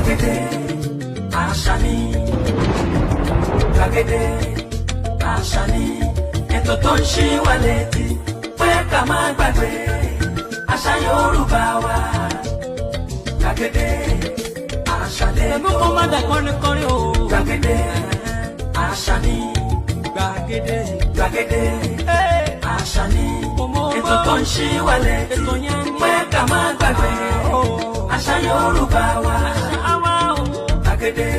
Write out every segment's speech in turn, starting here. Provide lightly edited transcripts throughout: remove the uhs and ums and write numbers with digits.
Gbàgede àṣà ni, gbàgede àṣà ni, ètò tó ń ṣí wa létí pé ká má gbàgbé àṣà Yorùbá wa. Gbàgede àṣà lẹ́tọ̀. Ẹ̀mú kó má dà kọrin kọrin o. Gbàgede àṣà ni. Gbàgede. Gbàgede àṣà ni, ètò tó ń ṣí wa létí Ètò yẹn ni. pé ká má gbàgbé àṣà Yorùbá wa. Àwa o. Gbàgede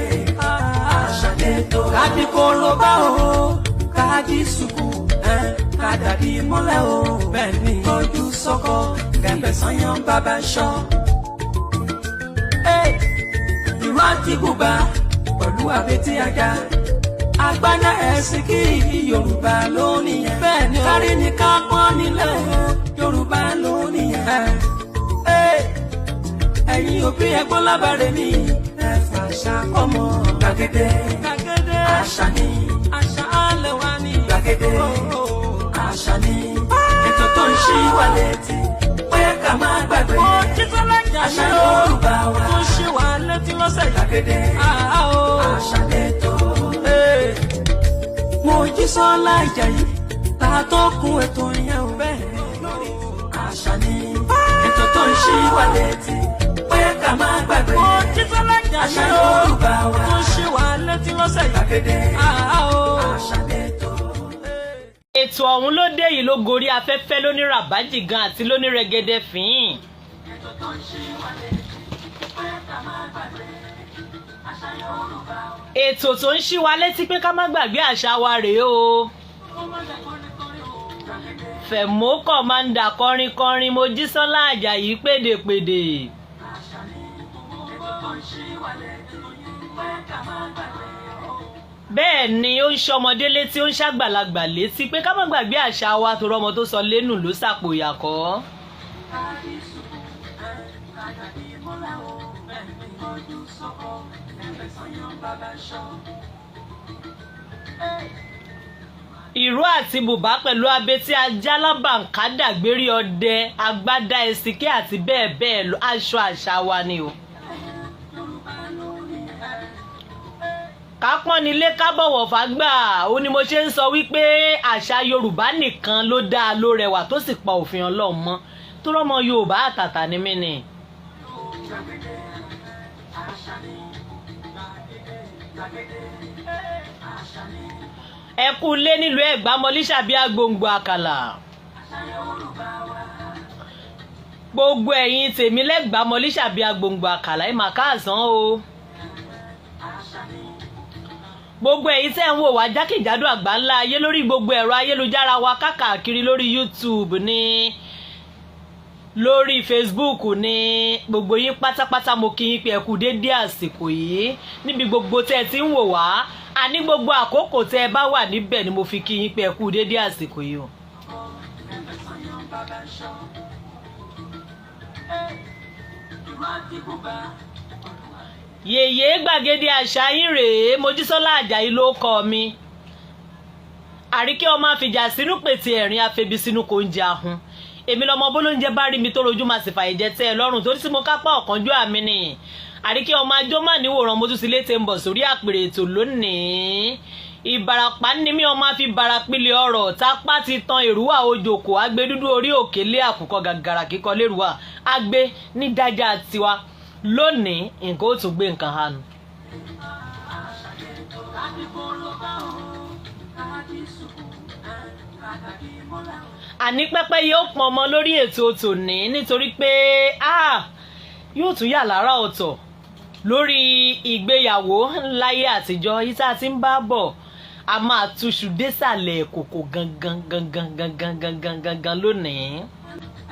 àṣà lẹ́tọ̀. Káàdì kólóbá o. Káàdì sùkú. Kádàdí mọ́lẹ̀ o. Bẹ́ẹ̀ni. Kọjú sọ́kọ kẹ̀mbẹ̀ sanyán bàbá ṣọ́. Ìró àti bùbá pẹ̀lú àbètí ajá. Agbádá ẹ̀sìn kí Yorùbá ló nìyẹn. Bẹ́ẹ̀ni o. Kárí ni ká pọ́n nílẹ̀, Yorùbá ló nìyẹn. Ẹ̀yin òbí, ẹgbọ́n lábàárẹ̀ mi. Ẹ fàṣà kọ́mọ. Gbàgede Gbàgede. àṣà ni. Àṣà alẹ́ wa ni. Gbàgede àṣà ni. Ètò tó ń ṣí wa létí pé ká má gbàgbé Mojísọ́lá àṣà Àjàyí o. Yorùbá wa. Tó ṣe wà létí lọ́sẹ̀ yìí. Gbàgede Àá o. àṣà lẹ́tọ̀. Mojísọ́lá Àjàyí ta tó kún ètò yẹn o. Bẹ́ẹ̀ Lórí àṣà ni, ètò tó ń ṣí wa létí pé ká má gbàgbé Mojísọ́lá àṣà Àjàyí o. Yorùbá wa. Tó ṣe wà létí lọ́sẹ̀ yìí. Gbàgede Àá o. àṣà lẹ́tọ̀. Ètò ọ̀hún ló dé yìí ló gorí afẹ́fẹ́ lóní ràbájì gan àti lóní rẹ̀gẹ̀dẹ̀ fín. Ètò tó ń ṣí wa létí pé ká má gbàgbé àṣà Yorùbá wa. Ètò tó ń ṣí wa létí pé ká má gbàgbé àṣà wa rèé o. Fẹ̀mọ́ kọ̀mándà kọrin kọrin, Mojísọ́lá Àjàyí pèdèpèdè. Àṣà ni, ètò tó ń ṣí wa létí pé ká má gbàgbé. Bẹ́ẹ̀ ni, ó ń ṣọmọdé létí, ó ń ṣàgbàlagbà létí pé ká má gbàgbé àṣà wa, tó rọmọ tó sọ lẹ́nu ló sàpò ìyàkọ́. Kárí sùkú kàdàbí mọ́lá o, kọjú sọ́kọ ẹ̀fẹ̀ sanyán bàbá ṣọ́. Ìró àti bùbá pẹ̀lú abetí ajá lábàǹká, dàgbérí ọdẹ, agbádá ẹsìnké àti bẹ́ẹ̀ bẹ́ẹ̀ lọ, aṣọ àṣà wa ni o. Yorùbá ló ní ẹ̀. Ká pọ́n nílé, ká bọ̀wọ̀ fágbà, ó ní mo ṣe ń sọ wípé àṣà Yorùbá nìkan ló dáa, ló rẹwà, tó sì pa òfin Ọlọ́run mọ́, tó rọ́mọ Yorùbá àtàtà ní mí ni. Gbàgede àṣà ni, gbàgede, gbàgede àṣà ni. Ẹ kú lé nílùú Ẹ̀gbá, mọlíṣàbí agbóǹgbò àkàlà. Àṣà Yorùbá wa. Gbogbo ẹ̀yin tèmi lẹ́gbàá, mọlíṣàbí agbóǹgbò àkàlà, ẹ̀ mà káàsán o. Àṣà ni. Gbogbo ẹ̀yin tẹ́ ń wò wá jákèjádò àgbáńlá ayé lórí gbogbo ẹ̀rọ ayélujára wa káàkiri, lórí YouTube ní, lórí Facebook ní, gbogbo yín pátápátá, mo kí yín pé ẹ kú déédéé àsìkò yìí níbi gbogbo tẹ́ ẹ ti ń wò wá. Àní gbogbo àkókò tẹ́ ẹ bá wà níbẹ̀ ni mo fi kí yín pé ẹ kú déédéé àsìkò yìí o. Ẹ̀fẹ̀ sanyán bàbá ṣọ́. Ìró àti bùbá. Yèyé gbàgede àṣà yín rèé, Mojísọ́lá Àjàyí ló kọ́ mi. Àríkẹ́ ọmọ àfìjà sínú pètè ẹ̀rín, afebi sínú kò ń jẹ ahun. Èmi lọmọ bólóúnjẹ bá rí mi tó rojú, máa sì fàyè jẹ tẹ́ ẹ lọ́rùn, torí tí mo kápá ọ̀kánjú àmì ni. Àríkẹ́ ọmọ ajó má níwòrán, mo tún ti létè ń bọ̀ sórí àpèrè ètò lónìí. Ìbàràpá ní mí, ọmọ àfi barapilẹ̀ ọ̀rọ̀ tápá ti tan èrúwà ojòkó agbé dúdú orí òkè lé àkùkọ gàgàrà kíkọ lérúwà agbé ní dájà tiwa. Lónìí, nǹkan ó tún gbé nǹkan hànú. Àṣà lẹ́tọ̀. Káàdì kólóbá o, káàdì sùkú kàdàbí mọ́lá o. Àní pẹ́pẹ́ yóò pọn ọmọ lórí ètò tòní, nítorí pé yóò tún yà lára ọ̀tọ̀ lórí ìgbéyàwó láyé àtijọ́ yìí tá a ti ń bá bọ̀. A máa túṣu désàlẹ̀ kòkò gangan gangan gangan gangan gangan lónìí.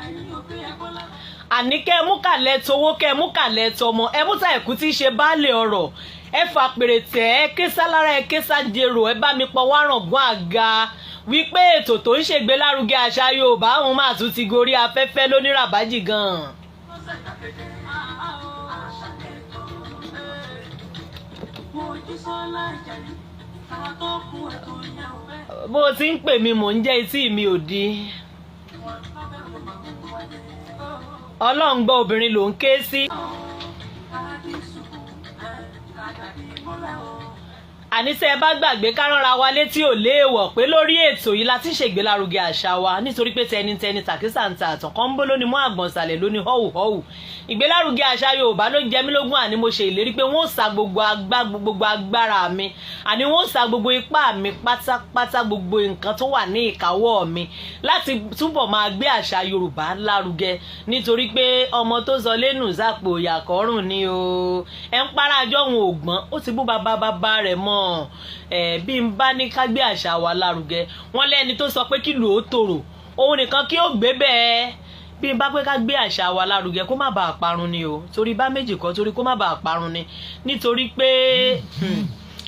Ẹ̀yin òbí, ẹ̀gbọ́n lá. Àní kẹ́ ẹ mú kàlẹ́ towó, kẹ́ ẹ mú kàlẹ́ tọmọ, ẹ mú ta ẹ̀kú tí í ṣe baálé ọ̀rọ̀, ẹ fà pèrè tẹ́ ẹ ké sálára, ẹ ké sájèrò, ẹ bá mi pọ̀ wárangún àga wípé ètò tó ń ṣègbélárugẹ àṣà Yorùbá òun máa tún ti gorí afẹ́fẹ́ lóníràbájì gan-an. Gbàgede àṣà lẹ́tọ̀. Mojísọ́lá Àjàyí ta tó kún ètò yẹn o. Bó o ti ń pè mí, mò ń jẹ́, etí mi ò di. Ọlọ́run gbọ́, obìnrin ló ń ké sí. Káàdì sùkú. Ká dàbí mọ́lẹ̀ o. Àní tẹ́ ẹ bá gbàgbé, ká ránra wa létí, ò léèwọ̀ pé lórí ètò yìí la ti ń ṣègbélárugẹ àṣà wa, nítorí pé tẹnitẹni tàkísà ń ta àtàn kan ń bó lónìí mọ́ àgbọ̀nsalẹ̀ lóní họ́wùhọ́wù. Ìgbélárugẹ àṣà Yorùbá ló ń jẹ mí lógún. Àní mo ṣe ìlérí pé wọ́n ó sa gbogbo agbára mi, àní wọ́n ó sa gbogbo ipá mi pátápátá, gbogbo nǹkan tó wà ní ìkáwọ́ mi láti túbọ̀ máa gbé àṣà Yorùbá lárugẹ, nítorí pé ọmọ tó sọ lẹ́nu sápò ìyàkọ́rùn ni o. Ẹ̀ ń para àjọ òun ò gbọ́n, ó ti bú bàbá bàbá rẹ̀ mọ́ ẹ̀. Bí n bá ní ká gbé àṣà wa lárugẹ, wọ́n lẹ́ni tó sọ pé kí lò ó tòrò, òun nìkan kí ó gbé bẹ́ẹ̀. Bí n bá pé ká gbé àṣà wa lárugẹ kó má bàa parun ni o, torí bá méjì kọ́, torí kó má bàa parun ni, nítorí pé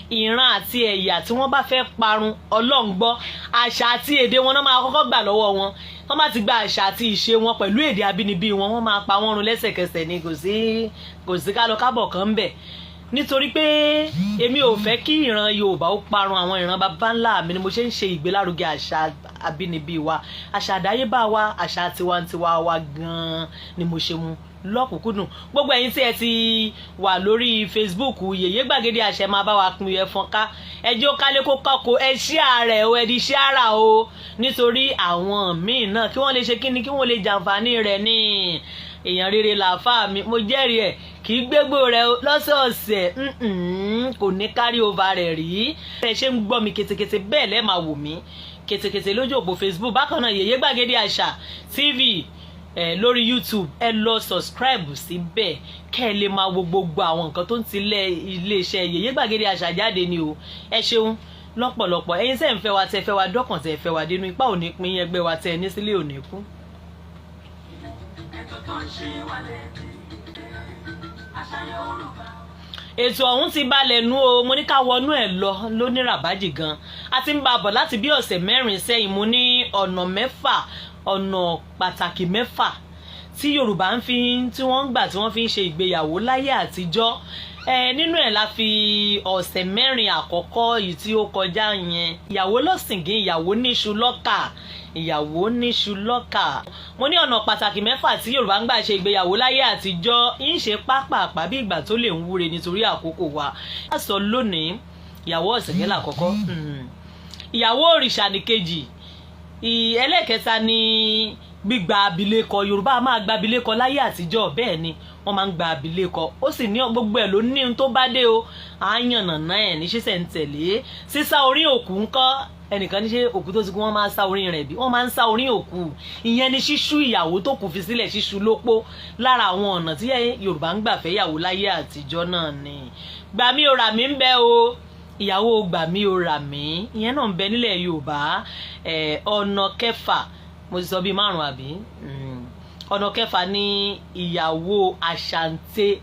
ìran àti ẹ̀yà tí wọ́n bá fẹ́ parun, Ọlọ́run gbọ́, àṣà àti èdè wọn náà máa kọ́kọ́ gbà lọ́wọ́ wọn. Wọ́n bá ti gba àṣà àti ìṣe wọn pẹ̀lú èdè abínibí wọn, wọ́n máa pa wọ́n run lẹ́sẹ̀kẹsẹ̀ ni. Kò sí ká lọ kábọ̀ kan ń bẹ̀, nítorí pé èmi ò fẹ́ kí ìran Yorùbá ó parun. Àwọn ìran baba ńlá mi ni mo ṣe ń ṣe ìgbélárugẹ àṣà abínibí wa, àṣà àdáyébá wa, àṣà tiwantiwa wa gan-an ni mo ṣe mú lọ́kùnkúndùn. Gbogbo ẹ̀yin tí ẹ ti wà lórí Facebook Yèyé Gbàgede Àṣẹ, máa bá wa pín ẹfọn ká, ẹjọ́ kálé kó kọ́kọ́, ẹ ṣí ààrẹ o, ẹ di ṣí ara o, nítorí àwọn míì náà kí wọ́n lè ṣe kíni, kí wọ́n lè jàǹfààní rẹ̀. Ní èèyàn rere làáfàá mi, mo jẹ́rìí ẹ̀, kì í gbégbó rẹ̀ lọ́sọ̀ọ̀sẹ̀, kò ní carry over rẹ̀ rí. Ẹ ṣe ń gbọ́ mi ketekete, bẹ́ẹ̀ lẹ́ẹ̀ máa wò mí ketekete lójú òpó Facebook. Bákan náà, Yèyé Gbàgede Àṣà TV ẹ lórí YouTube, ẹ lọ subscribe síbẹ̀ kẹ́ ẹ lè máa wo gbogbo àwọn nǹkan tó ń tilẹ̀ iléeṣẹ́ Yèyé Gbàgede Àṣà jáde ni o. Ẹ ṣeun lọ́pọ̀lọpọ̀, ẹ̀yin tẹ́ ń fẹ́ wa, tẹ́ fẹ́ wa dọ́kàn, tẹ́ fẹ́ wa dénú. Ipá ò ní pín ẹgbẹ́ wa tẹ́ ẹ ní sílé ò ní kú. Ètò tó ń ṣí wa létí àṣà Yorùbá. Ètò ọ̀hún ti balẹ̀ nú o. Mo ní ká wọnú ẹ̀ lọ lóníràbájì gan. A ti ń bá a bọ̀ láti bí ọ̀sẹ̀ 4 sẹ́yìn. Mo ní ọ̀nà 6, ọ̀nà pàtàkì 6 tí Yorùbá ń fi, tí wọ́n ń gbà, tí wọ́n fi ń ṣe ìgbéyàwó láyé àtijọ́. Ẹ nínú ẹ̀ la fi ọ̀sẹ̀ 4 àkọ́kọ́ yìí tí ó kọjá yẹn: ìyàwó lọ́sìngín, ìyàwó níṣu lọ́kà, ìyàwó níṣu lọ́kà. Mo ní ọ̀nà pàtàkì 6 tí Yorùbá ń gbà ṣe ìgbéyàwó láyé àtijọ́, ń ṣe pápápá bí ìgbà tó lè ń wúre nítorí àkókò wa. A sọ lónìí, ìyàwó ọ̀sìngín làkọ́kọ́, ìyàwó òrìṣà nìkejì, ẹlẹ́kẹta ni gbígba abilékọ. Yorùbá máa gba abilékọ láyé àtijọ́. Bẹ́ẹ̀ ni, wọ́n máa ń gba abilékọ. Ó sì ní gbogbo ẹ̀ ló ní ohun tó bá dé o, àyànnàná ẹ̀ ní ṣíṣẹ̀ ń tẹ̀lé. Sísá orí òkú ńkọ́? Ẹnìkan ní ṣe òkú tó ti kú, wọ́n máa ń sá orí rẹ̀ bí? Wọ́n máa ń sá orí òkú. Ìyẹn ni ṣíṣú ìyàwó tó kù fi sílẹ̀, ṣíṣú lópó. Lára àwọn ọ̀nà tí Yorùbá ń gbà fẹ́ yàwó láyé àtijọ́ náà ni. Gbà mí o rà mí ń bẹ o, ìyàwó gbà mí o rà mí, ìyẹn náà ń bẹ nílẹ̀ Yorùbá. Ọ̀nà kẹfà, mo ti sọ bíi márùn àbí? Ọ̀nà kẹfà ní ìyàwó àṣàǹtẹ̀.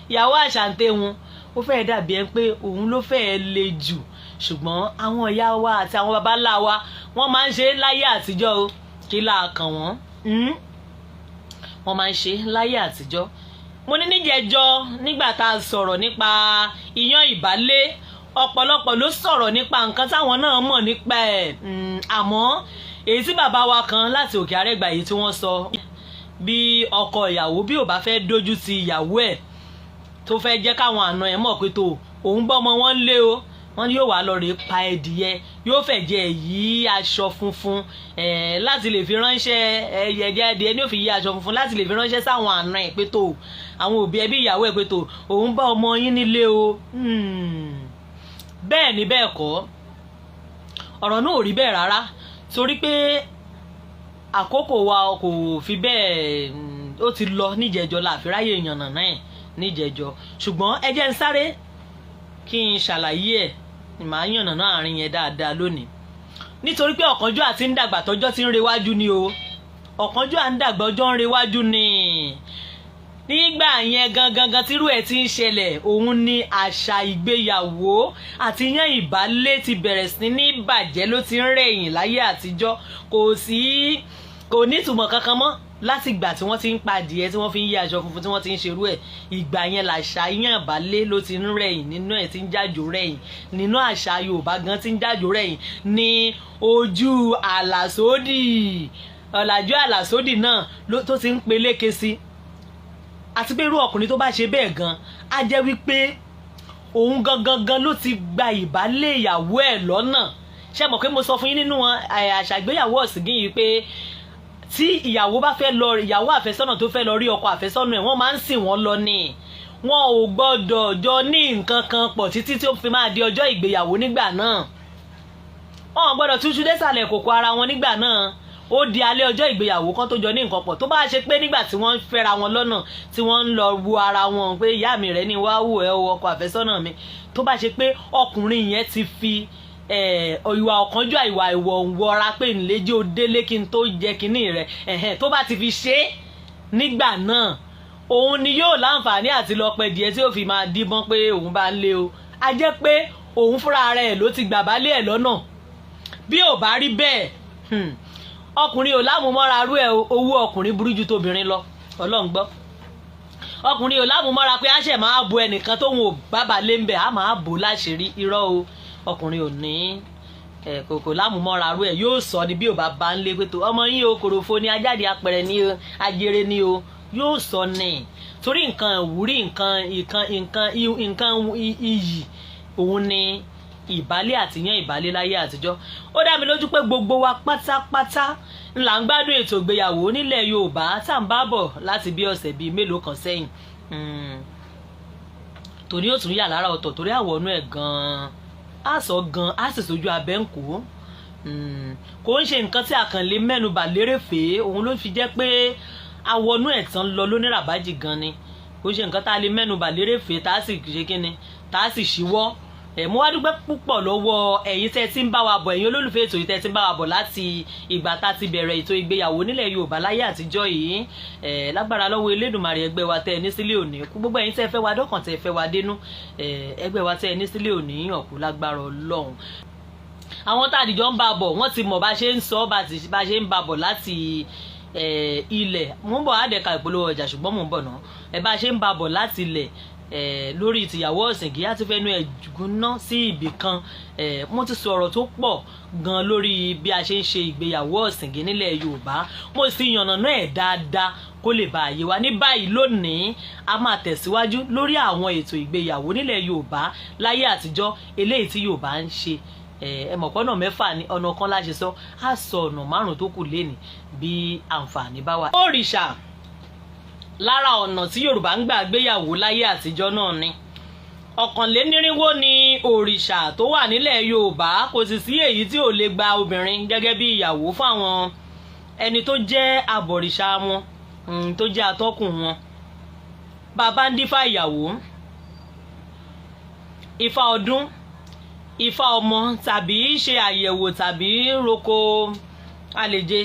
Ìyàwó àṣàǹtẹ̀ wọn, ó fẹ́ẹ́ dàbí ẹni pé òun ló fẹ́ẹ́ le jù, ṣùgbọ́n àwọn ìyá wa àti àwọn baba ńlá wa, wọ́n máa ń ṣe láyé àtijọ́ o. Kí láà kàn wọ́n? Wọ́n máa ń ṣe láyé àtijọ́. Mo ní níjẹjọ, nígbà tá a sọ̀rọ̀ nípa iyán ìbálé, ọ̀pọ̀lọpọ̀ ló sọ̀rọ̀ nípa nǹkan táwọn náà mọ̀ nípa ẹ̀. Àmọ́ èyí tí bàbá wa kan láti Òkè Àrẹ́gbà, èyí tí wọ́n sọ, bí ọkọ ìyàwó bí ò bá fẹ́ dójú ti ìyàwó ẹ̀, tó fẹ́ jẹ́ káwọn àna ẹ̀ mọ̀ pé tó òun bọ́ ọmọ wọn lé o, wọ́n ní yóò wá lọ rèé pa ẹdìyẹ, yóò fẹ̀jẹ̀ yí aṣọ funfun láti lè fi ránṣẹ́. Ẹ̀jẹ̀ ẹdìyẹ ní yóò fi yí aṣọ funfun láti lè fi ránṣẹ́ sáwọn àna ẹ̀ pé tó, àwọn òbí ẹbí ìyàwó ẹ̀ pé tó, òun bá ọmọ yín nílé o. Bẹ́ẹ̀ ni, bẹ́ẹ̀ kọ́, ọ̀rọ̀ náà ò rí bẹ́ẹ̀ rárá, torí pé àkókò wa kò fi bẹ́ẹ̀, ó ti lọ níjẹ̀jọ́ la àfi ráyè yànnà náà níjẹ̀jọ́. Ṣùgbọ́n ẹ jẹ́ n sáré kí n ṣàlàyé ẹ̀, màá yànnà náà àárín yẹn dáadáa lónìí, nítorí pé ọ̀kánjúà ti ń dàgbà, tọ́jọ́ ti ń rewájú ni o. Ọ̀kánjúà ń dàgbà, ọjọ́ ń rewájú ni. Nígbà yẹn gangan gan tírú ẹ̀ ti ń ṣẹlẹ̀, òun ni àṣà ìgbéyàwó àti yán ìbálé ti bẹ̀rẹ̀ sí ní bàjẹ́, ló ti ń rẹ̀yìn láyé àtijọ́. Kò sí, kò ní ìtumọ̀ kankan mọ́ láti ìgbà tí wọ́n ti ń pa adìẹ, tí wọ́n fi ń yí aṣọ funfun, tí wọ́n ti ń ṣerú ẹ̀. Ìgbà yẹn làṣà yán ìbálé ló ti ń rẹ̀yìn, nínú ẹ̀ ti ń jájò rẹ̀yìn, nínú àṣà Yorùbá gan ti ń jájò rẹ̀yìn ní ojú àlàsódì, ọ̀làjú àlàsódì náà tó ti ń peléke sí. Àti pé irú ọkùnrin tó bá ṣe bẹ́ẹ̀ gan, á jẹ́ wípé Òun gangan gan ló ti gba ìbálé ìyàwó ẹ̀ lọ́nà. Ṣé mọ̀ pé mo sọ fún yín nínú àṣà ìgbéyàwó ọ̀sìngín yìí pé tí ìyàwó bá fẹ́ lọ, ìyàwó àfẹ́sọ́nà tó fẹ́ lọ rí ọkọ àfẹ́sọ́nà ẹ̀, wọ́n máa ń sìn wọ́n lọ ni. Wọn ò gbọ́dọ̀ jọ ní nǹkan kan pọ̀ títí tí ó fi máa di ọjọ́ ìgbéyàwó. Nígbà náà, wọn ò gbọ́dọ̀ túṣu désàlẹ̀ kòkó ara wọn. Nígbà náà, ó di alẹ́ ọjọ́ ìgbéyàwó kan tó jọ ní nǹkan pọ̀. Tó bá ṣe pé nígbà tí wọ́n ń fẹ́ra wọn lọ́nà, tí wọ́n ń lọ wo ara wọn pé ìyá mi rẹ̀ ní wá wò ẹ́ o, ọkọ àfẹ́sọ́nà mi, tó bá ṣe pé ọkùnrin yẹn ti fi ìwà ọ̀kánjúà, ìwà ìwọ̀ wọra pé ńlẹ́jọ́ délé kí n tó jẹ kínní rẹ̀ ẹ̀hẹ́n, tó bá ti fi ṣe é nígbà náà, òun ni yóò láǹfààní àti lọ pẹ́ díẹ̀ tí ó fi máa díbọ́n pé òun bá ń lé o. A jẹ́ pé òun fúnra rẹ̀ ló ti gbà bá lé ẹ̀ lọ́nà. Bí ò bá rí bẹ́ẹ̀, ọkùnrin ò lámùmọ́ra rú ẹ̀. Owó ọkùnrin burú ju tóbìnrin lọ, Ọlọ́run gbọ́. Ọkùnrin ò lámùmọ́ra pé àṣẹ máa bo ẹnìkan tóun ò bábà lé ń bẹ̀, á máa bò láṣìírí. Irọ́ o, ọkùnrin ò ní kòkò lámùmọ́ra rú ẹ̀. Yóò sọ ni bí ò bá bá ń lé pé tó ọmọ yín o, kòròfo ni, ajáde apẹ̀rẹ̀ ni o, ajere ni o. Yóò sọ ni, torí nǹkan ìwúrí, nǹkan nǹkan nǹkan nǹkan iyì òun ni ìbálẹ̀ àtìyàn ìbálẹ̀ láyé àtijọ́. Ó dá mi lójú pé gbogbo wa pátápátá ńlá ń gbádùn ètò ìgbéyàwó nílẹ̀ Yorùbá tá à ń bá bọ̀ láti bí ọ̀sẹ̀ bíi mélòó kan sẹ́yìn. Tòní ó tún yà lára ọ̀tọ̀ torí àwọnú ẹ̀ gan-an, á sọ gan-an, á sì sojú abẹ́ ń kó. Kò ń ṣe nǹkan tí a kàn lè mẹ́nubà lérèfé. Òun ló fi jẹ́ pé àwọnú ẹ̀ tán lọ lóníràbájì gan ni. Kò ń ṣe nǹkan tá a lè mẹ́nubà lérèfé tá a sì ṣe kíni, tá a sì ṣíwọ́ ẹ̀. Mo wá dúpẹ́ púpọ̀ lọ́wọ́ ẹ̀yin tẹ́ ti ń bá wa bọ̀, ẹ̀yin olólùfẹ́ ètò yìí tẹ́ ti ń bá wa bọ̀ láti ìgbà tá a ti bẹ̀rẹ̀ ètò ìgbéyàwó nílẹ̀ Yorùbá láyé àtijọ́ yìí. Ẹ̀ lágbára lọ́wọ́ Elédùmarè, ẹgbẹ́ wa tẹ́ ẹ ní sílé òní kú. Gbogbo ẹ̀yin tẹ́ ẹ fẹ́ wa dọ́kàn, tẹ́ ẹ fẹ́ wa dénú, ẹgbẹ́ wa tẹ́ ẹ ní sílé òní ọ̀kú lágbára Ọlọ́run. Àwọn tá a dìjọ ń bá bọ̀, wọ́n ti mọ̀ bá ṣe ń sọ, bá ṣe ń bá bọ̀ láti ilẹ̀. Mò ń bọ̀ àdẹ̀ka ìpolówó ọjà, ṣùgbọ́n mò ń bọ̀ náà. Ẹ bá ṣe ń bá bọ̀ láti ilẹ̀ lórí tìyàwó ọ̀sìngí, á ti fẹ́nu ẹ̀ gúnná sí ibì kan. Mo ti sọ̀rọ̀ tó pọ̀ gan lórí bí a ṣe ń ṣe ìgbéyàwó ọ̀sìngí nílẹ̀ Yorùbá. Mo sì yànnàná ẹ̀ dáadáa kó lè bá àyè wa. Ní báyìí lónìí, a máa tẹ̀síwájú lórí àwọn ètò ìgbéyàwó nílẹ̀ Yorùbá láyé àtijọ́, eléyìí tí Yorùbá ń ṣe. Ẹ mọ̀ pọ́nà mẹ́fà ní ọ̀nà kan láṣẹ sọ, á sọ ọ̀nà márùn-ún tó kù lénìí bí àǹfààní bá wà. Òrìṣà lára ọ̀nà tí Yorùbá ń gbà gbéyàwó láyé àtijọ́ náà ni. 121 ni òrìṣà tó wà nílẹ̀ Yorùbá. Kò sì sí èyí tí ò lè gba obìnrin gẹ́gẹ́ bí ìyàwó fún àwọn ẹni tó jẹ́ abọ̀rìṣà wọn, tó jẹ́ atọ́kùn wọn. Bàbá ń dífá ìyàwó, ifá ọdún, ifá ọmọ, tàbí ṣe àyẹ̀wò, tàbí roko àlèjé,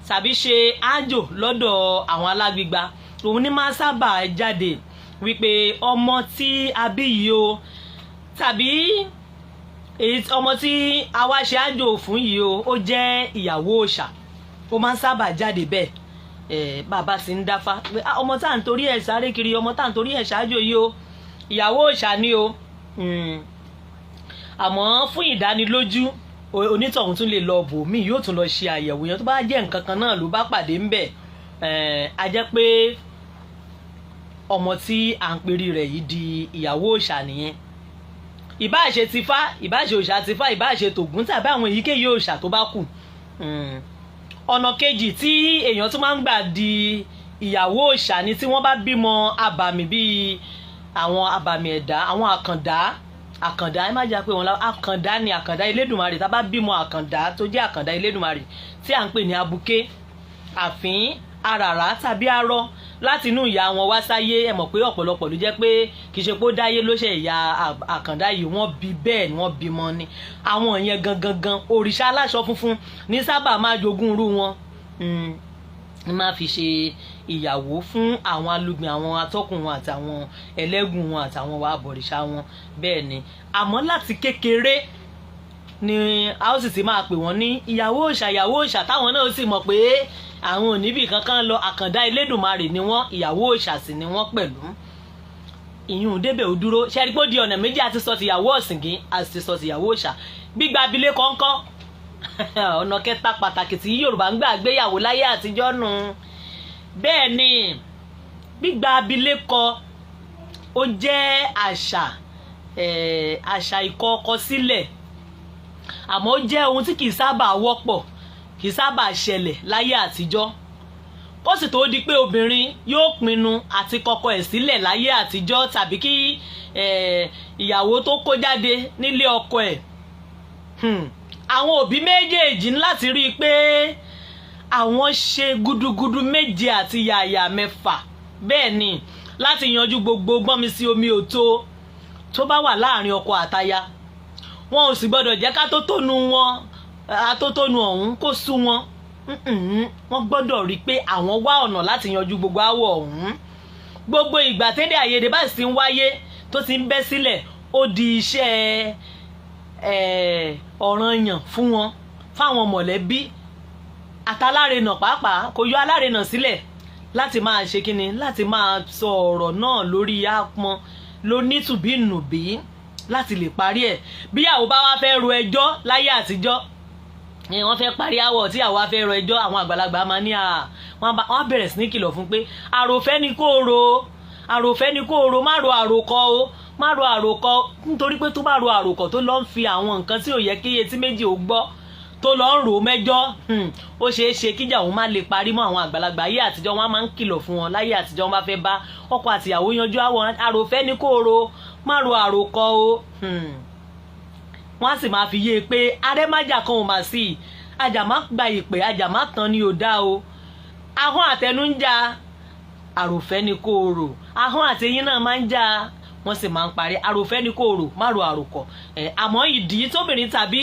tàbí ṣe ájò lọ́dọ̀ àwọn alágbígba, òun ní máa sábà jáde wípé ọmọ tí a bí yìí o, tàbí èyí ọmọ tí a wá ṣe ájò fún yìí o, ó jẹ́ ìyàwó òòṣà. Ó máa ń sábà jáde bẹ́ẹ̀. Ẹ̀ bàbá sì ń dáfá pé ọmọ tá à ń torí ẹ̀ sáré kiri, ọmọ tá à ń torí ẹ̀ ṣáájò yìí o, ìyàwó òòṣà ni o. Àmọ́ fún ìdánilójú, onítọ̀hún tún lè lọ bò míì, yóò tún lọ ṣe àyẹ̀wò yẹn. Tó bá jẹ́ nǹkan kan náà ló bá pàdé ńbẹ̀, a jẹ́ pé ọmọ tí à ń perí rẹ̀ yìí di ìyàwó òòṣà nìyẹn. Ìbáà ṣe tifá, ìbáà ṣe òòṣà tifá, ìbáà ṣe tògún tàbí àwọn èyíkéyìí òòṣà tó bá kù. Ọ̀nà kejì tí èèyàn tún máa ń gbà di ìyàwó òòṣà ni tí wọ́n bá bímọ abàmì, bíi àwọn abàmì ẹ̀dá, àwọn àkàndá. Àkàndá, ẹ má jẹ́ pé wọn àkàndá ni àkàndá Elédùmarè. Tá a bá bímọ àkàndá tó jẹ́ àkàndá Elédùmarè tí à ń pè ní abuké, àfín, àràrá tàbí arọ láti inú ìyá wọn wá sáyé, ẹ mọ̀ pé ọ̀pọ̀lọpọ̀ ló jẹ́ pé kì í ṣe pé ó dáyé ló ṣe ìyá àkàndá yìí, wọ́n bí bẹ́ẹ̀ ni, wọ́n bímọ ni. Àwọn yẹn gangan gan, òrìṣà aláṣọ funfun ní sábà máa jogún irú wọn ní máa fi ṣe ìyàwó fún àwọn alùgbìn, àwọn atọ́kùn wọn àtàwọn ẹlẹ́gùn wọn àtàwọn abọ̀rìṣà wọn. Bẹ́ẹ̀ ni, àmọ́ láti kékeré ni a ó sì ti máa pè wọ́n ní ìyàwó òòṣà, ìyàwó òòṣà, táwọn náà sì mọ̀ pé àwọn ò níbì kankan lọ. Àkàndá Elédùmarè ni wọ́n, ìyàwó òòṣà sì ni wọ́n pẹ̀lú. Ìyún débẹ̀ ò dúró. Ṣe é pé ó di ọ̀nà méjì? Àti sọ tìyàwó ọ̀sìngín, àti sọ tìyàwó òòṣà. Gbígba abilékọ ńkọ́? Ọ̀nà kẹta pàtàkì tí Yorùbá ń gbà gbéyàwó láyé àtijọ́ nù. Bẹ́ẹ̀ ni, gbígba abilékọ ó jẹ́ àṣà. Àṣà ìkọ ọkọ sílẹ̀, àmọ́ ó jẹ́ ohun tí kì í sábà wọ́pọ̀, kì í sábà ṣẹlẹ̀ láyé àtijọ́. Kó sì tó di pé obìnrin yóò pinnu àti kọkọ ẹ̀ sílẹ̀ láyé àtijọ́, tàbí kí ìyàwó tó kó jáde nílé ọkọ ẹ̀, àwọn òbí méjèèjì ní láti rí i pé àwọn ṣe gudugudu méje àti yàyà mẹ́fà, bẹ́ẹ̀ ni, láti yanjú gbogbo gbọ́nmi sí omi òtó tó bá wà láàrin ọkọ àtaya. Wọn ò sì gbọ́dọ̀ jẹ́ ká tó tónu wọn, atótónu ọ̀hún kó sú wọn. Wọ́n gbọ́dọ̀ rí i pé àwọn wá ọ̀nà láti yanjú gbogbo aáwọ̀ ọ̀hún. Gbogbo ìgbà tẹ́lẹ̀ àìyedè bá sì ń wáyé, tó ti ń bẹ́ sílẹ̀, ó di iṣẹ́ ọ̀ranyàn fún wọn, fáwọn mọ̀lẹ́bí àtàlárenà pàápàá, kò yọ alárenà sílẹ̀, láti máa ṣe kínni, láti máa sọ ọ̀rọ̀ náà lórí ápọn lónítùbínùbí láti lè parí ẹ̀. Bíyàwó bá wá fẹ́ ro ẹjọ́ láyé àtijọ́ ni wọ́n fẹ́ parí áwọ̀, tí àwa fẹ́ ro ẹjọ́, àwọn àgbàlagbà máa ní à wọ́n á bẹ̀rẹ̀ sí ní kìlọ̀ fún pé àròfẹ́ ni kó ro, àròfẹ́ ni kó ro, má ro àròkọ o, má ro àròkọ, nítorí pé tó bá ro àròkọ, tó lọ ń fi àwọn nǹkan tí ò yẹ kí etí méjì ò gbọ́, tó lọ ń rò mẹ́jọ, ó ṣeé ṣe kíjà òun má lè parí mọ́. Àwọn àgbàlagbà ayé àtijọ́, wọn máa ń kìlọ̀ fún wọn láyé àtijọ́. Wọn bá fẹ́ bá ọkọ àtìyàwó yanjú àwọn, àròfẹ́ ni kó ro, má ro àròkọ o. Wọ́n á sì máa fi yé e pé arẹ́májà kan ò mà sí i, àjàmá gba ìpè, àjàmá tán ni ò dá o. Ahọ́n àtẹnu ń jà, àròfẹ́ ni kó rò. Ahọ́n àtẹyín náà máa ń jà, wọ́n sì máa ń parí. Àròfẹ́ ni kó rò, má ro àròkọ. Àmọ́ ìdí tóbìnrin tàbí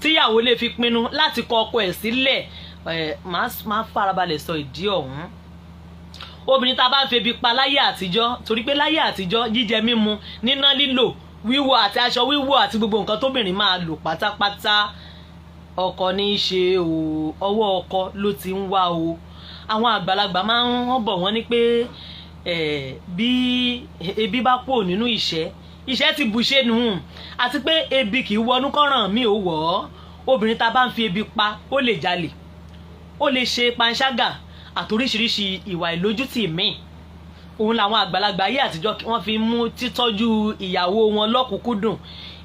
tíyàwó lè fi pinnu láti kọ ọkọ ẹ̀ sílẹ̀, máa farabalẹ̀ sọ ìdí ọ̀hún. Obìnrin tá a bá ń febi pa láyé àtijọ́, torí pé láyé àtijọ́, jíjẹ mímu, níná lílò, wíwọ̀ àti aṣọ wíwọ̀ àti gbogbo nǹkan tóbìnrin máa lò pátápátá, ọkọ ní í ṣe o, ọwọ́ ọkọ ló ti ń wá o. Àwọn àgbàlagbà máa ń wọ́n bọ̀, wọ́n ní pé bí ebi bá kúrò nínú ìṣẹ́, ìṣẹ́ ti bùṣe nù, àti pé ebi kì í wọnú kọ́ràn mi ò wọ̀ ọ́. Obìnrin tá a bá ń fi ebi pa, ó lè jalè, ó lè ṣe panṣágà àtoríṣiríṣi ìwà ìlójútì míì. Òun làwọn àgbàlagbà ayé àtijọ́ wọ́n fi mú títọ́jú ìyàwó wọn lọ́kùnkúndùn.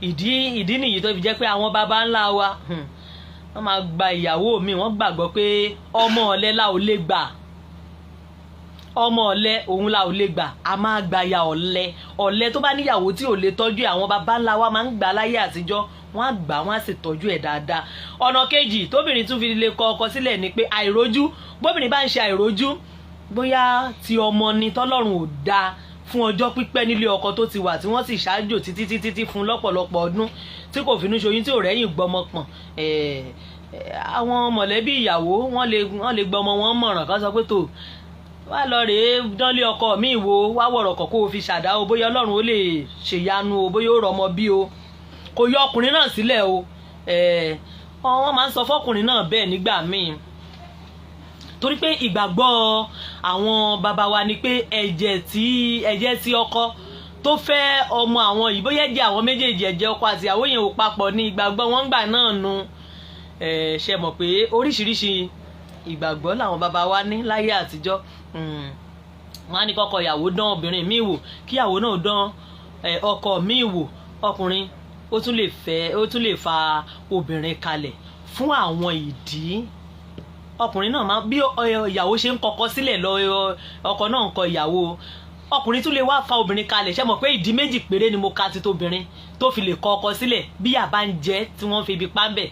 Ìdí nìyí tó fi jẹ́ pé àwọn baba ńlá wa, wọ́n máa gba ìyàwó mi, wọ́n gbàgbọ́ pé ọmọ ọ̀lẹ la ò lè gbà, ọmọ ọ̀lẹ òun la ò lè gbà, a máa gba ya ọ̀lẹ. Ọ̀lẹ tó bá níyàwó tí ò lè tọ́jú ẹ̀, àwọn baba ńlá wa máa ń gbà láyé àtijọ́. Wọ́n á gbà, wọ́n á sì tọ́jú ẹ̀ dáadáa. Ọ̀nà kejì tóbìnrin tún fi lè kọ ọkọ sílẹ̀ ni pé àìrójú. Bóbìnrin bá ń ṣe àìrójú, bóyá ti ọmọ ni tọ́lọ́run ò dáa fún ọjọ́ pípẹ́ nílé ọkọ tó ti wà, tí wọ́n sì ṣáájò títí títí tí fún lọ́pọ̀lọpọ̀ ọdún, tí kò finú ṣoyún, tí ò rẹ́yìn gbọmọ pọ̀n, àwọn mọ̀lẹ́bí ìyàwó wọ́n lè gbọmọ wọn mọ̀ràn, kán sọ pé tó wá lọ rèé dánlé ọkọ mi wo, wá wọ̀rọ̀kọ̀ kó o fi ṣàdá o, bóyá Ọlọ́run ó lè ṣèyanu o, bóyá ó rọmọ bí o. Kò yọ ọkùnrin náà sílẹ̀ o. Wọ́n máa ń sọ fọkùnrin náà bẹ́ẹ̀ nígbà míì, torí pé ìgbàgbọ́ àwọn bàbá wa ni pé ẹ̀jẹ̀ tí ọkọ tó fẹ́ ọmọ àwọn yìí, bóyá ẹ̀jẹ̀ àwọn méjèèjì, ẹ̀jẹ̀ ọkọ àti ìyàwó yẹn ò papọ̀ ní ìgbàgbọ́ wọn gbà náà nu. Ṣe mọ̀ pé oríṣiríṣi ìgbàgbọ́ làwọn bàbá wa ní láyé àtijọ́. Wọ́n á ní kọ́kọ́ ìyàwó dán obìnrin míì wò, kíyàwó náà dán ọkọ míì wò. Ọkùnrin ó tún lè fẹ́, ó tún lè fa obìnrin kalẹ̀ fún àwọn ìdí. Ọkùnrin náà máa bí ìyàwó ṣe ń kọkọ sílẹ̀ lọ, ọkọ náà ń kọ ìyàwó. Ọkùnrin tún lè wá fa obìnrin kalẹ̀. Ṣé mọ̀ pé ìdí méjì péré ni mo ka ti tóbìnrin tó fi lè kọ ọkọ sílẹ̀: bí yà bá ń jẹ tí wọ́n fi ibi pa ń bẹ̀,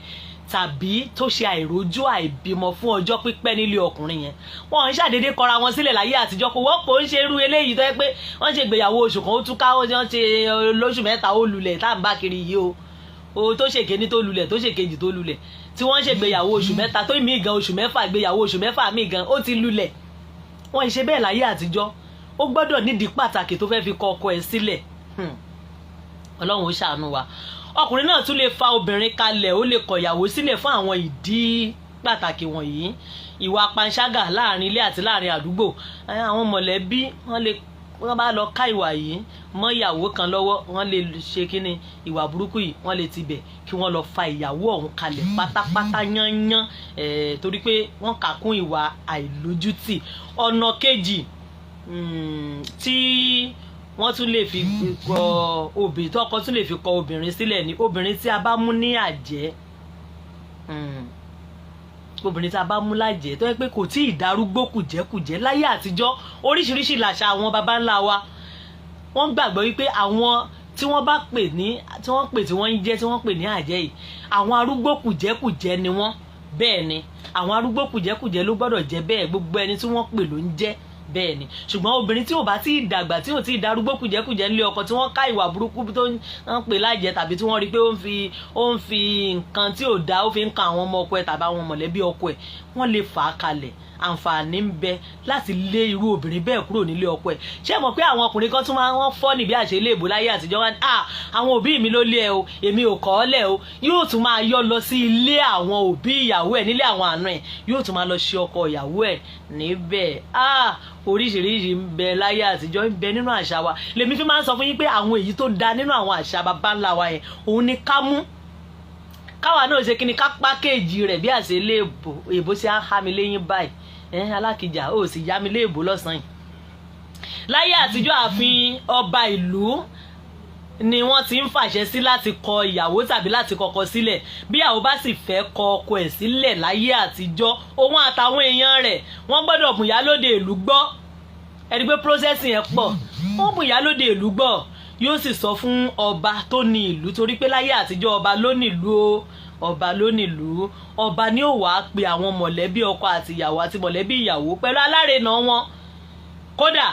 tàbí tó ṣe àìrójú, àìbímọ fún ọjọ́ pípẹ́ nílé ọkùnrin yẹn. Wọn ń ṣàdédé kọra wọn sílẹ̀ láyé àtijọ́, kò wọ́pọ̀. Ń ṣe irú eléyìí tó yẹ pé wọ́n ṣe ìgbéyàwó oṣù kan, ó túká, wọ́n ṣe lóṣù 3, ó lulẹ̀, tá à ń bá kiri yìí o. O tó ṣèkéní tó lulẹ̀, tó ṣèkejì tó lulẹ̀, tí wọ́n ń ṣègbéyàwó oṣù 3, tó mí gan oṣù 6, ìgbéyàwó oṣù 6 mí gan ó ti lulẹ̀. Wọ́n ṣe bẹ́ẹ̀ láyé àtijọ́. Ó gbọ́dọ̀ nídìí pàtàkì tó fẹ́ fi kọ ọkọ ẹ̀ sílẹ̀. Ọlọ́run ó ṣàánú wa. Ọkùnrin náà tún lè fa obìnrin kalẹ̀, ó lè kọ ìyàwó sílẹ̀ fún àwọn ìdí pàtàkì wọ̀nyí: ìwà panṣágà láàrin ilé àti láàrin àdúgbò. Àwọn mọ̀lẹ́bí wọ́n lè, wọ́n bá lọ ká ìwà yìí mọ́ ìyàwó kan lọ́wọ́, wọ́n lè ṣe kíni, ìwà burúkú yìí, wọ́n lè tibẹ̀ kí wọ́n lọ fa ìyàwó ọ̀hún kalẹ̀ pátápátá yányán, torí pé wọ́n kà kún ìwà àìlójútì. Ọ̀nà kejì tí Wọ́n tún lè fi kọ obìnrin, tọkọ tún lè fi kọ obìnrin sílẹ̀ ní obìnrin tí a bá mú ní àjẹ́, obìnrin tí a bá mú lájẹ́ tó yẹ pé kò tí ì darúgbó kùjẹ́kùjẹ́. Láyé àtijọ́, oríṣiríṣi làṣà àwọn baba ńlá wa. Wọ́n gbàgbọ́ wípé àwọn tí wọ́n bá pè ní, tí wọ́n pè, tí wọ́n ń jẹ́, tí wọ́n pè ní àjẹ́ yìí, àwọn arúgbó kùjẹ́kùjẹ́ ni wọ́n. Bẹ́ẹ̀ ni, àwọn arúgbó kùjẹ́kùjẹ́ ló gbọ́dọ̀ jẹ́ bẹ́ẹ̀. Gbogbo ẹni tí wọ́n pè ló ń jẹ́ bẹ́ẹ̀ ni. Ṣùgbọ́n obìnrin tí ò bá tí ì dàgbà, tí ò tí ì darúgbó kùjẹ́kùjẹ́ nílé ọkọ, tí wọ́n ká ìwà burúkú tó ń pè lájẹ́, tàbí tí wọ́n rí pé ó ń fi nǹkan tí ò dá, ó fi ń kan àwọn ọmọ ọkọ ẹ̀ tàbí àwọn mọ̀lẹ́bí ọkọ ẹ̀, wọ́n lè fà á kalẹ̀. Àǹfààní ń bẹ láti lé irú obìnrin bẹ́ẹ̀ kúrò nílé ọkọ ẹ̀. Ṣé mọ̀ pé àwọn ọkùnrin kan tún máa wọ́n fọ́ níbi àṣẹ ilé ìbò láyé àtijọ́ wọn, ah, àwọn òbí mi ló lé ẹ o, èmi ò kọ́ ọ lẹ̀ o. Yóò tún máa yọ lọ sí ilé àwọn òbí ìyàwó ẹ̀, nílé àwọn àna ẹ̀, yóò tún máa lọ ṣe ọkọ ìyàwó ẹ̀ níbẹ̀. Ah, oríṣiríṣi ń bẹ láyé àtijọ́, ń bẹ nínú àṣà wa. Lèmi fi máa ń sọ fún yín pé àwọn èyí tó da nínú àwọn àṣà baba ńlá wa yẹn, òun ni ká mú, káwa náà ṣe kí ni, ká package rẹ̀ bí àṣẹ ilé èbò. Èbó ṣe á há mi léyìn báyìí ẹ, alákìjà ó sì yá mi léèbó lọ́sàn-án yìí. Láyé àtijọ́, ààfin ọba ìlú ni wọ́n ti ń fàṣẹ sí láti kọ ìyàwó tàbí láti kọkọ sílẹ̀. Bí ìyàwó bá sì fẹ́ kọ ọkọ ẹ̀ sílẹ̀ láyé àtijọ́, òun àtàwọn èèyàn rẹ̀, wọ́n gbọ́dọ̀ bùn ìyálóde ìlú gbọ́. Ẹni pé process yẹn pọ̀. Wọ́n bùn ìyálóde ìlú gbọ́, yóò sì sọ fún ọba tó ní ìlú, torí pé láyé àtijọ́, ọba ló nílùú o, ọba ló nílùú. Ọba ni ó wàá pe àwọn mọ̀lẹ́bí ọkọ àti ìyàwó àti mọ̀lẹ́bí ìyàwó pẹ̀lú alárinà wọn. Kódà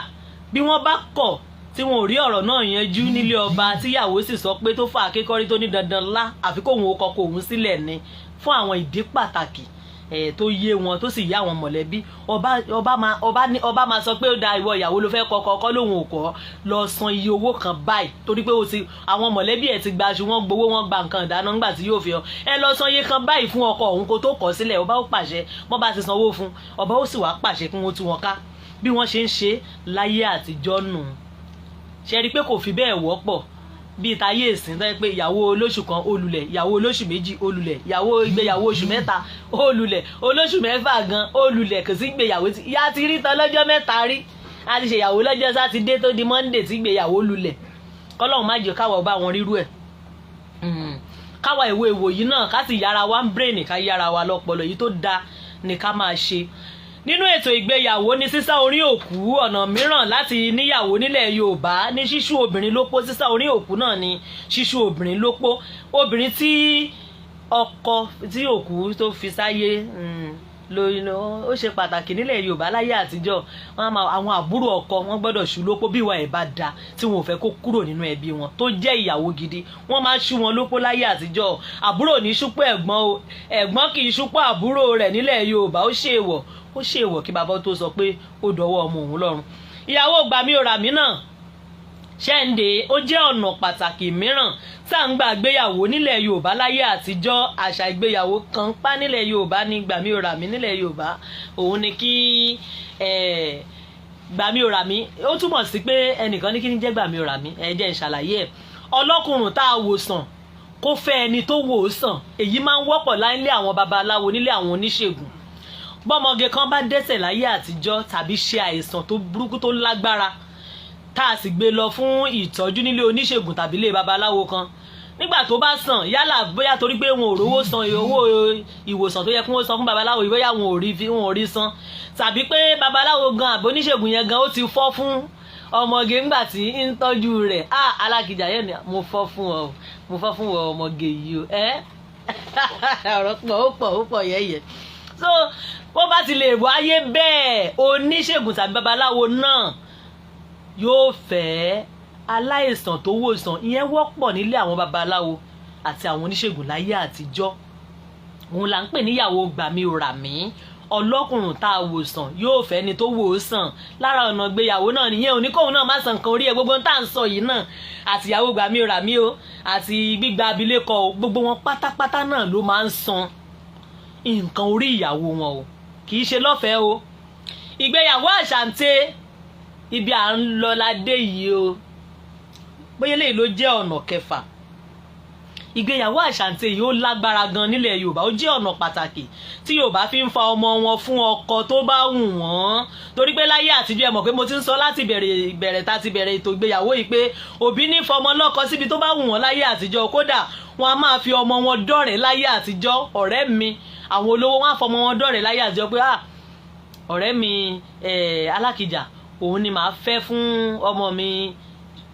bí wọ́n bá kọ̀ tí wọn ò rí ọ̀rọ̀ náà yanjú nílé ọba, tíyàwó sì sọ pé tó fà akékọ́rí, tó ní dandan lá àfi kóun ó kọkọ òun sílẹ̀ ni, fún àwọn ìdí pàtàkì tó yé wọn, tó sì yé àwọn mọ̀lẹ́bí ọba, ọba máa ọba ní ọba máa sọ pé ó da, ìwọ ìyàwó ló fẹ́ kọkọ, ọkọ lòun ò kọ́, lọ san iye owó kan báyìí, torí pé o ti àwọn mọ̀lẹ́bí ẹ̀ ti gba aṣọ, wọn gbowó, wọn gba nǹkan ìdáná ńgbà tí yóò fi ọ ẹ lọ san iye kan báyìí fún ọkọ òun kó tó kọ̀ sílẹ̀. Ọba ó pàṣẹ. Wọ́n bá ti sanwó fún ọba, ó sì wá pàṣẹ kí wọ́n tú wọn ká. Bí wọ́n ṣe ń ṣe láyé àtijọ́ nù. Ṣe rí i pé kò fi bẹ́ẹ̀ wọ́pọ̀ bíi táyé ìsìn tó yẹ pé ìyàwó olóṣù kan olùlẹ̀, ìyàwó olóṣù 2 olùlẹ̀, ìyàwó ìgbéyàwó oṣù 3 olùlẹ̀, olóṣù 6 gan olùlẹ̀. Kò sí ìgbéyàwó tí ìyá ti rí tán lọ́jọ́ 3 rí. A ti ṣèyàwó lọ́jọ́ Sátidé tó di Monday tí ìgbéyàwó lulẹ̀. Kọ́lọ́hún má jẹ́ káwa ọba wọn rírú ẹ̀. Káwa ìwé ìwòyí náà, ká sì yára wa ń brain, ká yára wa lọ́pọlọ. Èyí tó dáa ni ká máa ṣe nínú ètò ìgbéyàwó ní sísá orí òkú. Ọ̀nà mìíràn láti níyàwó nílẹ̀ Yorùbá ní ṣíṣú obìnrin lópó. Sísá orí òkú náà ní ṣíṣú obìnrin lópó. Obìnrin tí ọkọ tí òkú tó fi sáyé ló ó ṣe pàtàkì nílẹ̀ Yorùbá láyé àtijọ́. Wọ́n máa àwọn àbúrò ọkọ wọ́n gbọ́dọ̀ ṣú lópó. Bí ìwà ẹ̀ bá da, tí wọn ò fẹ́ kó kúrò nínú ẹbí wọn, tó jẹ́ ìyàwó gidi, wọ́n máa ṣú wọn lópó láyé àtijọ́. Àbúrò ní ṣúpọ̀ ẹ̀gbọ́n o, ẹ̀gbọ́n kì í ṣúpọ̀ àbúrò rẹ̀ nílẹ̀ Yorùbá. Ó ṣèwọ̀, ó ṣèwọ̀ kí bàbá tó sọ pé ó dọwọ́ ọmọ òun lọ́rùn. Ìyàwó gbàmí ò rà mí náà ṣẹ́ǹdé, ó jẹ́ ọ̀nà pàtàkì mìíràn tá à ń gbà gbéyàwó nílẹ̀ Yorùbá láyé àtijọ́. Àṣà ìgbéyàwó kan pa nílẹ̀ Yorùbá ní gbàmí ò rà mí nílẹ̀ Yorùbá. Òun ni kí gbàmí ò rà mí, ó túmọ̀ sí pé ẹnìkan ní kí ní jẹ́ gbàmí ò rà mí. Ẹ jẹ́ n ṣàlàyé ẹ̀. Ọlọ́kùnrin tá a wò sàn kó fẹ́ ẹni tó wò ó sàn. Èyí máa ń wọ́pọ̀ láńlé àwọn babaláwo, nílé àwọn oníṣègùn. Bọ́mọge kan bá dẹ́ṣẹ̀ láyé àtijọ́ tàbí ṣe àìsàn tó burúkú tó lágbára, tá a sì gbé lọ fún ìtọ́jú nílé oníṣègùn tàbí ilé babaláwo kan, nígbà tó bá sàn, yálà bóyá torí pé wọn ò rówó san owó ìwòsàn tó yẹ kí wọ́n san fún babaláwo, bóyá wọn ò rí san, tàbí pé babaláwo gan àbí oníṣègùn yẹn gan ó ti fọ́ fún ọmọge ńgbà tí ń tọ́jú rẹ̀. Ah, alákìjà yẹn ni, mo fọ́ fún ọ, mo fọ́ fún ọ ọmọge yìí o. Ẹ ọ̀rọ̀ pọ̀, ó pọ̀, ó pọ̀ yẹ́yẹ́. So bó bá ti lè wáyé bẹ́ẹ̀, oníṣègùn tàbí babaláwo náà yóò fẹ́ aláìsàn tó wòsàn. Ìyẹn wọ́pọ̀ nílé àwọn babaláwo àti àwọn oníṣègùn láyé àtijọ́. Òun là ń pè níyàwó gbàmí ò rà mí. Ọlọ́kùnrin tá a wòsàn yóò fẹ́ ni tó wò ó sàn. Lára ọ̀nà ìgbéyàwó náà nìyẹn. Òní kóun náà má san nǹkan orí ẹ̀. Gbogbo tá à ń sọ yìí náà, àtìyàwó gbàmí ò rà mí o, àti gbígba abilékọ o, gbogbo wọn pátápátá náà ló máa ń san nǹkan orí ìyàwó wọn o, kì í ṣe lọ́fẹ̀ẹ́ o. Ìgbéyàwó àṣàǹtẹ̀, ibi à ń lọ la dé yìí o. Bóyá eléyìí ló jẹ́ ọ̀nà kẹfà. Ìgbéyàwó àṣàǹtẹ̀ yìí ó lágbára gan nílẹ̀ Yorùbá. Ó jẹ́ ọ̀nà pàtàkì tí Yorùbá fi ń fa ọmọ wọn fún ọkọ tó bá wù wọ́n, torí pé láyé àtijọ́, ẹ mọ̀ pé mo ti ń sọ láti bẹ̀rẹ̀ ìbẹ̀rẹ̀ tá ti bẹ̀rẹ̀ ètò ìgbéyàwó yìí pé òbí ní fọmọ lọ́kọ síbi tó bá wù wọ́n láyé àtijọ́. Kódà wọn a máa fi ọmọ wọn dọ̀rẹ́ láyé àtijọ́. Ọ̀rẹ́ mi, àwọn olówó, wọn á fọmọ wọn dọ̀rẹ́ láyé àtijọ́ pé, "Ah, ọ̀rẹ́ mi Alákìjà, òun ni màá fẹ́ fún ọmọ mi."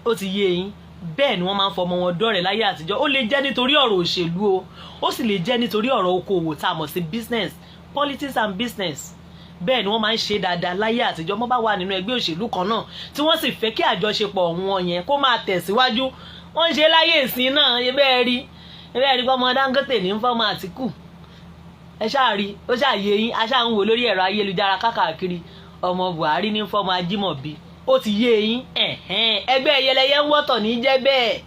Ó ti yé yín. Bẹ́ẹ̀ ni wọ́n máa ń fọmọ wọn dọ́rẹ̀ẹ́ láyé àtijọ́. Ó lè jẹ́ nítorí ọ̀rọ̀ òṣèlú o, ó sì lè jẹ́ nítorí ọ̀rọ̀ okòwò tá a mọ̀ sí business, politics and business. Bẹ́ẹ̀ ni wọ́n máa ń ṣe dáadáa láyé àtijọ́. Wọ́n bá wà nínú ẹgbẹ́ òṣèlú kan náà tí wọ́n sì fẹ́ kí àjọṣepọ̀ wọn yẹn kó máa tẹ̀síwájú, wọ́n ń ṣe láyé ìsìn náà. Bẹ́ẹ̀ rí fọmọ Dangote ní fọmọ Àtìkù. Ẹ ṣáà rí, ó ṣáà yé yín. A ṣáà ń wò lórí ẹ̀rọ ayélujára káàkiri, ọmọ Buhari ní fọmọ Ajímọ̀bí. Ó ti yé yín. Ẹgbẹ́ ẹyẹlẹyẹ ń wọ́tọ̀ ní jẹ́ bẹ́ẹ̀.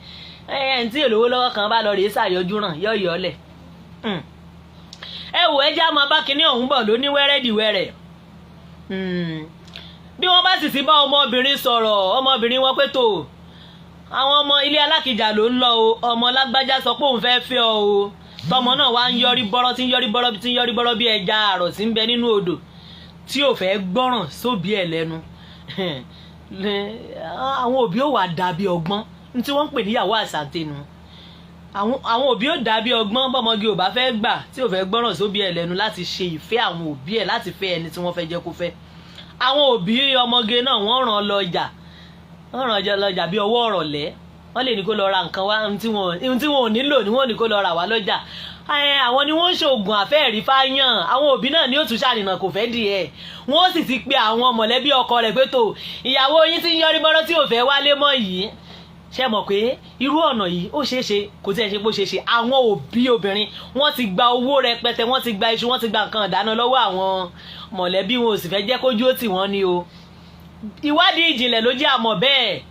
Ẹ̀ tí olówó lọ́wọ́ kan bá lọ rèé ṣàyọjú ràn yọ̀yọ̀ lẹ̀. Ẹ wò, ẹ já máa bá kinní ọ̀hún bọ̀ lóní wẹ́rẹ́dìwẹ́rẹ́. Bí wọ́n bá sì ti bá ọmọbìnrin sọ̀rọ̀, ọmọbìnrin wọn pé tó àwọn ọmọ ilé Alákìjà ló ń lọ o, ọmọ lágbájá sọ pé òun fẹ́ẹ́ fẹ́ ọ o, tọmọ náà wá ń yọrí bọ́rọ́, tí ń yọrí bọ́rọ́, tí ń yọrí bọ́rọ́ bí ẹja àrọ̀ tí ń bẹ nínú odò, tí ò fẹ́ gbọ́ràn sóbí ẹ̀ lẹ́nu, àwọn òbí ò wà dàbí ọgbọ́n ní tí wọ́n ń pè níyàwó àṣàǹtẹ̀nu. Àwọn òbí ò dàbí ọgbọ́n. Bọ́mọge ò bá fẹ́ gbà, tí ò fẹ́ gbọ́ràn sóbí ẹ̀ lẹ́nu láti ṣe ìfẹ́ àwọn òbí ẹ̀, láti fẹ́ ẹni tí wọ́n fẹ́ jẹ́ kó fẹ́, àwọn òbí ọmọge náà wọ́n ràn lọ́jà, wọ́n ràn lọ́jà bí ọwọ́ ọ̀rọ̀lẹ́. Wọ́n lè ní kó lọ ra nǹkan wá, ohun tí wọn ò nílò ni wọ́n ní kó lọ rà wá lọ́jà. Àwọn ni wọ́n ń ṣoògùn àfẹ́ẹ̀rí fáyàn. Àwọn òbí náà ní òtún ṣàrìnà kò fẹ́ di ẹ̀. Wọ́n sì ti pe àwọn mọ̀lẹ́bí ọkọ rẹ̀ pé tó ìyàwó yín ti ń yọrí bọ́rọ́ tí ò fẹ́ wálé mọ́ yìí. Ṣe mọ̀ pé irú ọ̀nà yìí ó ṣeé ṣe, kò tí ẹ ṣe pé ó ṣeé ṣe. Àwọn òbí obìnrin, wọ́n ti gba owó rẹpẹtẹ, wọ́n ti gba iṣu, wọ́n ti gba nǹkan ìdáná lọ́wọ́ àwọn mọ̀lẹ́bí. Wọn ò sì fẹ́ jẹ́ kójú ó tì wọ́n ní o. Ìwádìí ìjìnlẹ̀ ló jẹ́ àmọ̀ bẹ́ẹ̀.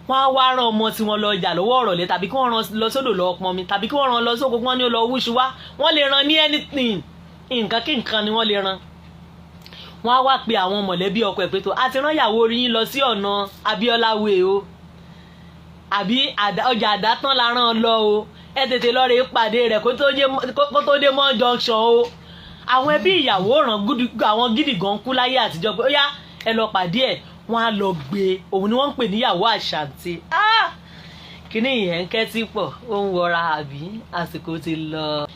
Wọ́n á wá rán ọmọ tí wọ́n lọ ọjà lọ́wọ́ ọ̀rọ̀lẹ́, tàbí kí wọ́n rán lọ sódò lọ pọnmi, tàbí kí wọ́n rán lọ sóko kí wọ́n ní ó lọ wúṣu wá. Wọ́n lè rán ní anything, nǹkan kí nǹkan ni wọ́n lè rán. Wọ́n á wá pe àwọn mọ̀lẹ́bí ọkọ ẹ̀ pé tó a ti rán ìyàwó orí yín lọ sí ọ̀nà Abíọ́lá way o, àbí ọjà àdátán la rán lọ o, ẹ tètè lọ rèé pàdé rẹ̀ kó tó dé mọ́ junction o. Àwọn ẹbí ìyàwó ràn àwọn gidi gan kú láyé àtijọ́ pé ó yá, ẹ lọ pàdé ẹ̀. Wọ́n á lọ gbé. Òun ni wọ́n ń pè níyàwó àṣàǹtì. Kíní ìyẹn ń kẹ́tí pọ̀, ó ń wọra, àbí àsìkò ti lọ.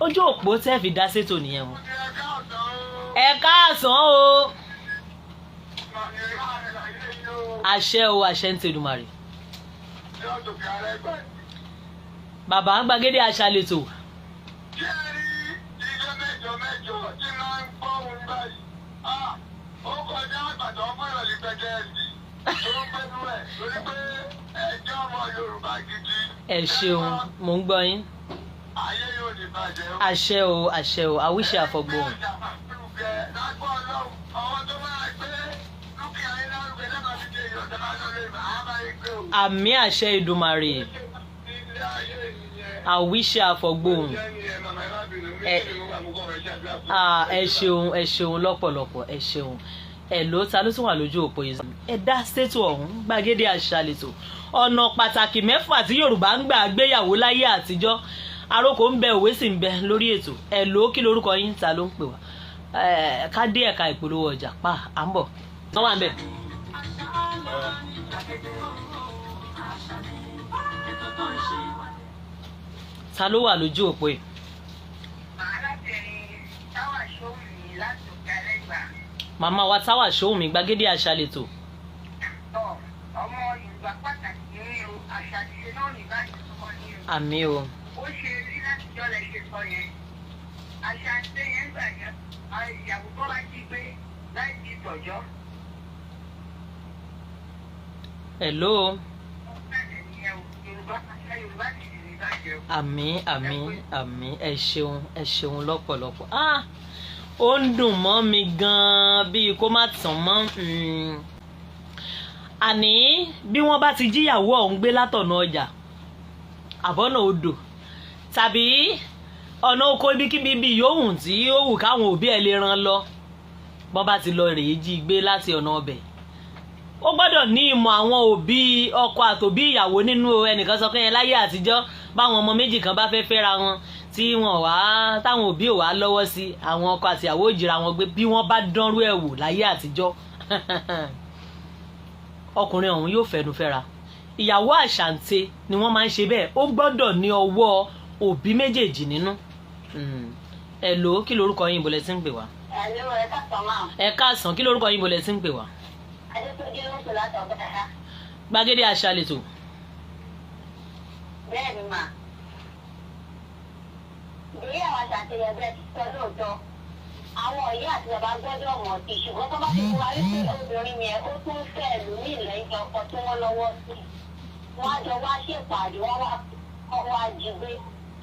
Ojú òpó tẹ́ fi dá sétò nìyẹn o. Ẹ káàsán o. Àṣẹ o, àṣẹ ń tẹdùmarè. Bàbá gbàgede àṣà lẹ́tọ̀. Ṣé ẹ rí ilé mẹ́jọ mẹ́jọ tí máa ń gbọ́ ohun báyìí? Ó kọjá àgbàdo fún ìrọ̀lẹ́ pẹ́kẹ́ẹ̀sì tó ń gbẹ́nu ẹ̀ lórí pé ẹjọ́ ọmọ Yorùbá gidi. Ẹ ṣeun, mò ń gbọ́ yín. Ayé yóò ní bàjẹ́ o. Àṣẹ o, àṣẹ o, àwíṣe àfọgbọ́n. Lágbó Ọlọ́run, àwọn tó máa gbé dúkìá yín lárugẹ náà máa fi dé ìyọ̀dá lórí àbáyé gbé o. Àmì àṣẹ Ìdùmarè. Ilé ayé nìyẹn. Àwíṣe àfọgbọ́n. Jẹ́ nìyẹn, màmá, ẹ má bínú. Ẹ ṣeun, ẹ ṣeun lọ́pọ̀lọpọ̀, ẹ ṣeun. Ẹ ló ta ló tún wà lójú òpó yìí? Ẹ dá sétò ọ̀hún, gbàgede àṣà lẹ́tọ̀. Ọ̀nà pàtàkì mẹ́fà tí Yorùbá ń gbà gbéyàwó láyé àtijọ́. Àròkò ń bẹ, òwe sì ń bẹ lórí ètò. Ẹ ló kí lorúkọ yín, ta ló ń pè wá? Ká dé ẹ̀ka ìpolówó ọjà pa, à ń bọ̀. Wọ́n wà ń bẹ̀. Àṣà ní gbàgede àṣà ní ètò tó ń ṣe wá. Ta ló wà lójú òpó yìí? Arábìnrin Táwà Ṣóhùnmí láti Òkè Alẹ́gbà. Màmá wa Táwà Ṣóhùnmí, gbàgede àṣà lẹ́tọ̀. Tọ́ ọmọ Yorùbá pàtàkì ní o, àṣà ṣíṣe náà ní báyìí kọ́ ní o. Àmì o. Ó ṣe rí látijọ́ lẹ ṣe sọ yẹn. Àṣà ṣe yẹn gbà yẹn, ìyàwó tó bá jí gbé láì sí ìtọ́jọ́. Hello. Ó bẹ̀rẹ̀ nìyẹn o. Yorùbá, àṣà Yorùbá ti sì ní bàjẹ́ o. Àmì, àmì, àmì. Ẹ ṣeun, ẹ ṣeun lọ́pọ̀lọpọ̀. Ah, ó ń dùn mọ́ mi gan-an bíi kó má tàn mọ́. Àní bí wọ́n bá ti jíyàwó ọ̀hún gbé látọ̀nà ọjà, àbọ̀nà odò, tàbí ọ̀nà oko, ibikíbi ibi yòówù tí ó wù káwọn òbí ẹ̀ lè ràn lọ, bọ́n bá ti lọ rèé jí gbé láti ọ̀nà ọbẹ̀, Ó gbọ́dọ̀ ní ìmọ̀ àwọn òbí ọkọ àtòbí ìyàwó nínú o. Ẹnìkan sọ pé yẹn láyé àtijọ́, báwọn ọmọ méjì kan bá fẹ́ fẹ́ra wọn tí wọn wá táwọn òbí ò wá lọ́wọ́ sí, àwọn ọkọ àti ìyàwó ò jìra wọn gbé. Bí wọ́n bá dánrú ẹ̀ wò láyé àtijọ́, ọkùnrin ọ̀hún yóò fẹnu fẹ́ra. Ìyàwó àṣàǹtẹ̀ ni wọ́n máa ń ṣe bẹ́ẹ̀. Ó gbọ́dọ̀ ní ọwọ́ òbí méjèèjì nínú. Ẹ lò ó. Kí lorúkọ yín? Bolẹ̀ tí ń pè wá? Hello, ẹ káàsán máa. Ẹ káàsán. Kí lorúkọ yín? Bolẹ̀ tí ń pè wá? Adétúnjí ló ń pè láti Ọ̀gbẹ́ta. Gbàgede Àṣà lètò. Bẹ́ẹ̀ ni mà. Ìgbéyàwó àṣàǹtẹ̀ bẹ́ẹ̀ ti sọ lóòótọ́. Àwọn ìyá àti bàbá gbọ́dọ̀ mọ̀ sí i, ṣùgbọ́n tó bá ti fún wa wípé obìnrin yẹn ó tún fẹ́ lómi lẹ́yìn ọkọ tí wọ́n lọ́wọ́ sí. Wọ́n á jọ wá ṣèpàdé, wọ́n wá kọ́ wá jí gbé.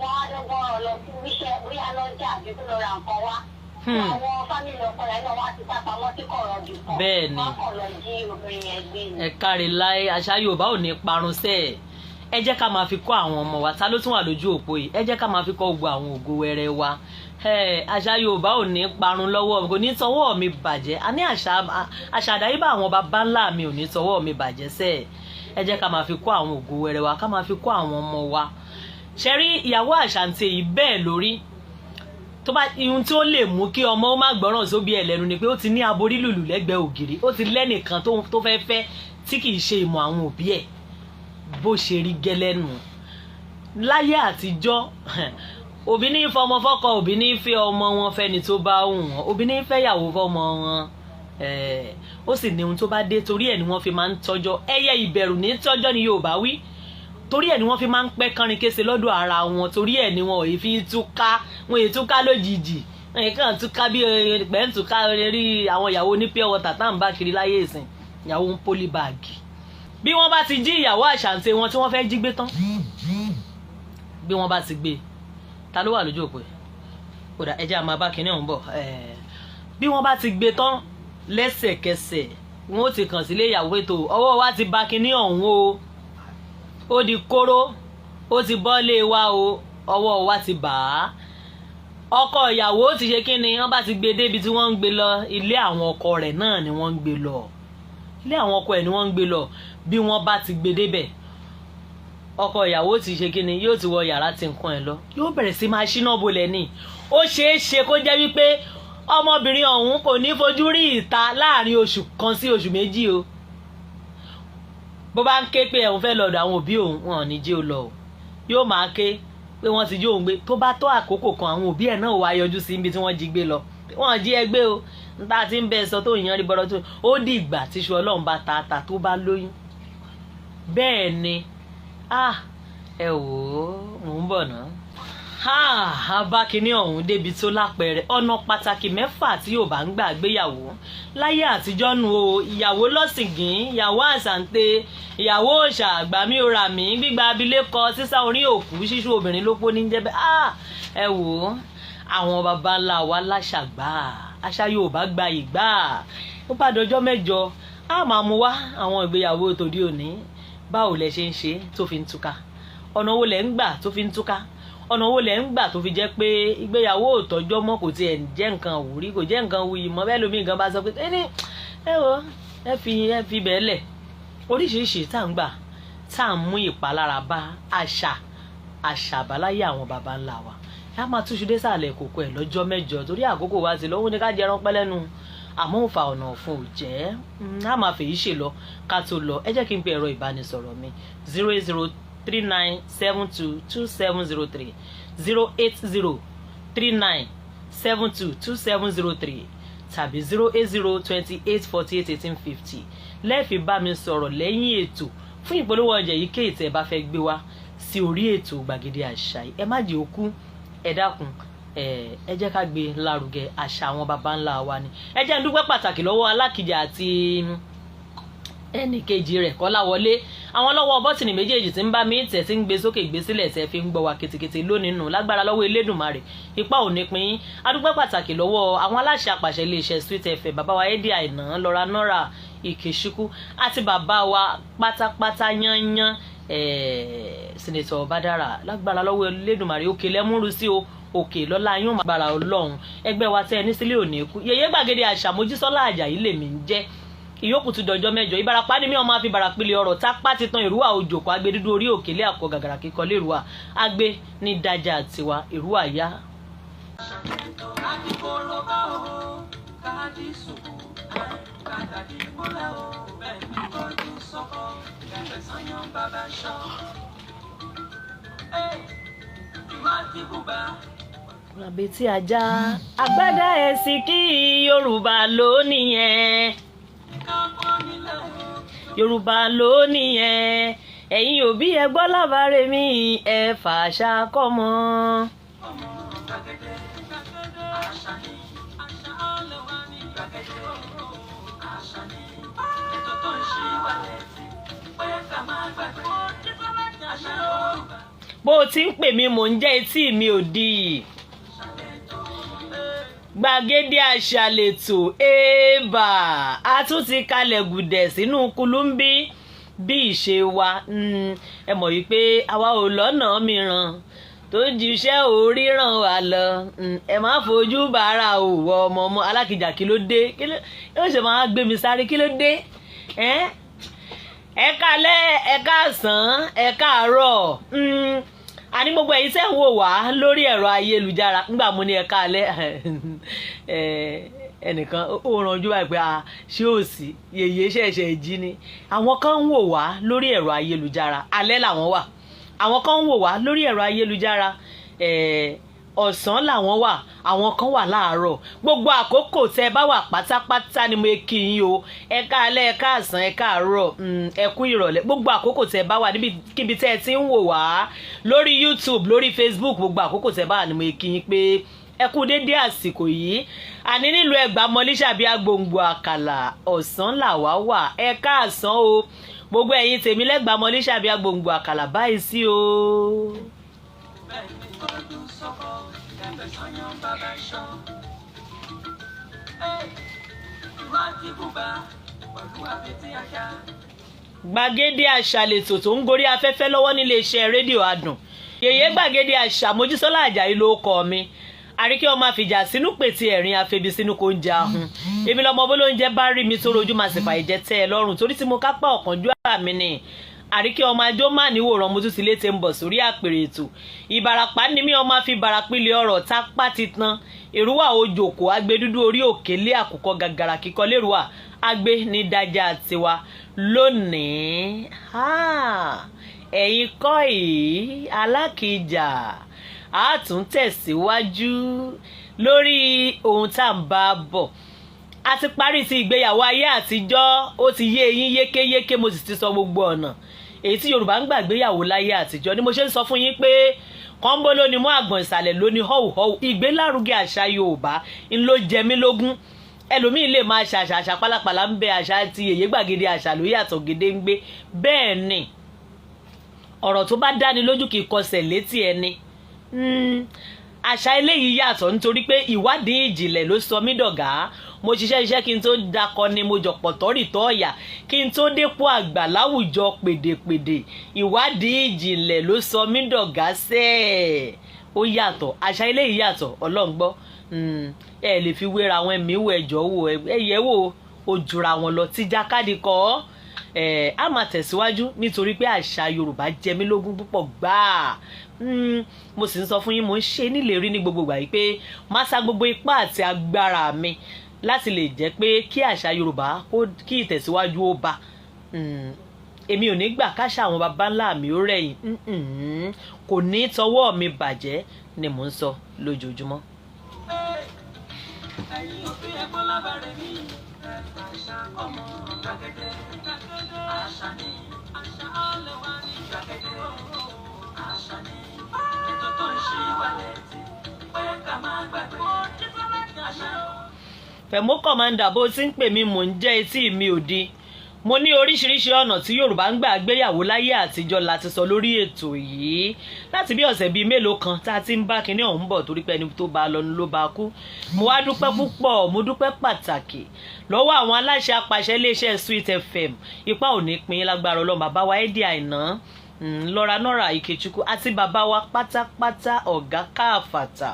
Wọ́n á dọ́gbọ́n rán lọ sí wíṣẹ́, bóyá lọ́jà àbí kó lọ ra nǹkan wá. Àwọn family ọkọ rẹ̀ náà wá ti sá pamọ́ sí kọ̀rọ̀ bì kan. Bẹ́ẹ̀ ni. Wọ́n kàn lọ jí obìnrin yẹn gbé ni. Ẹ káre láé. Àṣà Yorùbá ò ní parun sẹ́ẹ̀. Ẹ jẹ́ ká máa fi kọ́ àwọn ọmọ wa. Ta ló tún wà lójú òpó yìí? Ẹ jẹ́ ká máa fi kọ́ gbogbo àwọn ògo wẹrẹ wa. Ẹ àṣà Yorùbá ò ní parun lọ́wọ́, kò ní tọwọ́ mi bàjẹ́. A ní àṣà, àṣà àdáyébá àwọn baba ńlá mi ò ní tọwọ́ mi bàjẹ́ sẹ́ẹ̀. Ẹ jẹ́ ká máa fi kọ́ àwọn ògo wẹrẹ wa, ká máa fi kọ́ àwọn ọmọ wa. Ṣe rí ìyàwó àṣàǹtẹ̀ yìí, bẹ́ẹ̀ lórí tó bá ihun tí ó lè mú kí ọmọ ó má gbọ́ràn sóbi ẹ̀ lẹ́nu ni pé ó ti ní aborí lùlù lẹ́gbẹ̀ẹ́ ògiri, ó ti lẹ́nìkan tó fẹ́ fẹ́ tí kì í ṣe ìmọ̀ àwọn òbí ẹ̀. Bó ṣe rí gẹ́lẹ́ nù láyé àtijọ́. Òbí ní fọmọ fọ́kọ, òbí ní fẹ́ ọmọ wọn fẹ́ni tó bá wù wọ́n, òbí ní fẹ́yàwó fọmọ wọn. Ó sì ní ohun tó bá dé, torí ẹ̀ ni wọ́n fi máa ń tọ́jọ́. Ẹyẹ ìbẹ̀rù ní tọ́jọ́ ni Yorùbá wí. Torí ẹ̀ ni wọ́n fi máa ń pẹ́ kánrin kése lọ́dọ̀ ara wọn. Torí ẹ̀ ni wọn ò fi túká, wọn ò túká lójijì, wọn kàn túká bí pẹ́ ń túká rí. Àwọn ìyàwó ní pure water tá à ń bá kiri láyé ìsìn, ìyàwó ń polybag, bí wọ́n bá ti jí ìyàwó àṣàǹtẹ̀ wọn tí wọ́n fẹ́ jí gbé tán, bí wọ́n bá ti gbé. Ta ló wà lójú òpó? Kódà ẹ jẹ́ àmọ́ bá kinní ọ̀hún bọ̀. Bí wọ́n bá ti gbé tán, lẹ́sẹ̀kẹsẹ̀ wọ́n ó ti kàn sílé ìyàwó. Ètò ọwọ́ wa ti bá kinní ọ̀hún o, ó di kóró, ó ti bọ́lé wa o, ọwọ́ wa ti bà á. Ọkọ ìyàwó ti ṣe kí ni? Wọ́n bá ti gbé débi tí wọ́n ń gbé lọ, ilé àwọn ọkọ rẹ̀ náà ni wọ́n ń gbé lọ, ilé àwọn ọkọ ẹ̀ ni wọ́n ń gbé lọ. Bí wọ́n bá ti gbé débẹ̀, ọkọ ìyàwó ti ṣe kí ni? Yóò ti wọ yàrá tí nǹkan ẹ̀ lọ, yóò bẹ̀rẹ̀ sí máa ṣínà bolẹ̀ ni. Ó ṣeé ṣe kó jẹ́ wípé ọmọbìnrin ọ̀hún kò ní fojú rí ìta láàrin oṣù 1 sí oṣù 2 o. Bó bá ń ké pé ẹ̀hún fẹ́ lọ́dọ̀ àwọn òbí òun, wọn ò ní jẹ́ ó lọ o. Yóò máa ké pé wọ́n ti jí òun gbé. Tó bá tó àkókò kan, àwọn òbí ẹ̀ náà wá yọjú sí ibi tí wọ́n jí gbé lọ. Wọ́n jí ẹ gbé o, níta tí ń bẹ sọ tó yàn rí bọ́rọ̀ tó. Ó di ìgbà tíṣu Ọlọ́run bá ta ta tó bá lóyún. Bẹ́ẹ̀ ni. Ah, ẹ wò ó, mò ń bọ̀ náà. Abákiní ọ̀hún débi tó lápẹẹrẹ ọ̀nà pàtàkì mẹ́fà tí yóò bá ń gbà gbéyàwó láyé àtijọ́ nu o. Ìyàwó lọ́sìngín, ìyàwó àṣàǹtẹ̀, ìyàwó òòṣà, àgbàmí òrà mí, gbígba abilékọ, sísá orí òkú, ṣíṣú obìnrin ló pọ̀ ní jẹ́bẹ́. Ẹ wò ó, àwọn baba ńlá wa láṣàgbà, àṣà Yorùbá gba ìgbà. Ó bá dọjọ́ mẹ́jọ, á máa mú wá àwọn ìgbéyàwó tòde òní. Báwo lẹ ṣe ń ṣe tó fi ń túká? Ọ̀nà wo lẹ ń gbà tó fi ń túká? Ọ̀nà wo lẹ ń gbà tó fi jẹ́ pé ìgbéyàwó ò tọ́jọ́ mọ́, kò tiẹ̀ jẹ́ nǹkan wúrí, kò jẹ́ nǹkan wuyì mọ́? Bẹ́ẹ̀ lómi nǹkan bá sọ pé ẹni ẹ wo, ẹ fi bẹ́ẹ̀ lẹ̀. Oríṣiríṣi tá à ń gbà tá à ń mú ìpalára bá àṣà àbáláyé àwọn baba ńlá wa, a máa túṣu dé sàlẹ̀ kòkó ẹ̀ lọ́jọ́ mẹ́jọ, torí àkókò wa ti lọ́wọ́ ní ká jẹran pẹ́ lẹ́nu, àmọ́ òǹfà ọ̀nà ọ̀fun ò jẹ́. A máa fèyí ṣe lọ. Ká tó lọ, ẹ jẹ́ kí n pe ẹ̀rọ ìbánisọ̀rọ̀ mi: 08039722703, 08039722703 tàbí 08028481850 lẹ́ẹ̀fi bá mi sọ̀rọ̀ lẹ́yìn ètò fún ìpolówó ọjà èyíkéyìí tẹ́ ẹ bá fẹ́ gbé wá sí orí ètò Gbàgede Àṣà yìí. Ẹ má jẹ́ òkú, ẹ dákun, ẹ jẹ́ ká gbé lárugẹ. Àṣà àwọn baba ńlá wa ni. Ẹ jẹ́ n dúpẹ́ pàtàkì lọ́wọ́ Alákìjà àti ẹnì kejì rẹ̀ Kọ́láwọlé, àwọn lọ́wọ́ bọ́tìnì méjèèjì tí ń bá mi tẹ̀, tí ń gbé sókè gbé sílẹ̀, tẹ̀ fi ń gbọ́ wa ketekete lónìí nù. Lágbára lọ́wọ́ Elédùnmarè, ipa ò ní pín. Adúpẹ́ pàtàkì lọ́wọ́ àwọn aláṣẹ àpàṣẹ iléeṣẹ́ Sweet FM, bàbá wa Ẹ́dí Àìná Lọ́ra Nọ́ra Ìkèṣíkú àti bàbá wa pátápátá yányán, Senator Bádàrà. Lágbára lọ́wọ́ Elédùnmarè, òkè lẹ́múrú sí o, òkè lọ́lá yóò máa gbára Ọlọ́run. Ẹgbẹ́ wa tẹ́ ẹ ní sílé òní kú. Yèyé Gbàgede Àṣà, Mojísọ́lá Àjàyí lèmi ń jẹ́. Ìyókù tún dọjọ́ mẹ́jọ. Ìbarapá ni mí, ọmọ àfi barapilẹ̀ ọ̀rọ̀ tápá ti tan ìrúwà òjòkó agbe dúdú orí òkèlè àkọ gàgàrà kíkọ lérúwà agbe ní dájà tiwa ìrúwà yá. Kájí kóróbá o, kájí sùkú, kàdàdí mọ́lẹ̀ o, bẹ́ẹ̀ ni tọ́jú sọ́kọ, kẹfẹ́ sányán bàbá ṣọ́. Ìwà tí bùbá. Àbètí ajá agbádá ẹ̀sìn kí Yorùbá ló nìyẹn. Ká pọ́n nílẹ̀. Yorùbá ló nìyẹn. Ẹ̀yin òbí ẹ gbọ́ lábàárẹ̀ mi, ẹ fàṣà kọ́mọ. Ọmọ gbàgede, gbàgede, àṣà ni, àṣà lè wá ní gbàgede, àṣà ni, ètò tó ń ṣí wa létí, pé ká má gbàgbé, àṣà Yorùbá. Bó o ti ń pè mí, mò ń jẹ́, etí mi ò di. Gbàgede Àṣà lètò èèbà, a tún ti kalẹ̀ gùdẹ̀ sínú kulúmbí bí ìṣe wa. Ẹ mọ̀ wípé àwa ò lọ́nà mìíràn tó jíṣẹ́ oríran wa lọ. Ẹ má fojú bàárà òwò ọmọ ọmọ alákìjà. Kí ló dé? Kí ló yóò ṣe máa gbé mi sáré? Kí ló dé? Ẹ kálẹ́, ẹ káàsán, ẹ káàárọ̀. Àní gbogbo ẹ̀yin tẹ́ ń wò wá lórí ẹ̀rọ ayélujára, ńgbà mo ní ẹ káalẹ́, ẹnìkan ó ranjú báyìí pé a ṣé ò sí yèyé ṣẹ̀ṣẹ̀ jí ni. Àwọn kan ń wò wá lórí ẹ̀rọ ayélujára, alẹ́ làwọn wà. Àwọn kan ń wò wá lórí ẹ̀rọ ayélujára, ọ̀sán làwọn wà. Àwọn kan wà láàárọ̀. Gbogbo àkókò tẹ́ ẹ bá wà pátápátá ni mo kí yín o. Ẹ káalẹ́, ẹ káàsán, ẹ káàárọ̀, ẹ kú ìrọ̀lẹ́. Gbogbo àkókò tẹ́ ẹ bá wà, níbikíbi tẹ́ ẹ ti ń wò wá lórí YouTube, lórí Facebook, gbogbo àkókò tẹ́ ẹ bá wà ni mo kí yín pé ẹ kú dédé àsìkò yìí. Àní nílùú Ẹ̀gbá mọlíṣàbí agbòǹgbò àkàlà, ọ̀sán làwa wà. Ẹ káàsán o, gbogbo ẹ̀yin tèmi lẹ́gbàá mọlíṣàbí agbòǹgbò àkàlà báyìí sí o. Bẹ́ẹ̀ ni tọ́jú sọ́kọ, kẹfẹ́ sányán bàbá ṣọ́. Ìwà tí bùbá pẹ̀lú àbètí ajá. Gbàgede Àṣà lètò tó ń gorí afẹ́fẹ́ lọ́wọ́ nílé iṣẹ́ rédíò Adùn. Yèyé Gbàgede Àṣà, Mojísọ́lá Àjàyí ló kọ mi. Àríkẹ́ ọmọ àfìjà sínú pètè ẹ̀rín afebi sínú kò ń jẹ ahun. Èmi lọmọ bó lóúnjẹ bá rí mi tó rojú máa sì fàyè jẹ tẹ́ ẹ lọ́rùn, torí tí mo kápá ọ̀kánjú àmì ni. Àríkẹ́ ọmọ ajó má níwòrán, mo tún ti létè ń bọ̀ sórí àpèrè ètò. Ìbàràpá ni mí, ọmọ àfi barapílẹ̀ ọ̀rọ̀ tápá ti tan èrúwà òjòkó agbẹdúdú orí òkèlé àkùkọ gàgàrà kíkọ lérúwà agbe ní dájà tiwa lónìí. Ẹ̀yin kọ́ yìí alákìjà, a tún tẹ̀síwájú lórí ohun tá à ń bá bọ̀. A ti parí ti ìgbéyàwó ayé àtijọ́, ó ti yé eyín yékéyéké. Mo sì ti sọ gbogbo ọ̀nà èyí tí Yorùbá ń gbàgbéyàwó láyé àtijọ́ ni mo ṣe ń sọ fún yín pé kọ́ńbó ló ní mú àgbọ̀n ìsàlẹ̀ ló ní họ́wùhọ́wù. Ìgbélárugẹ àṣà Yorùbá ń ló jẹ mí lógún. Ẹlòmíín lè máa ṣàṣà àṣà pálapàla ń bẹ, àṣà ti Yèyé Gbàgede Àṣà ló yàtọ̀ gédéǹgbé. Bẹ́ẹ̀ ni, ọ̀rọ̀ tó bá dáni lójú kì í kọsẹ̀ létí ẹni. Àṣà eléyìí yàtọ̀ nítorí pé ìwádìí ìjìnlẹ̀ ló sọ mí dọ̀gá. Mo ṣiṣẹ́ iṣẹ́ kí n tó dakọ ni, mo jọ̀pọ̀ tọ́rì tọ́ọ̀yà kí n tó dépò àgbà láwùjọ pèdèpèdè. Ìwádìí ìjìnlẹ̀ ló sọ mí dọ̀gá sẹ́ẹ̀. Ó yàtọ̀, àṣà eléyìí yàtọ̀. Ọlọ́ngbọ́, ẹ lè fi wéra àwọn ẹ̀mí wò, ẹjọ́ wò, ẹ yẹ̀ wò, ó jura wọn lọ tíjákàdì kọ́ ẹ. Á máa tẹ̀síwájú nítorí pé àṣà Yorùbá jẹ mí lógún púpọ̀ gbáà. Mo sì ń sọ fún yín, mo ń ṣe nílérí ní gbogbo ìgbà yìí pé má sa gbogbo ipá àti agbára mi láti lè jẹ́ pé kí àṣà Yorùbá kí ìtẹ̀síwájú ó bá. Èmi ò ní gbà káṣà àwọn baba ńlá mi ó rẹ̀yìn, kò ní tọwọ́ mi bàjẹ́ ni mò ń sọ lójoojúmọ́. Ẹ̀yin òbí, ẹ̀gbọ́n lábàárẹ̀ mi, àṣà ọmọ gbàgede, gbàgede, àṣà ni, àṣà lè wá ní gbàgede, àṣà ni, ètò tó ń ṣí wa létí pé ká má gbàgbé àṣà. Fẹ̀mú Kọ̀mándà, bó ti ń pè mí, mò ń jẹ́, etí mi ò di. Mo ní oríṣiríṣi ọ̀nà tí Yorùbá ń gbà gbéyàwó láyé àtijọ́ láti sọ lórí ètò yìí láti bí ọ̀sẹ̀ bíi mélòó kan tá a ti ń bá kinní ọ̀hún bọ̀, torí pé ẹni tó bá a lọ ló bá a kú. Mo wá dúpẹ́ púpọ̀, mo dúpẹ́ pàtàkì lọ́wọ́ àwọn aláṣẹ apàṣẹ iléeṣẹ́ Sweet FM. Ipa ò ní pín lágbára Ọlọ́run. Bàbá wa Ẹ́dí Àìná, Lọ́ra Nọ́ra Ìkechukwu àti bàbá wa pátápátá, ọ̀gá káàfàtà,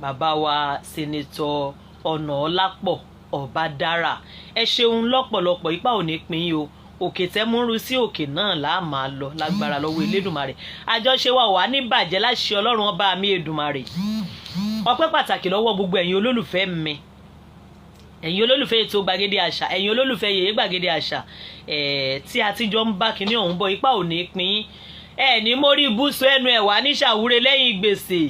bàbá wa Senator Ọ̀nàọlápọ̀. Ọbadára. Ẹ ṣeun lọ́pọ̀lọpọ̀. Ipa ò ní pín yín o. Òkè tẹ́múrú sí òkè náà là á máa lọ lágbára lọ́wọ́ Elédùmarè. Àjọṣe wa wà ní bàjẹ́ láṣẹ Ọlọ́run Ọba mi Èdùmarè. Ọpẹ́ pàtàkì lọ́wọ́ gbogbo ẹ̀yin olólùfẹ́ mi, ẹ̀yin olólùfẹ́ ètò Gbàgede Àṣà, ẹ̀yin olólùfẹ́ Yèyé Gbàgede Àṣà tí a ti jọ ń bá kinní ọ̀hún bọ̀. Ipa ò ní pín ẹ ní mórí ibùsùn ẹnu ẹ̀ wá ní ṣàwúre lẹ́yìn gbèsè.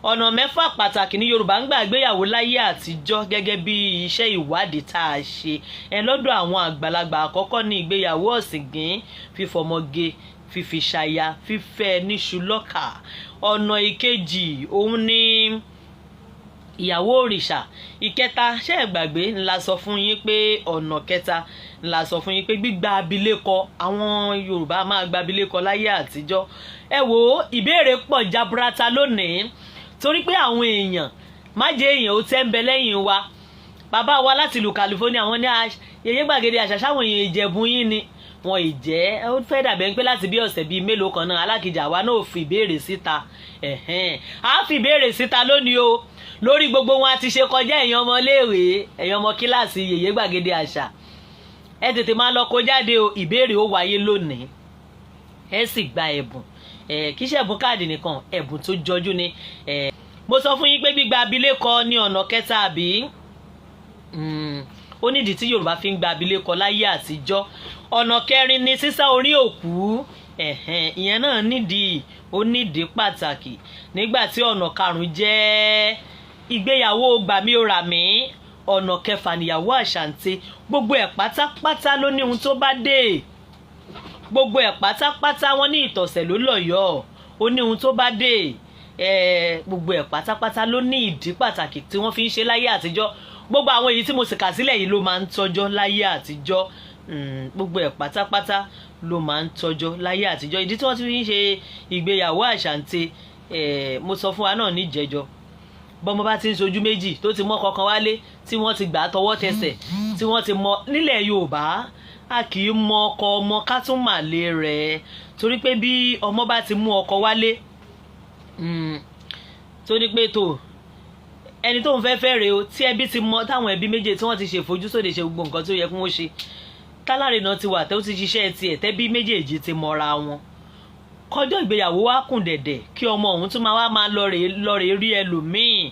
Ọ̀nà mẹ́fà pàtàkì ní Yorùbá ń gbà gbéyàwó láyé àtijọ́ gẹ́gẹ́ bí iṣẹ́ ìwádìí tá a ṣe ẹ lọ́dọ̀ àwọn àgbàlagbà. Àkọ́kọ́ ní ìgbéyàwó ọ̀sìngín, fífọmọge fífi ṣaya, fífẹ́ níṣu lọ́kà. Ọ̀nà ìkejì òun ní ìyàwó òrìṣà. Ìkẹta, ṣé ẹ gbàgbé ńlá sọ fún yín pé ọ̀nà kẹta ńlá sọ fún yín pé gbígba abilékọ, àwọn Yorùbá máa gba abilékọ láyé àtijọ́. Ẹ wò ó, ìbéèrè pọ̀ jaburata lónìí torí pé àwọn èèyàn má jẹ́ èèyàn ó tẹ́ ń bẹ lẹ́yìn wa. Bàbá wa láti ìlú California, wọ́n ní, "Yèyé Gbàgede Àṣà, sáwọn èèyàn Ìjẹ̀bú yín ni wọn ìjẹ́?" Ó fẹ́ dàbẹ̀ pé láti bí ọ̀sẹ̀ bíi mélòó kan náà, alákìjà wa náà fi ìbéèrè síta. Á fi ìbéèrè síta lónìí o lórí gbogbo wọn a ti ṣe kọjá. Ẹ̀yin ọmọléèwé, ẹ̀yin ọmọ kíláàsì Yèyé Gbàgede Àṣà, ẹ tètè máa lọ kó jáde o. Ìbéèrè ó wáyé lónìí, ẹ sì gba ẹ̀bùn. Kì í ṣe ẹ̀bùn káàdì nìkan, ẹ̀bùn tó jọjú ni. Mo sọ fún yín pé gbígba abilékọ ní ọ̀nà kẹta, àbí? Ó nídìí tí Yorùbá fi ń gba abilékọ láyé àtijọ́. Ọ̀nà kẹrin ni sísá orí òkú. Ìyẹn náà nídìí, ó nídìí pàtàkì. Nígbà tí ọ̀nà karùn-ún jẹ́ ìgbéyàwó gbàmí-ó-rà-mí. Ọ̀nà kẹfà níyàwó àṣàǹtẹ̀. Gbogbo ẹ̀ pátápátá ló ní ohun tó bá dé. Gbogbo ẹ̀ pátápátá, wọ́n ní ìtọ̀sẹ̀ ló lọ́yọ̀ọ́, ó ní ohun tó bá dé. Gbogbo ẹ̀ pátápátá ló ní ìdí pàtàkì tí wọ́n fi ń ṣe láyé àtijọ́. Gbogbo àwọn èyí tí mo sì kà sílẹ̀ yìí ló máa ń tọ́jọ́ láyé àtijọ́. Gbogbo ẹ̀ pátápátá ló máa ń tọ́jọ́ láyé àtijọ́. Ìdí tí wọ́n ti fi ń ṣe ìgbéyàwó àṣàǹtẹ̀, mo sọ fún wa náà níjẹjọ, bọ́mọ bá ti ń sojú méjì, tó ti mọ́ kankan wálé, tí wọ́n ti gbà á tọwọ́ tẹsẹ̀, tí wọ́n ti mọ. Nílẹ̀ Yorùbá, a kì í mọ ọkọ ọmọ ká tún màlè rẹ̀, torí pé bí ọmọ bá ti mú ọkọ wálé, tó ní pé tó ẹni tó ń fẹ́ fẹ́ rèé o, tí ẹbí ti mọ, táwọn ẹbí méjì tí wọ́n ti ṣe ìfojúsóde, ṣe gbogbo nǹkan tó yẹ kí wọ́n ṣe, tálárinà ti wà tó ti ṣiṣẹ́ tiẹ̀, tẹ́bí méjèèjì ti mọra wọn, kọjọ́ ìgbéyàwó wa kùn dẹ̀dẹ̀, kí ọmọ ọ̀hún tún máa wá máa lọ́ọ̀rẹ́ rí ẹlòmíì,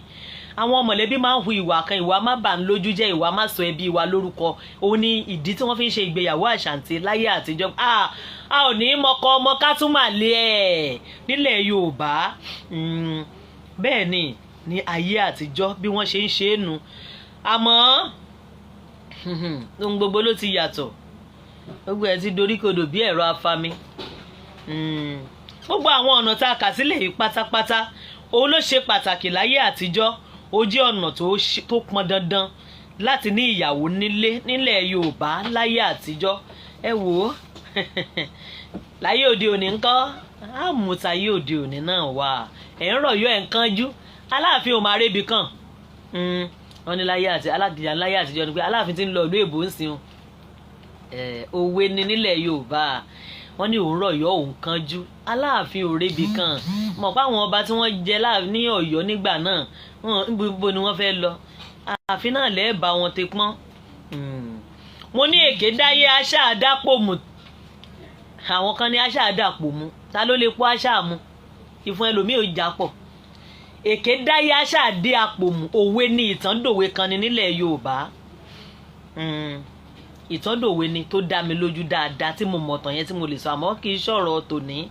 àwọn mọ̀lẹ́bí máa ń hu ìwà kan, ìwà má bà ń lójú jẹ́, ìwà má sọ ẹbí wa lórúkọ. Òun ni ìdí tí wọ́n fi ń ṣe ìgbéyàwó àṣàǹtì láyé àtijọ́. A ò ní mọkọ ọmọ ká tún mà lé ẹ̀ nílẹ̀ Yorùbá. Bẹ́ẹ̀ ni ní ayé àtijọ́ bí wọ́n ṣe ń ṣe é nu. Àmọ́ ohun gbogbo ló ti yàtọ̀, gbogbo ẹ̀ ti doríkodò bí ẹ̀rọ afami. Gbogbo àwọn ọ̀nà tá a kà sílẹ̀ yìí pátápátá, òun ló ṣe pàtàkì láyé àtijọ́. Ó jẹ́ ọ̀nà tó pọn dandan láti ní ìyàwó nílé nílẹ̀ Yorùbá láyé àtijọ́. Ẹ wò ó, láyé òde òní ńkọ́? Àmútayé òde òní náà wà. Ẹ̀ ń rọ̀yọ́, ẹ̀ ń kánjú. Aláàfin ò máa rébi kàn. Wọ́n ní láyé àti alákìjà láyé àtijọ́ ni pé Aláàfin ti ń lọ ìlú èbó ń sìn. Òwe ni nílẹ̀ Yorùbá. Wọ́n ní òun rọ̀yọ́, òun kánjú, Aláàfin ò rébi kan. Mọ̀ pé àwọn ọba tí wọ́n jẹ ní Ọ̀yọ́ nígbà náà, níbo ni wọ́n fẹ́ lọ? Ààfin náà lẹ́ẹ̀bà wọn ti pọ́n. Mo ní èké dáyé, aṣá àdápò mu. Àwọn kan ní aṣá àdàpò mu. Ta ló lè pọ́ aṣá mu? Ìfun ẹlòmíì ò já pọ̀. Èké dáyé, aṣá àdé àpò mu. Òwe ni, ìtàn dòwe kan ni nílẹ̀ Yorùbá. Ìtàn dòwe ni tó dá mi lójú dáadáa tí mo mọ̀tàn yẹn tí mo lè sọ, àmọ́ kì í ṣọ̀rọ̀ tòní.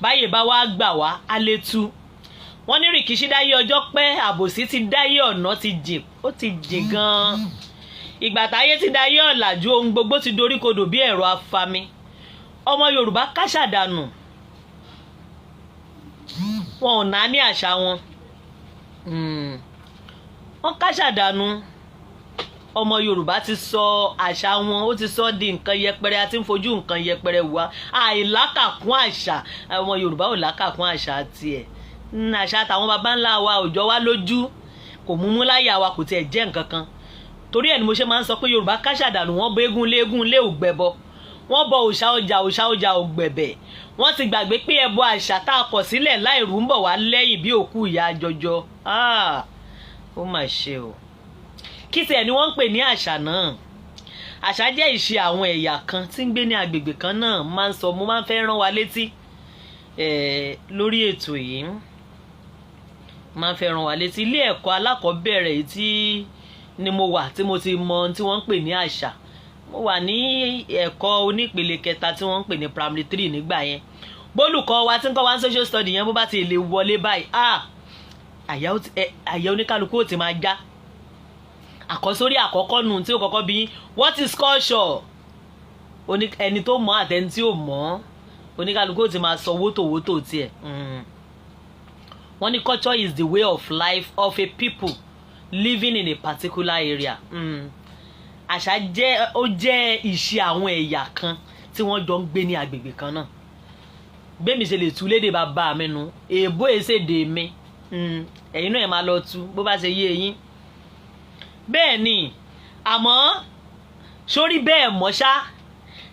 Báyìí bá wá gbà wá, á lè tú. Wọ́n ní rìkíṣí dáyé ọjọ́ pẹ́, àbòsí ti dáyé, ọ̀nà ti jìn, ó ti jìn gan-an. Ìgbà táyé ti dáyé ọ̀làjú, ohun gbogbo ti doríkodò bí ẹ̀rọ afami. Ọmọ Yorùbá káṣà dànù, wọn ò náà ní àṣà wọn. Wọ́n káṣà dànù. Ọmọ Yorùbá ti sọ àṣà wọn, ó ti sọ di nǹkan yẹpẹrẹ, àti ń fojú nǹkan yẹpẹrẹ wá. Àìlákàkún àṣà, ọmọ Yorùbá ò lákàkún àṣà tiẹ̀. Àṣà tàwọn baba ńlá wa ò jọ wá lójú, kò múmú láyà wa, kò tiẹ̀ jẹ́ nǹkan kan. Torí ẹ̀ ni mo ṣe máa ń sọ pé Yorùbá káṣà dànù. Wọ́n bọ eégún, léégún lé ò gbẹbọ. Wọ́n bọ òòṣà ọjà, òòṣà ọjà ò gbẹ̀bẹ̀. Wọ́n ti gbàgbé pé ẹbọ àṣà tá a kọ̀ sílẹ̀ láìrú ń bọ̀ wá lẹ́yìn bí òkú ìyá jọjọ. Ó mà ṣe o. Kí tiẹ̀ ni wọ́n ń pè ní àṣà náà? Àṣà jẹ́ ìṣe àwọn ẹ̀yà kan tí ń gbé ní agbègbè kan náà. Máa ń sọ, mo máa ń fẹ́ rán wa létí lórí ètò yìí, máa ń fẹ́ rán wa létí. Ilé ẹ̀kọ́ alákọ̀ọ́bẹ̀rẹ̀ yìí tí ni mo wà tí mo ti mọ ohun tí wọ́n ń pè ní àṣà. Mo wà ní ẹ̀kọ́ onípele kẹta tí wọ́n ń pè ní primary three nígbà yẹn. Bólùkọ́ wa tí ń kọ́ wa ní social study yẹn, bó bá ti lè wọlé báyìí, ah, àyà oníkálukú ó ti máa já. Àkọ́sórí àkọ́kọ́ nù tí ó kọ́kọ́ bí, "What is culture?" Ẹni tó mọ̀ àtẹni tí ò mọ̀, oníkálukú ó ti máa sọ wótòwótò tiẹ̀. Wọ́n ní culture is the way of life of a people living in a particular area. Àṣà jẹ́, ó jẹ́ ìṣe àwọn ẹ̀yà kan tí wọ́n jọ ń gbé ní agbègbè kan náà. Bẹ́ẹ̀ mi ṣe lè tú lédè bàbá mi nu, èèbó èsèdè mi. Ẹ̀yin náà ẹ̀ máa lọ tú bó bá ṣe yé eyín. Bẹ́ẹ̀ ni, àmọ́ sórí bẹ́ẹ̀ mọ́ ṣá,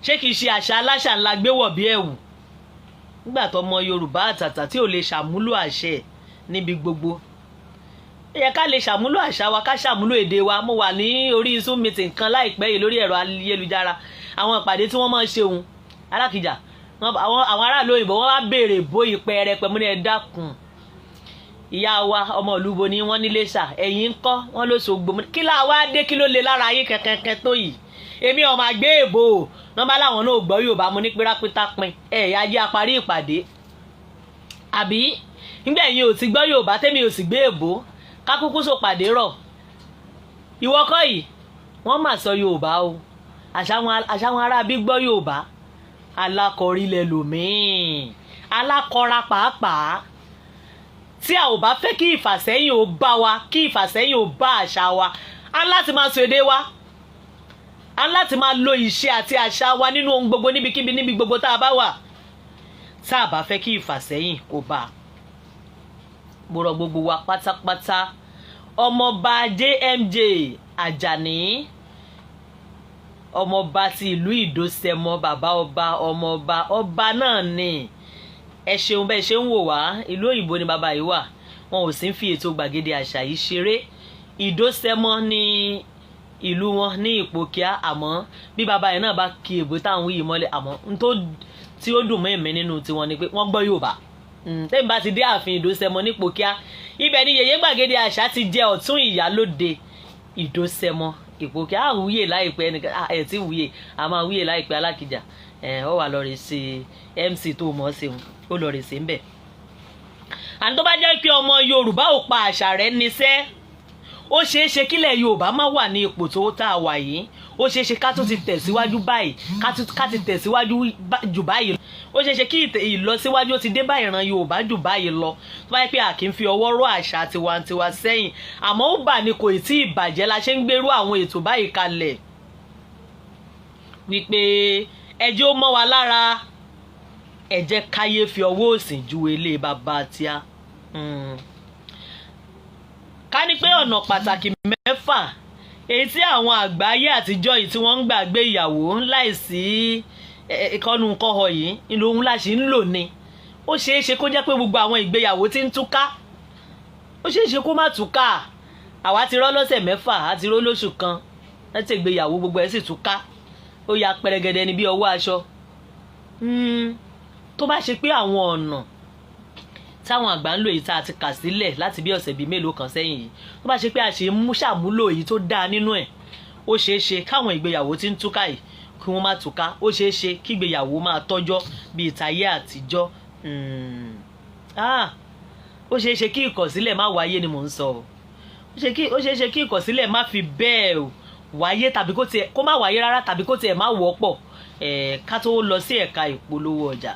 ṣé kìí ṣe àṣà aláṣà ńlá gbé wọ̀ bí ẹ̀wù nígbà tó ọmọ Yorùbá àtàtà tí ò lè ṣàmúlò àṣẹ níbi gbogbo? Ó yẹ ká lè ṣàmúlò àṣà wa, ká ṣàmúlò èdè wa. Mo wà ní orí Zoom meeting kan láìpẹ́ yìí lórí ẹ̀rọ ayélujára, àwọn ìpàdé tí wọ́n máa ń ṣe òun alákìjà. Àwọn aráàlú òyìnbó, wọ́n wá béèrè bóyí pẹ́ẹ́rẹ́pẹ́. Mú ní, "Ẹ dákun, ìyá wa, ọmọ ìlú bo ni?" Wọ́n nílé ṣà. "Ẹ̀yìn ń kọ́?" Wọ́n ló ṣògbó. "Kí láà wá dé? Kí ló lè lára yín kẹ̀kẹ́kẹ́ tó yìí? Èmi ọmọ àgbé èbò wọ́n bá láwọn náà gbọ́ Yorùbá." Mo ní pérápítá pin ẹ̀ yá jẹ́ àparí ìpàdé, àbí nígbà ẹ̀yin ò ti gbọ́ Yorùbá, tẹ́mi ò sì gbé èbó, kákúkú sòpàdé rọ̀. Ìwọ kọ́ yìí, wọ́n mà sọ Yorùbá o. Àṣà wọn ará bí gbọ́ Yorùbá, alákọ̀ọ́rí lẹ́lòmíì, alákọ̀ọ́ra pàápàá. Tí a ò bá fẹ́ kí ìfàsẹ́yìn ó bá wa, kí ìfàsẹ́yìn ó bá àṣà wa, á ń láti máa sọ èdè wa, á ń láti máa lo ìṣe àti àṣà wa nínú ohun gbogbo, níbikíbi, níbi gbogbo tá a bá wà, tá a bá fẹ́ kí ìfàsẹ́yìn kó bá a. Mo rọ̀ gbogbo wa pátápátá. Ọmọọba JMJ Àjàní, ọmọọba ti ìlú Ìdósẹmọ, bàbá ọba, ọmọọba, ọba náà ni. Ẹ ṣeun bẹ́ẹ̀ ṣe ń wò wá. Ìlú òyìnbó ni bàbá yìí wà, wọn ò sì ń fi ètò gbàgede àṣà yìí ṣeré. Ìdósẹmọ ní ìlú wọn ní Ìpòkíà. Àmọ́ bí bàbá yìí náà bá kí èbó táwọn yìí mọ́lẹ̀, àmọ́ n tó tí ó dùn mọ́ èmi nínú tiwọn ni pé wọ́n gbọ́ Yorùbá. Tẹ́mi bá ti dé ààfin Ìdósẹmọ ní Ìpòkíà, ibẹ̀ ni yèyé gbàgede àṣà ti jẹ ọ̀tún ìyálóde Ìdósẹmọ Ìpòkíà. Àwúyè láìpẹ́ ẹnìkan ẹ̀ tí wúyè, a máa wúyè láìpẹ́. Alákìjà ẹ̀ ó wà lọ rè ṣe MC tó mọ̀ ọ́ ṣeun, ó lọ rè ṣe ń bẹ̀. Àní tó bá jẹ́ pé ọmọ Yorùbá ò pa àṣà rẹ̀ níṣẹ́, ó ṣeé ṣe kílẹ̀ Yorùbá má wà ní ipò tó tá a wà yìí. Ó ṣeé ṣe ká tún ti tẹ̀síwájú báyìí, ká ti tẹ̀síwájú jù báyìí. Ó ṣeé ṣe kí ìlọsíwájú ó ti dé bá ìran Yorùbá jù báyìí lọ, tó bá yẹ pé a kì í fi ọwọ́ rọ́ àṣà tiwantiwa sẹ́yìn. Àmọ́ ó bà ní kò tí ì bàjẹ́ la ṣe ń gbérú àwọn ètò báyìí kalẹ̀, wípé ẹjẹ́ ó mọ́ wa lára, ẹ jẹ́ káyé fi ọwọ́ òsì ju ilé bàbá tíá. Ká ní pé ọ̀nà pàtàkì mẹ́fà èyí tí àwọn àgbáyé àtijọ́ yìí tí wọ́n ń gbàgbé ìyàwó láìsí ìkọ́nù kọ́họ yìí lòun la ṣì ń lò ní, ó ṣeé ṣe kó jẹ́ pé gbogbo àwọn ìgbéyàwó tí ń túká, ó ṣeé ṣe kó má túká. Àwa ti rọ́ lọ́sẹ̀ 6, àti rọ́ lóṣù kan láti ìgbéyàwó, gbogbo ẹ̀ sì túká, ó ya pẹrẹgẹdẹ ní bí ọwọ́ aṣọ. Tó bá ṣe pé àwọn ọ̀nà táwọn àgbà ń lò yìí tá a ti kà sílẹ̀ láti bí ọ̀sẹ̀ bíi mélòó kan sẹ́yìn yìí, tó bá ṣe pé a ṣe ń ṣàmúlò èyí tó dáa nínú ẹ̀, ó ṣeé ṣe káwọn ìgbéyàwó tí ń túká yìí kí wọ́n má túká. Ó ṣeé ṣe kí ìgbéyàwó máa tọ́jọ́ bíi tayé àtijọ́. Ah, ó ṣeé ṣe kí ìkọ̀sílẹ̀ má wáyé ni mò ń sọ o. Ó ṣeé ṣe kí ìkọ̀sílẹ̀ má fi bẹ́ẹ̀ wáyé, tàbí kó tiẹ̀ kó má wáyé rárá, tàbí kó tiẹ̀ má wọ́pọ̀. Ká tó lọ sí ẹ̀ka ìpolówó ọjà,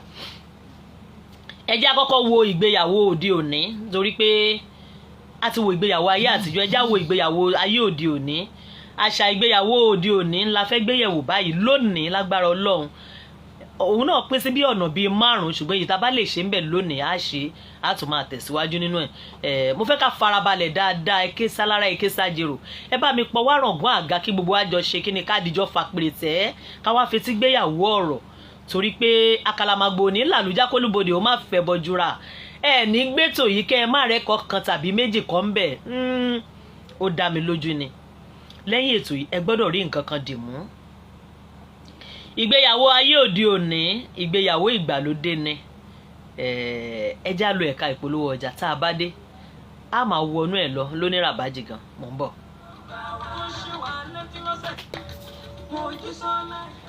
ẹ jẹ́ á kọ́kọ́ wo ìgbéyàwó òde òní, torí pé a ti wo ìgbéyàwó ayé àtijọ́. Ẹ jẹ́ á wo ìgbéyàwó ayé òde òní. Àṣà ìgbéyàwó òde òní ńlá fẹ́ gbéyẹ̀wò báyìí lónìí lágbára Ọlọ́run. Òun náà pín sí bí ọ̀nà bíi márùn-ún, ṣùgbọ́n èyí tá a bá lè ṣe ń bẹ̀ lónìí á ṣe, á tún máa tẹ̀síwájú nínú ẹ̀. Mo fẹ́ ká farabalẹ̀ dáadáa. Eke sálára, eke sájèrò, ẹ bá mi pọ̀ wá rọ̀gùn àga kí gbogbo wa jọ ṣe kí ni, ká dìjọ́ fa pèrètẹ́, ká wá fetí gbéyàwó ọ̀rọ̀, torí pé àkàlàmàgbò ní làlújá kólúbodè ó má fẹ́ bọ́júra. Ẹ ní gbẹ́tò yìí kẹ́ ẹ má rẹ́kọ̀ọ́ kan tàbí méjì kan ń bẹ̀, ó dá mi lójú ni. Lẹ́yìn ètò yìí, ẹ gbọ́dọ̀ rí nǹkan kan dì mú. Ìgbéyàwó ayé òde òní, ìgbéyàwó ìgbàlódé ni. Ẹ já lo ẹ̀ka ìpolówó ọjà. Tá a bá dé, a máa wọnú ẹ̀ lọ lóníràbájì gan. Mò ń bọ̀.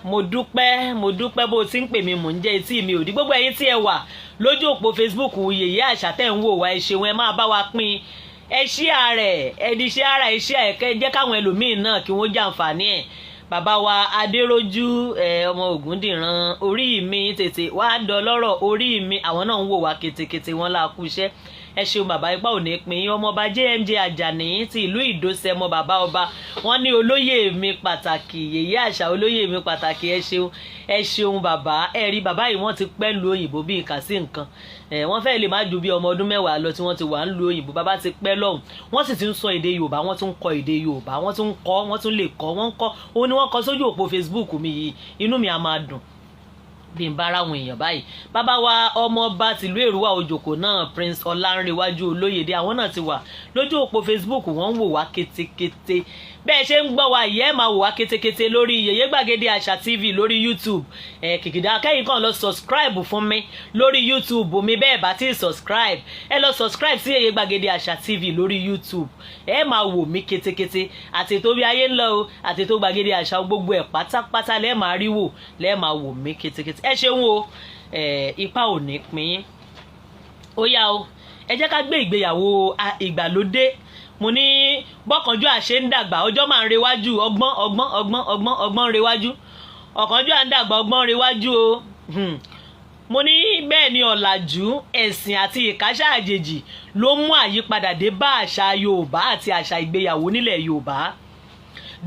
Mo dúpẹ́, mo dúpẹ́. Bó o ti ń pè mí, mò ń jẹ́, etí mi ò dí. Gbogbo ẹ̀yin tí ẹ wà lójú òpó Facebook Yèyé Àṣà tẹ̀ ń wò wá, ẹ ṣeun. Ẹ máa bá wa pín, ẹ ṣí ààrẹ, ẹ di ṣí ara, ẹ ṣí àyẹ̀kẹ́, jẹ́ káwọn ẹlòmíín náà kí wọ́n jàǹfààní ẹ̀. Bàbá wa Adéròjú ẹ ọmọ Ògúndìran, orí mi tètè wá dọlọ́rọ̀ orí mi, àwọn náà ń wò wá ketekete, wọn là kú iṣẹ́. Ẹ ṣeun bàbá, ipá ò ní pín. Ọmọọba JMJ Àjàní ti ìlú Ìdósẹmọ, bàbá ọba, wọn ní olóyè mi pàtàkì, Yèyé Àṣà, olóyè mi pàtàkì. Ẹ ṣeun, ẹ ṣeun bàbá. Ẹ rí bàbá yìí, wọ́n ti pẹ́ lu òyìnbó bíi ìkà sí nǹkan. Ẹ wọ́n fẹ́ẹ́ lè má ju bí ọmọ ọdún 10 lọ tí wọ́n ti wà ń lu òyìnbó. Bàbá ti pẹ́ lọ́hùn, wọ́n sì ti ń sọ èdè Yorùbá, wọ́n tún ń kọ èdè Yorùbá, wọ́n tún ń kọ́, wọ́n tún lè kọ́, wọ́n ń kọ́. Òun ni wọ́n kọ sójú òpó Facebook mi yìí. Inú mi á máa dùn bí n bá ráwọn èèyàn báyìí. Bàbá wa ọmọọba tìlú Èrúwà Òjòkó náà, Prince Ọlánrewájú Olóyèdè, àwọn náà ti wà lójú òpó Facebook, wọ́n ń wò wá ketekete. Bẹ́ẹ̀ ṣe ń gbọ́ wa yìí, ẹ máa wò wá ketekete lórí Yèyé Gbàgede Àṣà TV lórí YouTube. Ẹ kìkìdá kẹ́yìn kan lọ subscribe fún mi lórí YouTube mi. Bẹ́ẹ̀ bá ti subscribe, ẹ lọ subscribe sí Yèyé Gbàgede Àṣà TV lórí YouTube. Ẹ máa wò mí ketekete, àti ètò bí ayé ń lọ o, àti ètò Gbàgede Àṣà, gbogbo ẹ̀ pátápátá lẹ́ẹ̀ máa rí wò, lẹ́ẹ̀ máa wò mí ketekete. Ẹ ṣeun o, ẹ ipa ò ní pín. Ó yá o, ẹ jẹ́ ká gbé ìgbéyàwó ìgbàlódé. Mo ní bọ́kànjú àṣẹ ń dàgbà, ọjọ́ máa ń rewájú, ọgbọ́n, ọgbọ́n, ọgbọ́n, ọgbọ́n, ọgbọ́n ń rewájú. Ọ̀kánjúà ń dàgbà, ọgbọ́n ń rewájú o. Mo ní bẹ́ẹ̀ ni ọ̀làjú, ẹ̀sìn àti ìkáṣá àjèjì ló mú àyípadà dé bá àṣà Yorùbá àti àṣà ìgbéyàwó nílẹ̀ Yorùbá.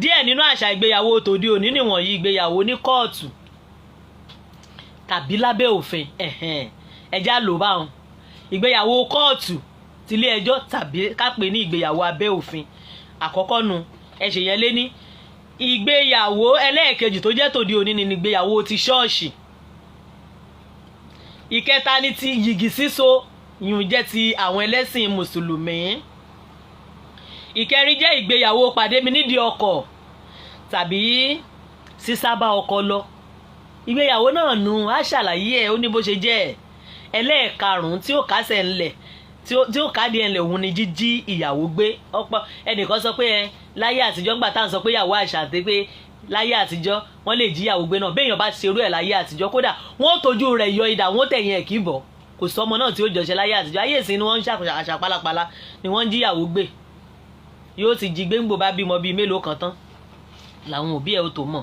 Díẹ̀ nínú àṣà ìgbéyàwó tòde òní nìwọ̀nyí: ìgbéyàwó ní kóòtù tàbí lábẹ́ òfin. Ẹjá lò báwọn. Ìgbéyàwó kóòtù tilé ẹjọ́ tàbí ká pè ní ìgbéyàwó abẹ́ òfin, àkọ́kọ́ nu. Ẹ ṣe yẹn lé ní. Ìgbéyàwó ẹlẹ́ẹ̀kejì tó jẹ́ tòde òní ni ìgbéyàwó ti ṣọ́ọ̀ṣì. Ìkẹta ni ti yìgì síso, yùn jẹ́ ti àwọn ẹlẹ́sìn mùsùlùmí. Ìkẹrin jẹ́ ìgbéyàwó pàdé mi nídìí ọkọ̀ tàbí sísábà ọkọ lọ. Ìgbéyàwó náà nu, á ṣàlàyé ẹ̀, ó ní bó ṣe jẹ́ ẹ̀. Ẹlẹ́ẹ̀karùn-ún tí ó kásẹ̀ ńlẹ̀, tí ó kádìí ẹ̀ ńlẹ̀, òun ni jíjí ìyàwó gbé. Ọ̀pọ̀ ẹnìkan sọ pé ẹ láyé àtijọ́, ńgbà táwọn sọ pé ìyàwó àṣà àti pé láyé àtijọ́ wọ́n lè jíyàwó gbé náà. Béèyàn bá ṣerú ẹ̀ láyé àtijọ́, kódà wọ́n ó tójú rẹ̀ yọ idà, wọ́n ó tẹ̀yìn ẹ̀ kì í bọ̀. Kò sọmọ náà tí ó jọṣẹ láyé àtijọ́. Ayé ìsìn ni wọ́n ń ṣàṣà pálapàla ni wọ́n ń jíyàwó gbé. Yóò ti jí gbé, ńgbò bá bímọ bíi mélòó kan tán làwọn òbí ẹ̀ ó tó mọ̀.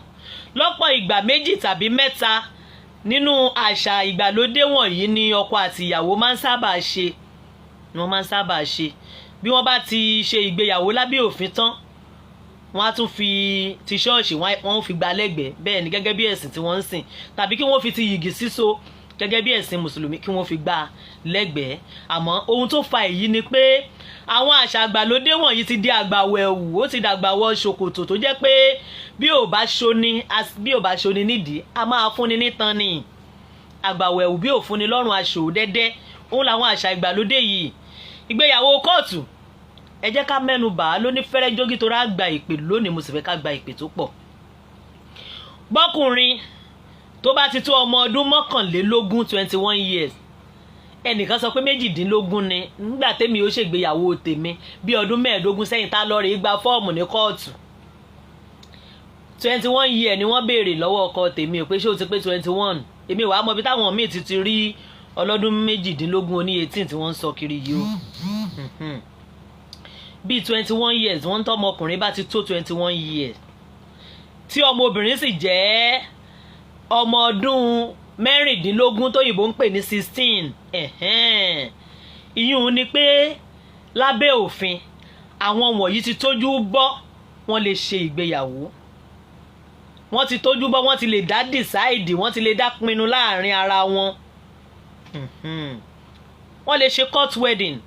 Lọ́pọ̀ ìgbà, méjì tàbí mẹ́ta nínú àṣà ìgbàlódé wọ̀nyí ni ọkọ àti ìyàwó máa ń sábà ṣe, ni wọ́n máa ń sábà ṣe. Bí wọ́n bá ti ṣe ìgbéyàwó lábẹ́ òfin tán, wọ́n á tún fi ti ṣọ́ọ̀ṣì, wọ́n fi gba lẹ́gbẹ̀ẹ́ bẹ́ẹ̀ ni, gẹ́gẹ́ bí ẹ̀sìn tí wọ́n ń sìn, tàbí kí wọ́n fi ti yìgì síso gẹ́gẹ́ bí ẹ̀sìn mùsùlùmí, kí wọ́n fi gbá lẹ́gbẹ̀ẹ́. Àmọ́ ohun tó fa èyí ni pé àwọn àṣà àgbàlódé wọ̀nyí ti di àgbàwọ̀ ẹ̀wù, ó ti dàgbà wọ ṣòkòtò, tó jẹ́ pé bí ò bá ṣoni nídìí, a máa fúnni nítan ni. Àgbàwọ̀ ẹ̀wù bí ò fúnni lọ́rùn aṣò dẹ́dẹ́, òun làwọn àṣà ìgbàlódé yìí. Ìgbéyàwó kóòtù, ẹ jẹ́ ká mẹ́nu bà á lóní fẹ́rẹ́ jógí, tó rà gba ìpè lónìí, mo sì fẹ́ ká gba ìpè tó pọ̀. Bọ́kùnrin tó bá ti tó ọmọ ọdún 21, 21 years. Ẹnìkan sọ pé 18 ni. Nígbà tèmi ó ṣègbéyàwó tèmi bí ọdún 15 sẹ́yìn, tá lọ rèé gba fọ́ọ̀mù ní kóòtù, 21 year ni wọ́n béèrè lọ́wọ́ ọkọ tèmi ò pé ṣé o ti pé 21. Èmi wàá mọ ibi táwọn míì ti rí ọlọ́dún 18, oní 18 tí wọ́n ń sọ kiri yìí o. Bíi 21 years, wọ́n ń tọ́ ọmọkùnrin bá ti tó 21 years, tí ọmọbìnrin sì jẹ́ ọmọ ọdún 16, tóyìnbó ń pè ní 16. Ìyún ni pé lábẹ́ òfin, àwọn wọ̀nyí ti tójú bọ́, wọ́n lè ṣe ìgbéyàwó. Wọ́n ti tójú bọ́, wọ́n ti lè dá decide, wọ́n ti lè dá pinnu láàrin ara wọn. Wọ́n lè ṣe court wedding.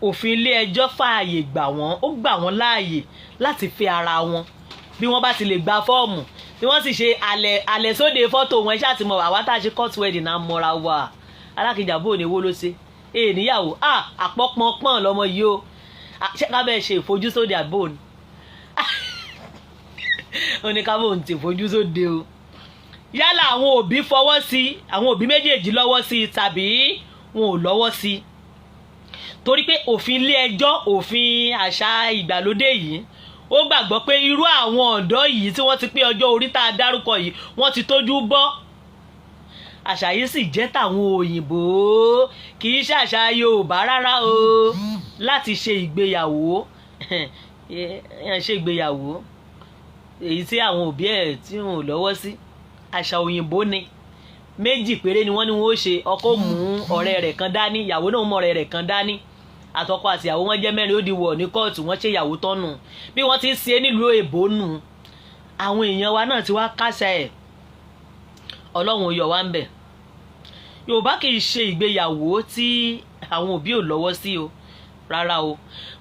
Òfin ilé ẹjọ́ fààyè gbà wọ́n, ó gbà wọ́n láàyè láti fẹ́ ara wọn bí wọ́n bá ti lè gba fọ́ọ̀mù, tí wọ́n sì ṣe àlẹ̀ àlẹ̀ sóde fọ́tò wọn. Ẹ ṣáà ti mọ̀, àwa tá a ṣe court wedding náà mọ́ra wa. Alákìjà bò ní owó ló ṣe èè níyàwó àpọ́pọ́npọ́n lọmọ yìí o. Ṣé ká bẹ́ẹ̀ ṣe ìfojúsóde àbò ni? Ó ní ká bóun ti fojú sóde o. Yálà àwọn òbí fọwọ́ sí, àwọn òbí méjèèjì lọ́wọ́ sí tàbí wọn ò lọ́wọ́ sí, torí pé òfin ilé ẹjọ́, òfin àṣà ìgbàlódé yìí, ó gbàgbọ́ pé irú àwọn ọ̀dọ́ yìí tí wọ́n ti pé ọjọ́ orí tá a dárúkọ yìí, wọ́n ti tójú bọ́. Àṣà yìí sì jẹ́ tàwọn òyìnbó, kì í ṣàṣà Yorùbá rárá o. Láti ṣe ìgbéyàwó, ṣe ìgbéyàwó èyí tí àwọn òbí ẹ̀ tí wọn ò lọ́wọ́ sí, àṣà òyìnbó ni. Méjì péré ni wọ́n ní wọ́n ó ṣe. Ọkọ mú ọ̀rẹ́ rẹ̀ kan dání, ìyàwó náà mú ọ̀rẹ́ rẹ̀ kan dání, àtọkọ àti ìyàwó wọn jẹ́ mẹ́rin. Ó di wọ̀ ní kóòtù, wọ́n ṣe ìyàwó tọ́nu. Bí wọ́n ti ń ṣe nílùú èbó nù, àwọn èèyàn wa náà ti wá kásẹ̀ ẹ̀. Ọlọ́run yọ wá ń bẹ̀. Yorùbá kì í ṣe ìgbéyàwó tí àwọn òbí ò lọ́wọ́ sí o, rárá o.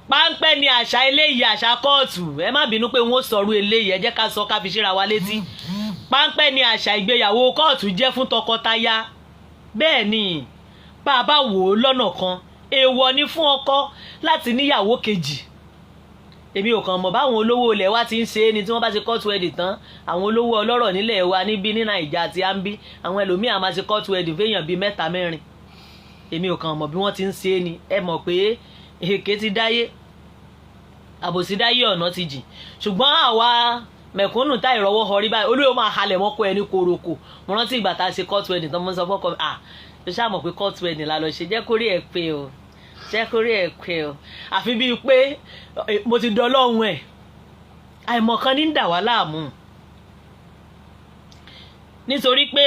Páńpẹ́ ni àṣà eléyìí, àṣà kóòtù. Ẹ má bínú pé wọ́n sọ̀rọ̀ eléyìí, ẹ jẹ́ ká sọ, ká fi ṣíra wa létí. Páńpẹ́ ni àṣà ìgbéyàwó kóòtù jẹ́ fún tọkọtaya. Bẹ́ẹ̀ ni, bá a bá wò ó lọ́nà kan, èèwọ̀ ni fún ọkọ láti níyàwó kejì. Èmi ò kàn mọ̀ báwọn olówó ilẹ̀ wa ti ń ṣe é ni. Tí wọ́n bá ṣe court wedding tán, àwọn olówó ọlọ́rọ̀ nílẹ̀ wa níbí ní Nàìjà àti àǹbí, àwọn ẹlòmíì á máa ṣe court wedding fẹ́yàn bíi mẹ́ta, mẹ́rin. Èmi ò kàn mọ̀ bí wọ́n ti ń ṣe é ni. Ẹ mọ̀ pé èké ti dáyé, àbòsí dáyé, ọ̀nà ti jìn. Ṣùgbọ́n àwa mẹ̀kúnnù tá ìrọwọ́ họrí báyìí, olóyè máa halẹ̀ mọ́kọ ẹni koroko. Mo rántí ìgbà tá a ṣe court wedding tán, mo sọ fọ́kọ mi, "Ah, ṣe ṣáà mọ̀ pé court wedding la lọ ṣe? Jẹ́ kórí ẹ̀ pé o, jẹ́ kórí ẹ̀ pé o." Àfi bíi pé mo ti dọlọ́hun ẹ̀. Àìmọ̀kan ní ń dà wá láàmú, nítorí pé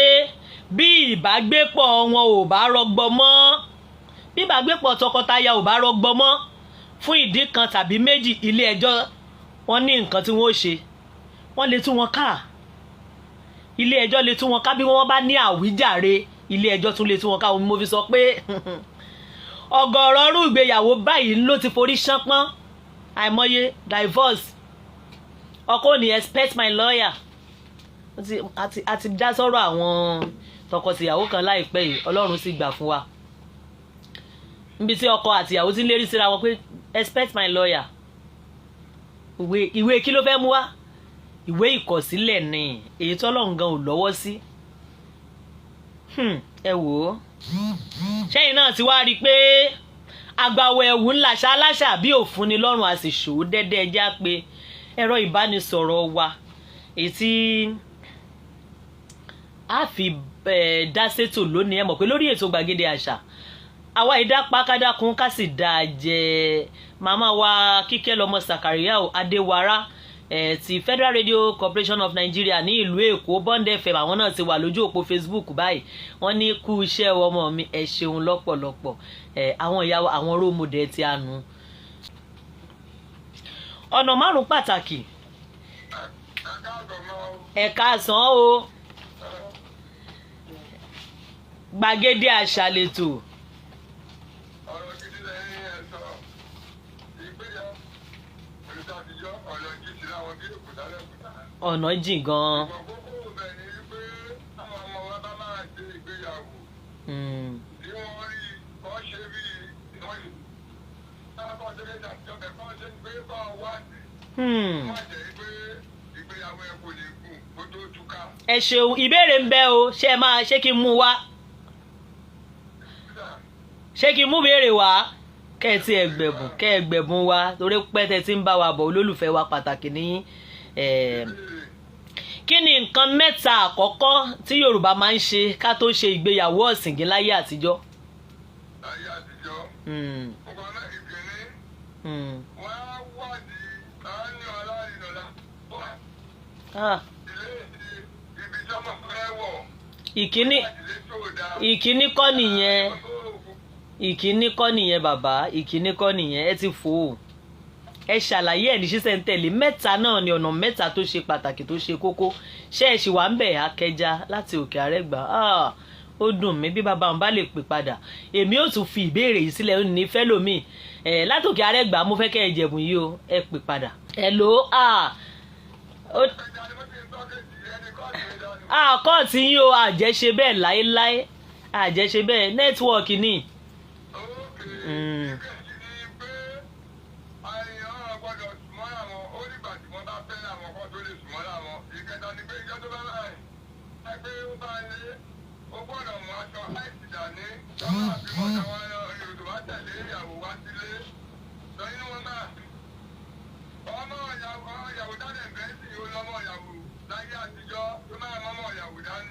bí ìbágbépọ̀ wọn ò bá rọgbọ mọ́, bí ìbágbépọ̀ tọkọtaya ò bá rọgbọ mọ́ fún ìdí kan tàbí méjì, ilé ẹjọ́, wọ́n ní nǹkan tí wọ́n ó ṣe. Wọ́n lè tú wọn ká, ilé ẹjọ́ lè tú wọn ká bí wọ́n bá ní àwíjàre. Ilé ẹjọ́ tún lè tú wọn ká. Mo fi sọ pé ọ̀gọ̀rọ̀ ọrú ìgbéyàwó báyìí ló ti forí ṣánpọ́n. Àìmọye divorce. Ọkọ ò ní, "Expect my lawyer." A ti dá sọ́rọ̀ àwọn tọkọtìyàwó kan láìpẹ́ yìí, Ọlọ́run sì gbà fún wa, níbi tí ọkọ àtìyàwó ti ń lérí síra wọn pé, "Expect my lawyer." Ìwé kí ló fẹ́ mú wá? Ìwé ìkọ̀sílẹ̀ ni, èyí tọ́lọ́run gan ò lọ́wọ́ sí. Ẹ wò ó, ṣẹ́yìn náà ti wá rí i pé àgbàwọ̀ ẹ̀wù ńlá ṣaláṣà bí òfun ni lọ́rùn, a sì ṣòwò dẹ́dẹ́. Ẹjá pé ẹ̀rọ ìbánisọ̀rọ̀ wa èyí tí a fi dá sétò lónìí. Ẹ mọ̀ pé lórí ètò Gbàgede Àṣà, àwa ìdá pákádákun ká sì dáa jẹ. Màmá wa Kíkẹ́ lọmọ Sàkàríyà Adéwárá ti Federal Radio Corporation of Nigeria ní ìlú Èkó, Bond FM, àwọn náà ti wà lójú òpó Facebook báyìí. Wọ́n ní kú iṣẹ́ ọmọ mi, ẹ ṣeun lọ́pọ̀lọpọ̀. Àwọn ìyá, àwọn role model ti àánú. Ọ̀nà márùn-ún pàtàkì. Ẹ̀ka àsán o, Gbàgede Àṣà lètò. Ọ̀rọ̀ gidi lẹ́yìn ẹ̀ sọ. Ìgbéyàwó olùdásíjọ́, ọ̀nà jíjìn láwọn bí òkúta lẹ́kúta. Ọ̀nà jìn gan-an. Ìwọ̀n kókó bẹ̀ ni wípé táwọn ọmọ wa bá máa ṣe ìgbéyàwó tí wọ́n rí kọ́ ṣe bí wọ́n ṣe. Táwọn kọ́ ṣe kéjà ìjọba kọ́ ṣe pé kọ́ wá sí. Wọ́n jẹ́ pé ìgbéyàwó ẹ̀ kò lè gùn kó tó túká. Ẹ ṣeun. Ìbéèrè ń bẹ o. Ṣé ẹ máa ṣé kí n mú wá? Ṣé kí n mú béèrè wá? Kẹ́ ẹ tí ẹ gbẹ̀bùn, kẹ́ ẹ gbẹ̀bùn wa, torí pẹ́ tẹ́ ti ń bá wa bọ̀, olólùfẹ́ wa pàtàkì ní. Kí ni nǹkan mẹ́ta àkọ́kọ́ tí Yorùbá máa ń ṣe ká tó ṣe ìgbéyàwó ọ̀sìngín láyé àtijọ́? Láyé àtijọ́. Nǹkan náà, ìkíní, wọ́n á wádìí àánú aláìlọ́lá. Ilé ibi tí ọmọ fẹ́ wọ̀. Ìkíní. Ilé tó dáa. Ìkíní kọ́ nìyẹn, ìkíní kọ́ nìyẹn, bàbá, ìkíní kọ́ nìyẹn. Ẹ ti fò ó, ẹ ṣàlàyé ẹ̀ ní ṣísẹ̀ntẹ̀lé. Mẹ́ta náà ni, ọ̀nà mẹ́ta tó ṣe pàtàkì, tó ṣe kókó. Ṣé ẹ ṣì wà ń bẹ̀? Akẹja láti Òkè Àrẹ́gbà. Ah, ó dùn mí. Bí bàbá òun bá lè pè padà, èmi ò tún fi ìbéèrè yìí sílẹ̀ ní fẹ́lòmíì ẹ̀ látòkè Àrẹ́gbà. Mo fẹ́ kẹ́ ẹ jẹ̀bùn yìí o. Ẹ pè padà. Hello. Ah, Ẹja ni mo ti ń tọ́kẹ́tì ẹni kọ́ọ̀tù mi dánù. Ah, kóòtù yín o, àjẹṣe bẹ́ẹ̀ láéláé, àjẹṣe bẹ́ẹ̀. Network ni. Ókè. Ìkejì ni pé àyàn gbọ́dọ̀ súnmọ́ àwọn, ó nígbà tí wọ́n bá fẹ́ àwọn kan tó lè súnmọ́ àwọn. pé ó bá lé, ó gbọ́dọ̀ mú aṣọ àìsí dání. Tọ́lá àbí mọ́ta wá lọ, èrò tó bá tẹ̀lé ìyàwó wá sílé. Lọ inú wọn náà. Ọmọ ìyàwó ìyàwó dáná ẹ̀fẹ́ sì ó lọ́mọ ìyàwó láyé àtijọ́ tó máa mọ́mọ́ ìyàwó dání.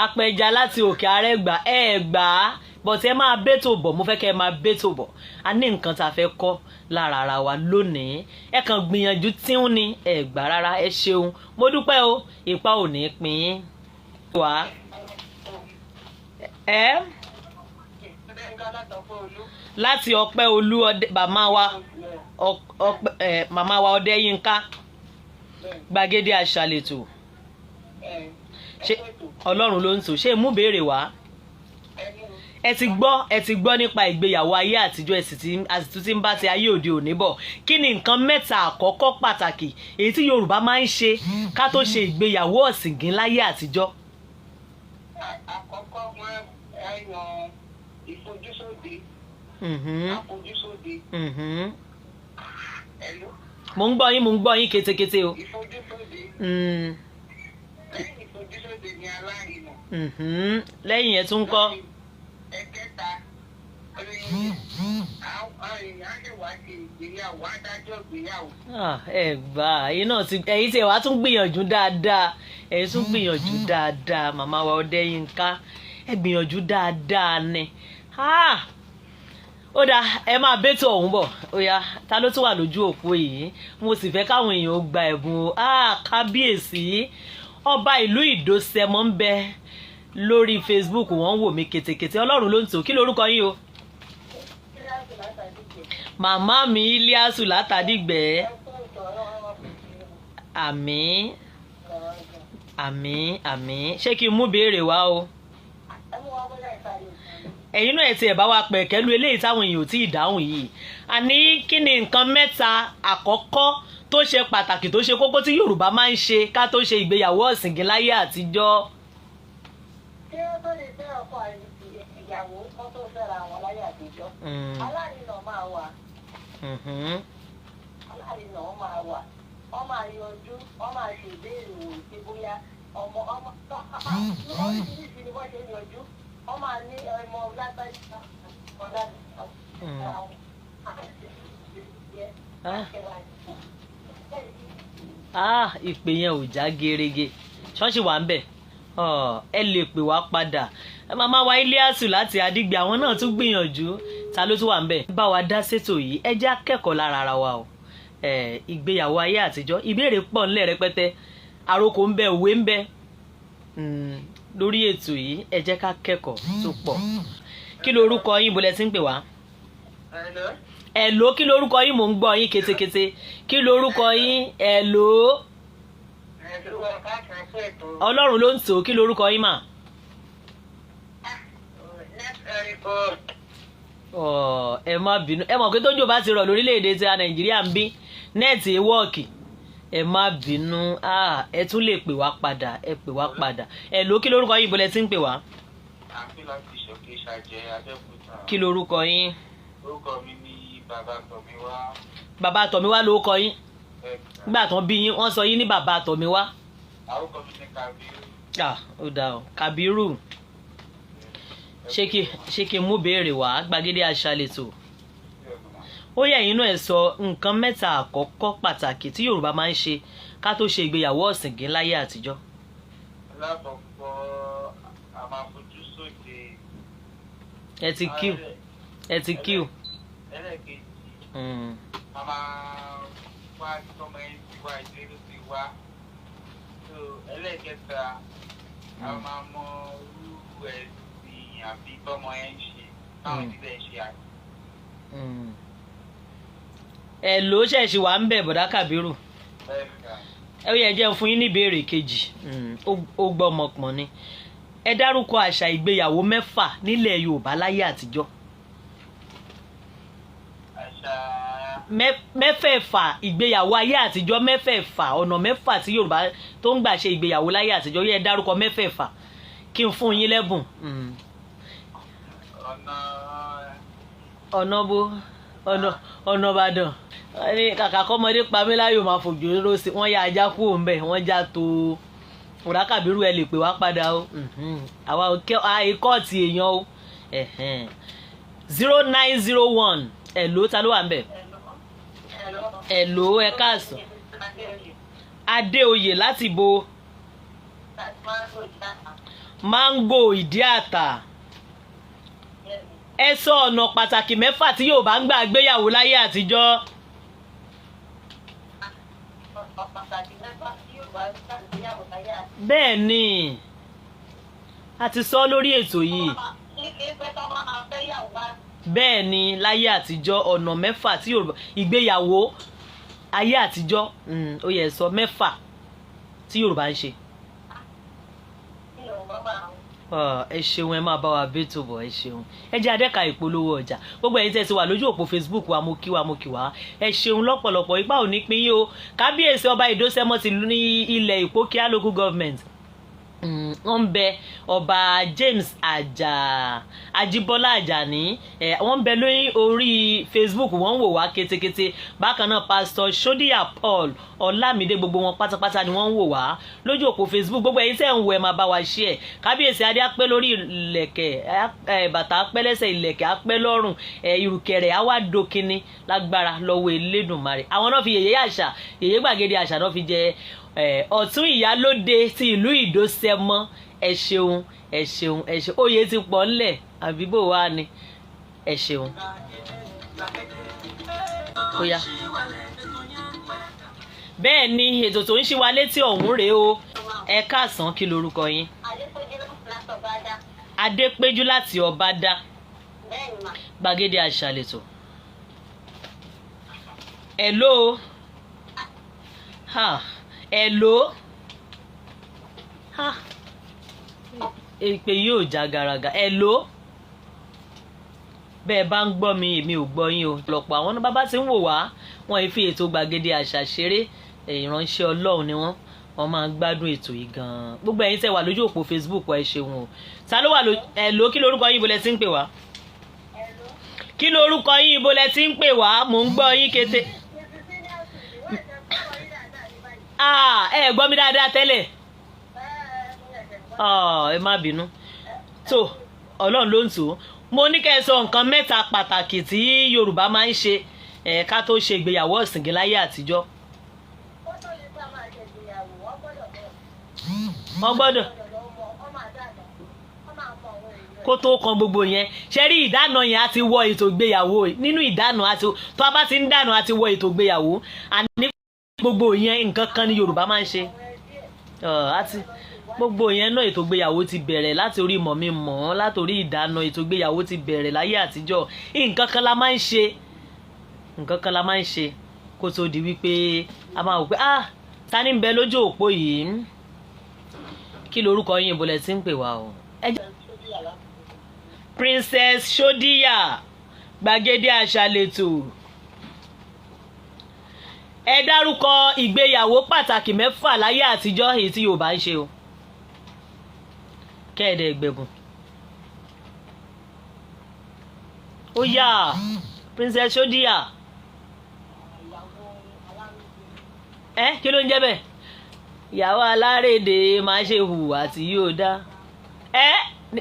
Apẹja láti Òkè Àrẹ́gbà, ẹ gbà á, but ẹ máa bẹ́tò bọ̀. Mo fẹ́ kẹ́ ẹ máa bẹ́tò bọ̀. A ní nǹkan tá a fẹ́ kọ́ lára ara wa lónìí. Ẹ kàn gbìyànjú tí ń ní ẹ gbà rárá. Ẹ ṣeun, mo dúpẹ́ o. Ìpa ò ní pín in. Wá ẹ láti Ọpẹ́ Olú ọdẹ, màmá wa Ọpẹ́ ẹ, màmá wa Ọdẹ́yínká, Gbàgede Àṣàlètò. Ṣé Ọlọ́run ló ń tò? Ṣé mú béèrè wá? Ẹ ti gbọ́ nípa ìgbéyàwó ayé àtijọ́, ẹ sì ti a sì tún ti ń bá ti ayé òde òní bọ̀. Kí ni nǹkan mẹ́ta àkọ́kọ́ pàtàkì èyí tí Yorùbá máa ń ṣe ká tó ṣe ìgbéyàwó ọ̀sìngín láyé àtijọ́? Àkọ́kọ́, wọn ẹ̀yàn ìfojúsóde. Àfojúsóde. Ẹ̀lú. Mò ń gbọ́ yín, mò ń gbọ́ yín kétékété o. Ìfojúsóde. Lẹ́yìn ìfojúsóde ni alárinà. Lẹ́yìn yẹn tún kọ́? Ẹ̀kẹta, àwọn èèyàn lè wá ṣe ìgbéyàwó, adájọ́ ìgbéyàwó. Ah, ẹ gbà, ẹ̀yin náà ti, ẹ̀yin tí ẹ wá tún gbìyànjú dáadáa, ẹ̀yin tún gbìyànjú dáadáa. Màmá wa Ọdẹ́yínká, ẹ gbìyànjú dáadáa ni. Ah! Ó dáa, ẹ máa bẹ́tò ọ̀hún bọ̀. Ó yá, ta ló tún wà lójú òpó yìí? Mo sì fẹ́ káwọn èèyàn ó gba ẹ̀bùn o. Ah, kábíyèsí ọba ìlú Ìdósẹmọ ń bẹ lórí Facebook, wọ́n ń wò mí ketekete. Ọlọ́run ló ń tò. Kí lorúkọ yín o? Màmá mi Iliasu látàdígbẹ́. Àmín, àmín, àmín. Ṣé kí n mú béèrè wá o? Ẹ̀yin náà, ẹ̀ tiẹ̀ bá wa pẹ̀kẹ́lu eléyìí táwọn èèyàn ò tí ì dáhùn yìí. Àní kí ni nǹkan mẹ́ta àkọ́kọ́ tó ṣe pàtàkì, tó ṣe kókó tí Yorùbá máa ń ṣe ká tó ṣe ìgbéyàwó ọ̀sìngín láyé àtijọ́? Kí ó tó lè fẹ́ ọkọ àti ìyàwó kó tó fẹ́ra wọn láyé àtijọ́, alárinà máa wà. Alárinà máa wà, wọ́n máa yọjú, wọ́n máa ṣe ìbéèrè wò pé bóyá ọmọ ọmọ oríṣiríṣi ni wọ́n ṣe ń yọjú. Wọ́n máa ní ọmọ lágbájá, ọmọ lágbájá. Ah. Ah, ìpè yẹn ò já gerege. Ṣọ́ọ̀ṣì wà ń bẹ̀. Ọ, ẹ lè pè wá padà. Màmá wa Iliasu láti Adigbe, àwọn náà tún gbìyànjú. Ta ló tún wà ń bẹ̀? Bá wa dá sétò yìí, ẹ jẹ́ akẹ́kọ̀ọ́ lára ara wa o. Ẹ, ìgbéyàwó ayé àtijọ́, ìbéèrè pọ̀ ńlẹ̀ rẹpẹtẹ, àròkò ń bẹ, òwe ń bẹ lórí ètò yìí. Ẹ jẹ́ ká kẹ́kọ̀ọ́ tó pọ̀. Kí lorúkọ yín? Bó lẹ ti ń pè wá? Hello. Ẹ̀ló, kí lorúkọ yín? Mò ń gbọ́ yín ketekete. Kí lorúkọ yín? Ẹ̀ló. Hello, káàkiri fún ètò. Ọlọ́run ló ń tò. Kí lorúkọ yín mà? Ẹ̀ríkọ́. Ọ̀, ẹ má bínú. Ẹ mọ̀ pé tójò bá ti rọ̀ lórílẹ̀‐èdè tí a Nàìjíríà ń bí, net work. Ẹ má bínú. Ah, ẹ tún lè pè wá padà. Ẹ pè wá padà. Ẹ̀ló, kí lorúkọ yín? Bó lẹ ti ń pè wá? Àfi láti ṣòkè ṣàjẹ́ Abẹ́òkúta. Kí lorúkọ yín? Orúkọ mi ní Bàbá Tọ̀míwá. Bàbá Tọ̀míwá lórúkọ yín? Nígbà tán bí yín, wọ́n sọ yín ní Bàbá Tọ̀míwá? Orúkọ mi ní Kabiru. Ah, ó dáa o. Kabiru, ṣé kí n mú béèrè wá? Gbàgede Àṣà lètò. Ó yẹ ẹ̀yin náà, ẹ sọ nǹkan mẹ́ta àkọ́kọ́ pàtàkì tí Yorùbá máa ń ṣe ká tó ṣe ìgbéyàwó ọ̀sìngín láyé àtijọ́. Alákọ̀ọ́kọ́, a máa fojú sóde. Ẹ ti kíw, ẹ ti kíw. Ẹlẹ́ẹ̀kejì, a máa wá tọmọ ẹni tí wá, ìdílé tó ti wá. So ẹlẹ́ẹ̀kẹta, a máa mọ irú ẹ̀sìn àbí tọmọ ẹ ń ṣe, báwọn ìdílé ẹ ṣe àti. Ẹ ló ṣẹ̀ṣì wà ń bẹ̀, bọ̀dá Kàbírù? Bẹ́ẹ̀ ni ká. Ẹ yẹ jẹ́ n fún yín ní ìbéèrè kejì. Ó gbọ́ ọmọpọ̀n ni. Ẹ dárúkọ àṣà ìgbéyàwó mẹ́fà nílẹ̀ Yorùbá láyé àtijọ́. Àṣà Mẹ́fẹ̀ẹ̀fà, ìgbéyàwó ayé àtijọ́ mẹ́fẹ̀ẹ̀fà, ọ̀nà mẹ́fà tí Yorùbá tó ń gbà ṣe ìgbéyàwó láyé àtijọ́. Yẹ dárúkọ mẹ́fẹ̀ẹ̀fà kí n fún yín lẹ́bùn. Ọ̀nà Ọ̀nà bó? Ọ̀nà Ìbàdàn. Wọ́n ní kàkà kọ́mọdé pa mí láyò, máa fòjò ró sí. Wọ́n yá ajá kúrò ńbẹ̀, wọ́n já tó. Bọ̀dá Kàbírù, ẹ lè pè wá padà o. Àwa àìkọ́ọ̀tì èèyàn o. 0901. Hello, ta ló wà ń bẹ̀? Hello, ẹ káàsán. Adéoyè láti bo? Mango ìdí àtà. Ẹ sọ ọ̀nà pàtàkì mẹ́fà tí Yorùbá ń gbà gbéyàwó láyé àtijọ́. Pàtàkì mẹ́fà tí Yorùbá ń gbà gbéyàwó láyé àtijọ́. Bẹ́ẹ̀ ni, a ti sọ lórí ètò yìí. Bẹ́ẹ̀ ni, láyé àtijọ́, ọ̀nà mẹ́fà tí Yorùbá ìgbéyàwó ayé àtijọ́, ó yẹ sọ mẹ́fà tí Yorùbá ń ṣe. Ẹ ṣeun, ẹ máa bá wa bẹ́tò bọ̀. Ẹ ṣeun. Ẹ jẹ́ adẹ́ka ìpolówó ọjà. Gbogbo ẹ̀yin tẹ́ ti wà lójú òpó Facebook wa, mo kí wa, mo kí wa, ẹ ṣeun lọ́pọ̀lọpọ̀. Ipa ò ní pín yín o. Kábíyèsí Ọba Ìdósẹ́mọ́ ti ní ilẹ̀ Ìpókíà Local Government, wọ́n ń bẹ, Ọba James Àjà Ajíbọ́lá Àjàní, wọ́n ń bẹ lórí orí Facebook, wọ́n ń wò wá kétékété. Bákan náà, Pastor Sodiya Paul Ọlámídé, gbogbo wọn pátápátá ni wọ́n ń wò wá lójú òpó Facebook. Gbogbo ẹ̀yin tẹ́ ń wò, ẹ máa bá wa share. Kábíyèsí, adé á pẹ́ lórí ìlẹ̀kẹ̀, bàtà á pẹ́ lẹ́sẹ̀, ìlẹ̀kẹ̀ á pẹ́ lọ́rùn, ìrùkẹ̀rẹ̀ á wá dókinni lágbára lọ́wọ́ Elédùnmarè. Àwọn náà fi yèyé àṣà, yèyé gbàgede àṣà náà fi jẹ ọ̀tún ìyálóde ti ìlú Ìdósẹ́mọ́. Ẹ ṣeun, ẹ ṣeun, ẹ ṣeun. Oyè ti pọ̀ ńlẹ̀, àbí bò wá ni? Ẹ ṣeun. Ó yá, bẹ́ẹ̀ ni, ètò tó ń ṣí wa létí ọ̀hún rèé o. Ẹ káàsán, kí lorúkọ yín? Adépéjú láti Ọbádá. Gbàgede àṣà lètò. Hello, ha, hello, ha, èpè yóò já garaga. Hello, bẹ́ẹ̀ bá ń gbọ́ mi, èmi ò gbọ́ yín o. Lọ́pọ̀ àwọn bàbá tí ń wò wá, wọ́n fi ètò gbàgede àṣà ṣeré. Ìránṣẹ́ Ọlọ́run ni wọ́n, wọ́n máa ń gbádùn ètò yìí gan-an. Gbogbo ẹ̀yin tẹ́ wà lójú òpó Facebook wa, ẹ ṣeun o. Ta ló wà ló? Hello, kí lorúkọ yín, ibo lẹ ti ń pè wá? Kí lorúkọ yín, ibo lẹ ti ń pè wá? Mò ń gbọ́ yín kété. Ah, ẹ gbọ́ mi dáadáa tẹ́lẹ̀? Ẹ má bínú tó, Ọlọ́run ló ń tò. Mo ní kẹ́ ẹ sọ nǹkan mẹ́ta pàtàkì tí Yorùbá máa ń ṣe ẹ̀ ká tó ṣe ìgbéyàwó ọ̀sìngín láyé àtijọ́. Ó tó lè bá máa ṣe ìgbéyàwó, wọ́n gbọ́dọ̀ bọ̀. Wọ́n gbọ́dọ̀ lọ mọ, wọ́n máa dáná, wọ́n máa mọ àwọn èèyàn. Kó tó kan gbogbo yẹn, ṣe rí ìdáná yẹn, á ti wọ ètò ìgbéyàwó. Nínú ìdáná àti tó a bá ti ń dáná, á ti wọ ètò ìgbéyàwó. Àní gbogbo yẹn, nǹkan kan ní Yorùbá máa ń ṣe. Àti gbogbo yẹn náà, ètò ìgbéyàwó ti bẹ̀rẹ̀ láti orí mọ̀ mi mọ̀ ọ́n, láti orí ìdáná. Ètò ìgbéyàwó ti bẹ̀rẹ̀ láyé àtijọ́. Nǹkan kan la máa ń ṣe, nǹkan kan la máa ń ṣe kó tó di wípé a máa wò pé, ah, ta ni ń bẹ lójú òpó yìí? Kí lorúkọ yín, ibo lẹ ti ń pè wá o? Princess Shodiya, gbàgede àṣà lẹ́tọ̀. Ẹ dárúkọ ìgbéyàwó pàtàkì mẹ́fà láyé àtijọ́, èyí tí Yorùbá ń ṣe o, kẹ́ẹ̀dẹ̀ gbẹ̀bùn. Ó yá, Princess Shodiya. Ẹ kí ló ń jẹ́ bẹ́ẹ̀? Ìyàwó alárédè máa ṣe hùwà tí yóò dá ẹ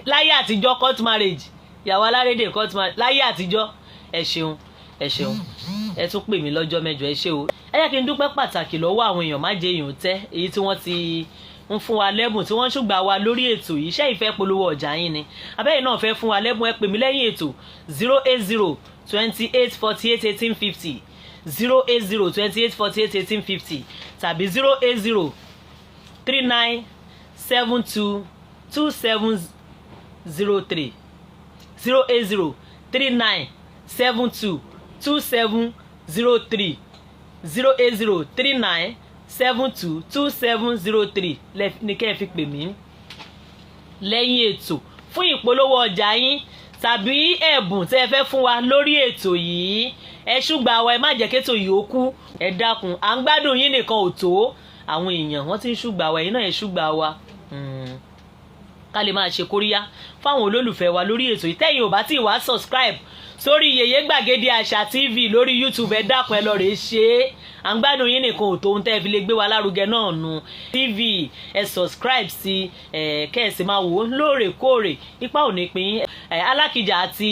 láyé àtijọ́, court marriage, ìyàwó alárédè, court marriage láyé àtijọ́. Ẹ ṣeun, ẹ ṣeun, ẹ tún pè mí lọ́jọ́ mẹ́jọ. Ẹ ṣé o. Ẹ jẹ́ kí n dúpẹ́ pàtàkì lọ́wọ́ àwọn èèyàn má jẹ́ èèyàn tẹ́, èyí tí wọ́n ti ń fún wa lẹ́bùn, tí wọ́n ń ṣùgbà wa lórí ètò yìí. Iṣẹ́ ìfẹ́ polówó ọjà yín ni, abẹ́yìn náà fẹ́ fún wa lẹ́bùn, ẹ pè mí lẹ́yìn ètò: 08028481850, 08028481850, tàbí 08039722703, 08039722703, 08039722703 ní kẹ́ ẹ fi pè mí lẹ́yìn ètò fún ìpolówó ọjà yín tàbí ẹ̀bùn tẹ́ ẹ fẹ́ fún wa lórí ètò yìí. Ẹ ṣùgbọ́n àwa, ẹ má jẹ́ kétò yìí ó kú. Ẹ dákun, à ń gbádùn yín nìkan ò tó. Àwọn èèyàn wọ́n ti ń ṣùgbà wa, ẹ̀yin náà ẹ ṣùgbà wa, ká lè máa ṣe kóríyá fáwọn olólùfẹ́ wa lórí ètò yìí. Tẹ́yin ò bá tí ì wá subscribe Sórí Yèyé Gbàgede Àṣà TV lórí YouTube, ẹ dákun, ẹ lọ rèé ṣe é. À ń gbádùn yín nìkan ò tó ohun tẹ́ ẹ fi lè gbé wa lárugẹ náà nu TV. Ẹ subscribe sí ẹ, kẹ́ ẹ sì máa wò ó lóòrèkóòrè. Ipa ò ní pín. Ẹ Alákìjà àti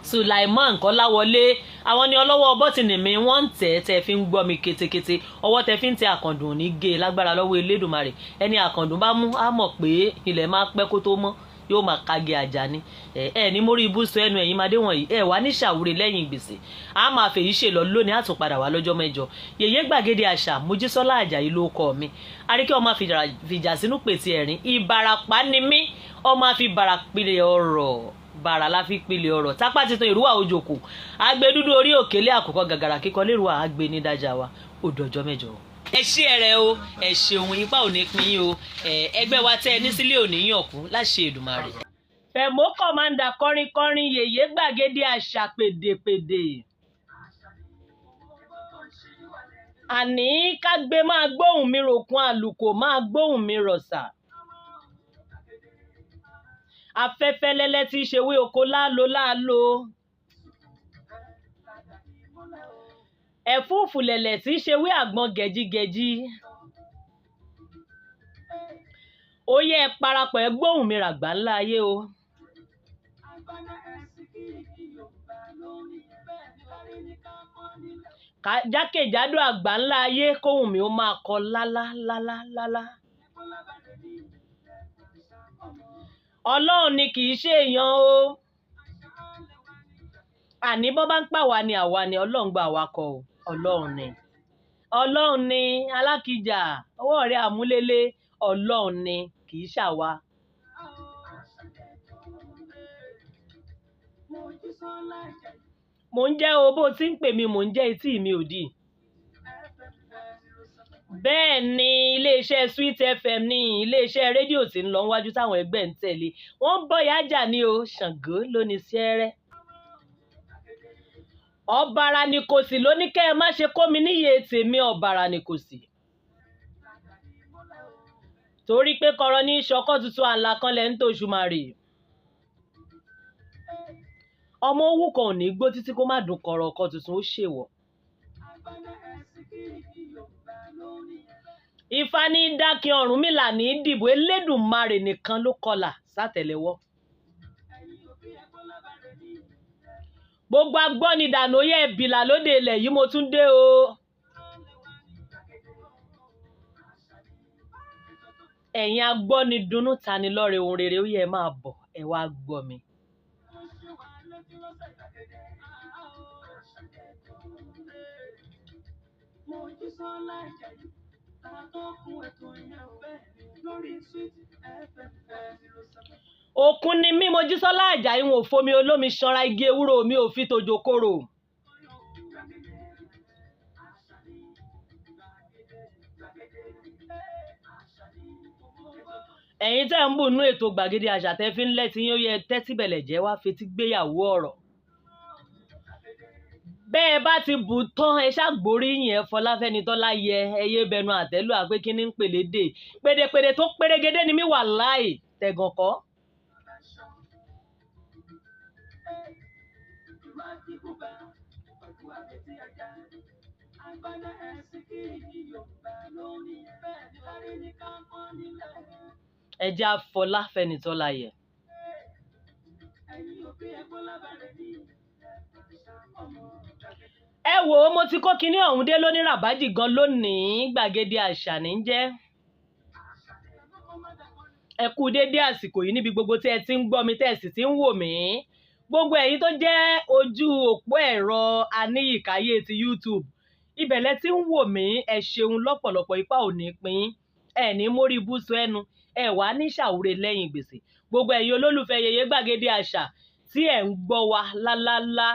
Sulaiman Kọ́láwọlé, àwọn ni ọlọ́wọ́ bọ́tìnì mi. Wọ́n ń tẹ̀ tẹ́ fi ń gbọ́ mi ketekete. Ọwọ́ tẹ́ fi ń tẹ àkàndùn ní gé lágbára lọ́wọ́ Elédùmarè. Ẹni àkàndùn bá mú á mọ̀ pé ilẹ̀ máa pẹ́ kó tó mọ́, yóò máa kage àjà ni. Ẹ ẹ ní mórí ibùsùn ẹnu ẹ̀yin máa dé wọ̀nyí. Ẹ wà ní ṣàwúre lẹ́yìn gbèsè. A máa fèyí ṣe lọ lónìí, á tún padà wá lọ́jọ́ mẹ́jọ. Yèyé Gbàgede Àṣà, Mojísọ́lá Àjàyí ló kọ mi. Àríkẹ́ ọmọ fìjà sínú pètè ẹ̀rín. Ìbàràpá ni mí, ọmọ àfi bàrà pilẹ̀ ọ̀rọ̀, bàrà la fi pilẹ̀ ọ̀rọ̀. Tápá titan ìrúwà òjòkó agbẹdúdú orí òkèlè àkùkọ gàgàrà kíkọ lérúwà àgbẹ ní dájà wa. Ó dọjọ́ mẹ́jọ. Ẹ ṣí ẹrẹ o, ẹ ṣeun. Ipa ò ní pín yín o. Ẹgbẹ́ wa tẹ́ ẹ ní sílé ò ní yàn kú láṣẹ Èdùmàrè. Fẹ̀mọ́ kọ̀mándà kọrin kọrin, Yèyé Gbàgede Àṣà pèdèpèdè. Àní kágbé máa gbóhùn mi ròkun, àlùkò máa gbóhùn mi rọ̀ṣà. Afẹ́fẹ́ lẹ́lẹ́ tí í ṣe wé oko láàlò láàlò. Ẹ̀fúùfù lẹ̀lẹ̀ tí í ṣe wé àgbọn gẹ̀jigẹ̀ji. Ó yẹ ẹ parapọ̀, ẹ gbóhùn mi ràgbà ńlá ayé o. Jákèjádò àgbà ńlá ayé, kóhùn mi ó máa kọ lálá lálá lálá. Ọlọ́run ni, kì í ṣe èèyàn o. Àní bọ́ bá ń pà wá ni, àwa ni Ọlọ́run gba àwa kọ o. Ọlọ́run ni, Ọlọ́run ni. Alákìjà ọwọ́ rẹ̀ àmúlélé, Ọlọ́run ni, kì í ṣàwa. Mò ń jẹ́ o, bó ti ń pè mí mò ń jẹ́, etí mi ò dì. Bẹ́ẹ̀ ni iléeṣẹ́ Sweet FM ní iléeṣẹ́ rédíò tí ń lọ wájú táwọn ẹgbẹ́ ń tẹ̀lé. Wọ́n ń bọ̀ yájà ní o. Ṣàngó ló ní sẹ́rẹ́. Ọ̀bàrà ni kò sí lóní kẹ́ ẹ má ṣe kó mi níyè tèmi. Ọ̀bàrà ni kò sí. Torí pé kọ̀rọ̀ ní ṣọkọ́ tuntun àlà kan lẹ́ ń tòṣù màrè. Ọmọ owó kan ò ní gbó títí kó má dùn kọ̀rọ̀ ọkọ̀ tuntun, ó ṣèwọ̀. Ifá ní dákin, Ọ̀rúnmìlà ní dìbò, Elédùmarè nìkan ló kọlà sátẹ̀lẹ́wọ́. Gbogbo agbọ́nidànù ó yẹ ìbìlà lóde ilẹ̀ yìí, mo tún dé o. Ẹ̀yin agbọ́nidunnú tani lọ́rẹ̀ ohun rere, ó yẹ ẹ máa bọ̀, ẹ wá gbọ́ mi. Òkun ni mí, Mojísọ́lá Àjàyí, wọn ò fomi olómi sanra, igi ewúro mi ò fi tòjò korò. Ẹ̀yin tẹ́ ń bù nú ètò Gbàgede Àṣà tẹ́ fi ń lẹ́tí yín, ó yẹ tẹ́tí bẹ̀lẹ̀ jẹ́ wá fetí gbéyàwó ọ̀rọ̀. Bẹ́ẹ̀ bá ti bù tán, ẹ ṣàgbóríyìn ẹ fọláfẹ́ni tọ́lá yẹ ẹ yé bẹnu àtẹ́lù àpé kíní ń pèlè dè pèdèpèdè tó pérégedé ni mí wà láì tẹ̀gàn kọ́. Ẹ jẹ́ àfọláfẹ́ni tọ́lá yẹ. Ẹ wò ó, mo ti kó kinní ọ̀hún dé lóní ràbájì gan lónìí. Gbàgede Àṣà ní í jẹ́. Ẹ kú déédé àsìkò yìí níbi gbogbo tí ẹ ti ń gbọ́ mi, tẹ́ ẹ sì ti ń wò mí. Gbogbo ẹ̀yin tó jẹ́ ojú òpó ẹ̀rọ aníyìkáyé ti YouTube, ibẹ̀ lẹ ti ń wò mí. Ẹ ṣeun lọ́pọ̀lọpọ̀, ipá ò ní pín, ẹ ní mórí ibùsùn ẹnu, ẹ wà ní ṣàwúre lẹ́yìn gbèsè. Gbogbo ẹ̀yin olólùfẹ́ Yèyé Gbàgede Àṣà tí ẹ̀ ń gbọ́ wa lálálá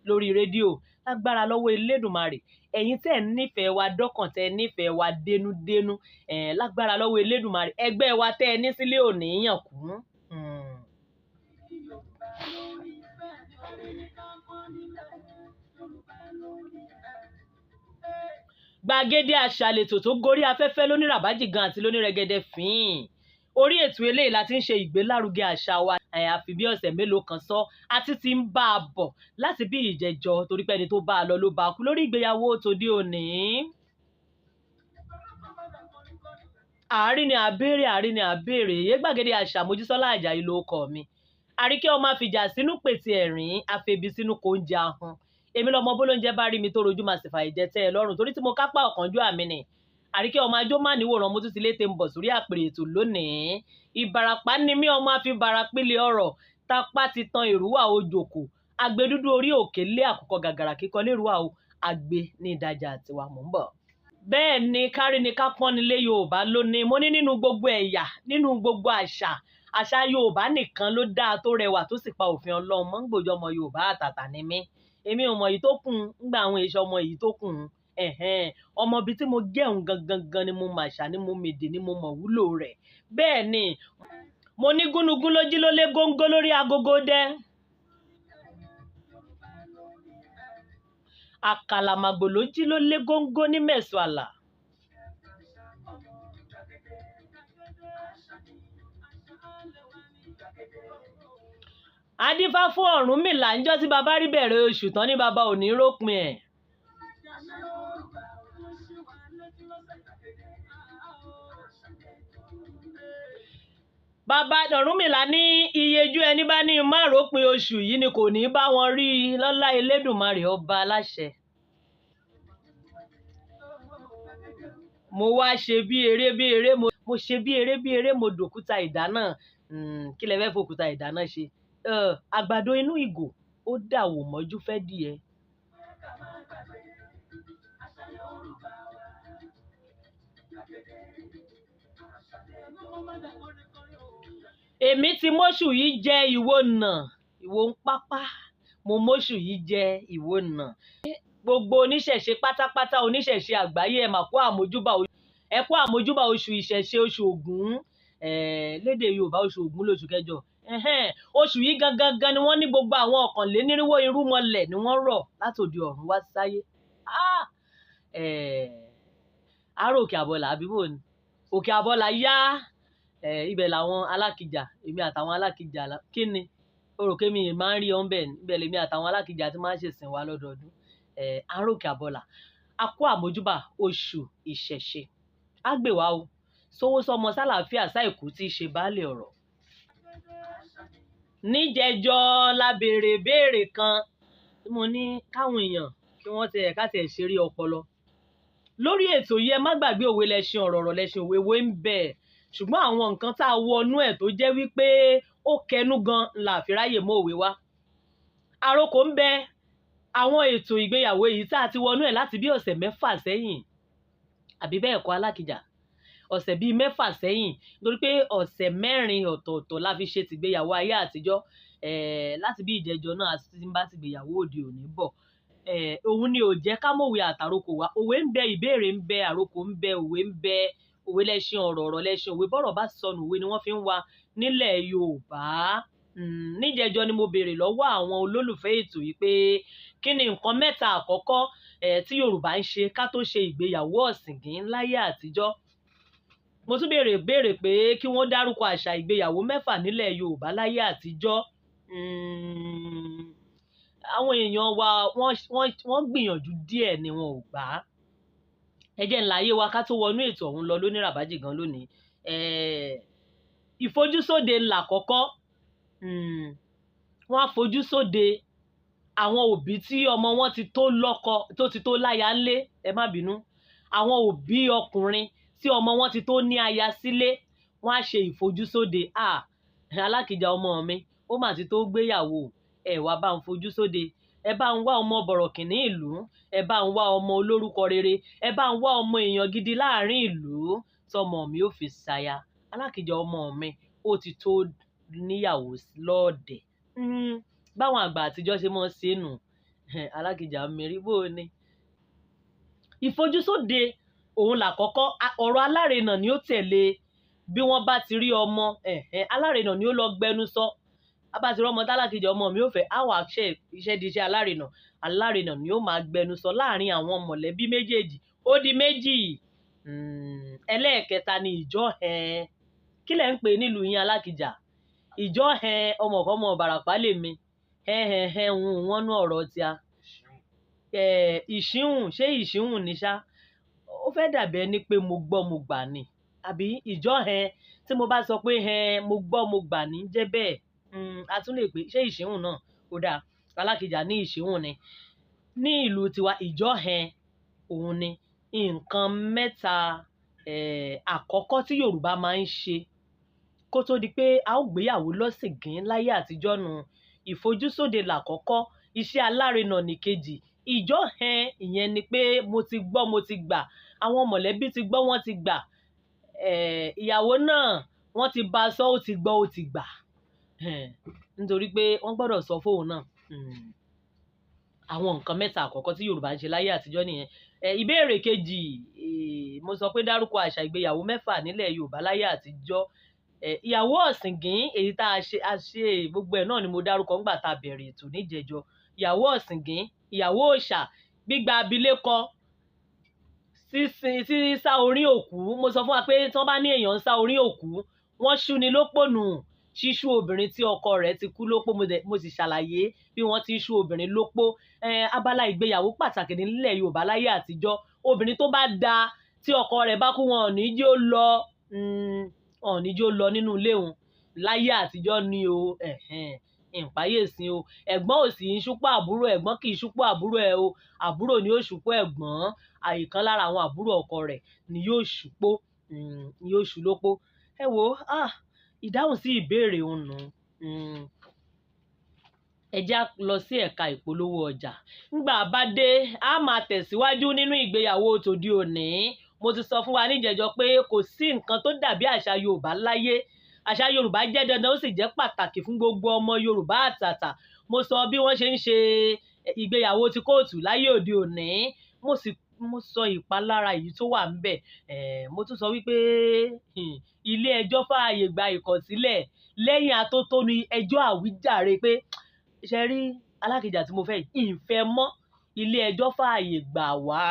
lórí rédíò, lágbára lọ́wọ́ Elédùmarè, ẹ̀yin tẹ́ ẹ̀ nífẹ̀ẹ́ wa dọ́kàn, tẹ́ ẹ nífẹ̀ẹ́ wa dénúdénú, lágbára lọ́wọ́ Elédùmarè, ẹgbẹ́ wa tẹ́ ẹ ní sílé ò ní yàn kú. Gbàgede Àṣà lètò tó gorí afẹ́fẹ́ lóní ràbájì gan àti lóní rẹ̀gẹ̀dẹ̀ fín. Orí ètò eléyìí la ti ń ṣe ìgbélárugẹ àṣà wa. Àfi bí ọ̀sẹ̀ mélòó kan sọ àti ti ń bá a bọ̀ láti bí ìjẹjọ, torí pé ẹni tó bá a lọ ló bá a kú lórí ìgbéyàwó tòde òní. Àárín ni àbèrè, àárín ni àbèrè. Èyí gbàgede àṣà Mojísọ́lá Àjàyí ló kọ mi. Àríkẹ́ ọmọ àfìjà sínú pètè ẹ̀rín, àfẹ̀bí sínú kò ń jẹ ahun. Èmi lọmọ bólóúnjẹ bá rí mi tó rojú, màá sì fàyè jẹ tẹ́ ẹ lọ́rùn, torí tí mo kápá ọ̀kánjú àmì nì. Àríkẹ́ ọmọ ajó má níwòrán, mo tún ti lété ń bọ̀ sórí àpèrè ètò lónìí. Ìbàràpá ni mí, ọmọ àfi barapílẹ̀ ọ̀rọ̀, tapá ti tan ìrúwà ojòkò. Àgbẹ̀ dúdú orí òkè lé àkùkọ gàgàrà kíkọ lérúwà o, àgbẹ̀ ní ìdájà àtiwá mò ń bọ̀. Bẹ́ẹ̀ ni kárí ni ká pọ́n nílé Yorùbá lónìí. Mo ní nínú gbogbo ẹ̀yà, nínú gbogbo àṣà, àṣà Yorùbá nìkan ló dáa tó rẹwà tó sì pa òfin Ọlọ́run mọ́. Ń gbòjọ́ ọmọ Yorùbá àtàtà ni mí. Èmi ò mọ̀ èyí tó kùn ńgbà àwọn èso ọmọ èyí tó kùn. Ọmọ ibi tí mo jẹ́ òun gangan gan ni mo mà ṣà, ni mo mèdè, ni mo mọ̀ wúlò rẹ̀. Bẹ́ẹ̀ ni mo ní gúnugún lójí ló lé góńgó lórí agogo dẹ. Àkàlàmàgbò ló jí ló lé góńgó ní mẹ̀sùn àlà. Adífá fún Ọ̀rúnmìlà ńjọ́ tí baba rí bẹ̀rẹ̀ oṣù tán ní baba ò ní rópin ẹ̀. Bàbá Ọ̀rúnmìlà ní iyejú ẹni bá ní má rópin oṣù yìí ni kò ní bá wọn rí i lọ́lá Elédùmarè ọba aláṣẹ. Mo wá ṣe bí eré bí eré, mo ṣe bí eré bí eré, mo dòkúta ìdáná. Kí lẹ fẹ́ fòkúta ìdáná ṣe? Àgbàdo inú ìgò ó dàwò mọ́jú fẹ́ dìé. Èmi ti móṣù yìí jẹ ìwọ nà, ìwọ ń pápá. Mo móṣù yìí jẹ ìwọ nà. Gbogbo oníṣẹ̀ṣe pátápátá, oníṣẹ̀ṣe àgbáyé, ẹ mà kó àmójúbà, ẹ kó àmójúbà oṣù ìṣẹ̀ṣe, oṣù Ògún. Lédè Yorùbá oṣù Ògún lóṣù kẹjọ. Oṣù yìí gangan gan ni wọ́n ní gbogbo àwọn 1,400 irúnmọlẹ̀ ni wọ́n rọ̀ látòdì ọ̀run wá sáyé. Àárò Òkè Àbọ̀là àbí bò ni? Òkè Àbọ̀là yá. Ibẹ̀ làwọn alákìjà, èmi àtàwọn alákìjà kí ni? O rò pé mi máa ń rí ọ́n bẹ́ẹ̀ ni. Ibẹ̀ lèmi àtàwọn alákìjà tí máa ń ṣèsìn wa lọ́dọọdún. Àárò Òkè Àbọ̀là. A kó àmójúbà oṣù ìṣẹ̀ṣe. Á gbè wá o. Sówó sọmọ sálàáfíà sáìkú tí í ṣe baálé ọ̀rọ̀. Níjẹjọ la béèrè béèrè kan tí mo ní káwọn èèyàn kí wọ́n tiẹ̀ ká tiẹ̀ ṣeré ọpọlọ. Lórí ètò yìí ẹ má gbàgbé òwe lẹṣin ọ̀rọ̀, ọ̀rọ̀ lẹṣin òwe, òwe ń bẹ. Ṣùgbọ́n àwọn nǹkan tá a wọnú ẹ̀ tó jẹ́ wípé ó kẹnu gan la fi ráyè mọ́ òwe wá. Àrokò ń bẹ. Àwọn ètò ìgbéyàwó èyí tá a ti wọnú ẹ̀ láti bí ọ̀sẹ̀ mẹ́fà sẹ́yìn. Àbí bẹ́ẹ̀ kọ́ alákìjà? Ọ̀sẹ̀ bíi mẹ́fà sẹ́yìn, nítorí pé ọ̀sẹ̀ mẹ́rin ọ̀tọ̀ọ̀tọ̀ la fi ṣe tìgbéyàwó ayé àtijọ́. Láti bí ìjẹjọ náà a ti ń bá tìgbéyàwó òde òní bọ̀. Òun ni ò jẹ́ ká mọ̀wé àtàrokò wá. Òwe ń bẹ, ìbéèrè ń bẹ, àrokò ń bẹ, òwe ń bẹ. Òwe lẹṣin ọ̀rọ̀, ọ̀rọ̀ lẹṣin òwe. Bọ́rọ̀ bá sọnù, òwe ni wọ́n fi ń wa nílẹ̀ Yorùbá. Níjẹjọ ni mo béèrè lọ́wọ́ àwọn olólùfẹ́ ètò yìí pé kí ni nǹkan mẹ́ta àkọ́kọ́ tí Yorùbá ń ṣe ká tó ṣe ìgbéyàwó ọ̀sìngín láyé àtijọ́. Mo tún béèrè pé kí wọ́n dárúkọ àṣà ìgbéyàwó mẹ́fà nílẹ̀ Yorùbá láyé àtijọ́. Àwọn èèyàn wa wọ́n gbìyànjú díẹ̀ ni wọn ò gbà á. Ẹ jẹ́ ńlá ayé wa ká tó wọnú ètò ọ̀hún lọ lóní ràbájì gan lónìí. Ìfojúsóde ńlá kọ́kọ́. Wọ́n á fojú sóde àwọn òbí tí ọmọ wọn ti tó lọ́kọ, tó ti tó láya ńlé, ẹ má bínú. Àwọn òbí ọkùnrin tí ọmọ wọn ti tó ní aya sílé, wọ́n á ṣe ìfojúsóde. Alákìjà ọmọ mi, ó mà ti tó gbéyàwó, ẹ wá bá ń fojú sóde. Ẹ bá ń wá ọmọ bọ̀rọ̀kìnní ìlú, ẹ bá ń wá ọmọ olórúkọ rere, ẹ bá ń wá ọmọ èèyàn gidi láàrin ìlú tọmọ mi ó fi ṣaya. Alákìjà ọmọ mi, ó ti tó níyàwó lọ́ọ̀dẹ̀. Báwọn àgbà àtijọ́ ṣe mọ́ ṣe nù. Alákìjà mi rí bó ni. Ìfojúsóde òun làkọ́kọ́. Ọ̀rọ̀ alárinà ni ó tẹ̀lé. Bí wọ́n bá ti rí ọmọ, alárinà ni ó lọ gbẹnu sọ. A bá ti rí ọmọ tálákìjà ọmọ mi ó fẹ́, á wà ṣe iṣẹ́ di iṣẹ́ alárinà. Alárinà ni ó máa gbẹnu sọ láàrin àwọn mọ̀lẹ́bí méjèèjì. Ó di méjì. Ẹlẹ́ẹ̀kẹta ni ìjọ. Kí lẹ̀ ń pè nílùú yín, Alákìjà? Ìjọ hẹn ọmọkọ́mọ Ìbàràpá lèmi hẹn hẹn hẹn ń wọ́n nú ọ̀rọ̀ tíá. Ìṣíhùn, ṣé ìṣíhùn ní ṣá? Ó fẹ́ dàbí ẹni pé mo gbọ́ mo gbà ni, àbí ìjọ hẹn tí mo bá sọ pé hẹn mo gbọ́ mo gbà ní jẹ́ bẹ́ẹ̀. A tún lè pè ṣé ìṣíhùn náà ó dáa. Alákìjà ní ìṣíhùn ni ní ìlú tiwa. Ìjọ hẹn òun ni nǹkan mẹ́ta àkọ́kọ́ tí Yorùbá máa ń ṣe kó tó di pé a ó gbéyàwó lọ́sìngín láyé àtijọ́ nu. Ìfojúsóde làkọ́kọ́, iṣẹ́ alárinà nìkejì, ìjọ hẹn ìyẹn ni pé mo ti gbọ́ mo ti gbà, àwọn mọ̀lẹ́bí ti gbọ́ wọ́n ti gbà, ìyàwó náà wọ́n ti bá a sọ, ó ti gbọ́ ó ti gbà, nítorí pé wọ́n gbọ́dọ̀ sọ fóun náà. Àwọn nǹkan mẹ́ta àkọ́kọ́ tí Yorùbá ń ṣe láyé àtijọ́ nìyẹn. Ìbéèrè kejì, mo sọ pé dárúkọ àṣà ìgbéyàwó mẹ́fà nílẹ̀ Yorùbá láyé àtijọ́. Ìyàwó ọ̀sìngín, èyí tá a ṣe a ṣe gbogbo ẹ̀ náà ni mo dárúkọ ńgbà tá a bẹ̀rẹ̀ ètò níjẹ̀jọ. Ìyàwó ọ̀sìngín, ìyàwó òòṣà, gbígba abilékọ, sísin sísá orí òkú. Mo sọ fún wa pé tí wọ́n bá ní èèyàn ń sá orí òkú, wọ́n ṣú ni lópò nù, ṣíṣú obìnrin tí ọkọ rẹ̀ ti kú lópó. Mo sì ṣàlàyé bí wọ́n ti ṣú obìnrin lópó. Abala ìgbéyàwó pàtàkì nílẹ̀ Yorùbá láyé àtijọ́. Obìnrin tó bá da tí ọkọ rẹ̀ bá kú, wọn ò ní jẹ́ ó lọ, wọn ò ní jẹ́ ó lọ nínú ilé òun láyé àtijọ́ ni o. Ìpáyèsí o, ẹ̀gbọ́n ò sì ń ṣúpọ̀ àbúrò, ẹ̀gbọ́n kì í ṣúpọ̀ àbúrò ẹ̀ o, àbúrò ni ó ṣúpọ̀ ẹ̀gbọ́n. Àìkan lára àwọn àbúrò ọkọ rẹ̀ ni yóò ṣúpọ̀, ni yóò ṣú lópó. Ẹ wo, ìdáhùn sí ìbéèrè òun nù. Ẹ já lọ sí ẹ̀ka ìpolówó ọjà. Ńgbà bá dé, a máa tẹ̀síwájú nínú ìgbéyàwó tòde òní. Mo ti sọ fún wa níjẹ̀jọ́ pé kò sí nǹkan tó dàbí àṣà Yorùbá láyé. Àṣà Yorùbá jẹ́ dandan, ó sì jẹ́ pàtàkì fún gbogbo ọmọ Yorùbá àtàtà. Mo sọ bí wọ́n ṣe ń ṣe ìgbéyàwó ti kóòtù láyé òde òní, mo sì mo sọ ìpalára èyí tó wà ńbẹ̀. Mo tún sọ wípé ilé ẹjọ́ fààyè gba ìkọ̀sílẹ̀ lẹ́yìn atótónu ẹjọ́ àwíjàre pé ṣe rí Alákìjà tí mo fẹ́ yìí, ìfẹ́ mọ́. Ilé ẹjọ́ fààyè gbà wá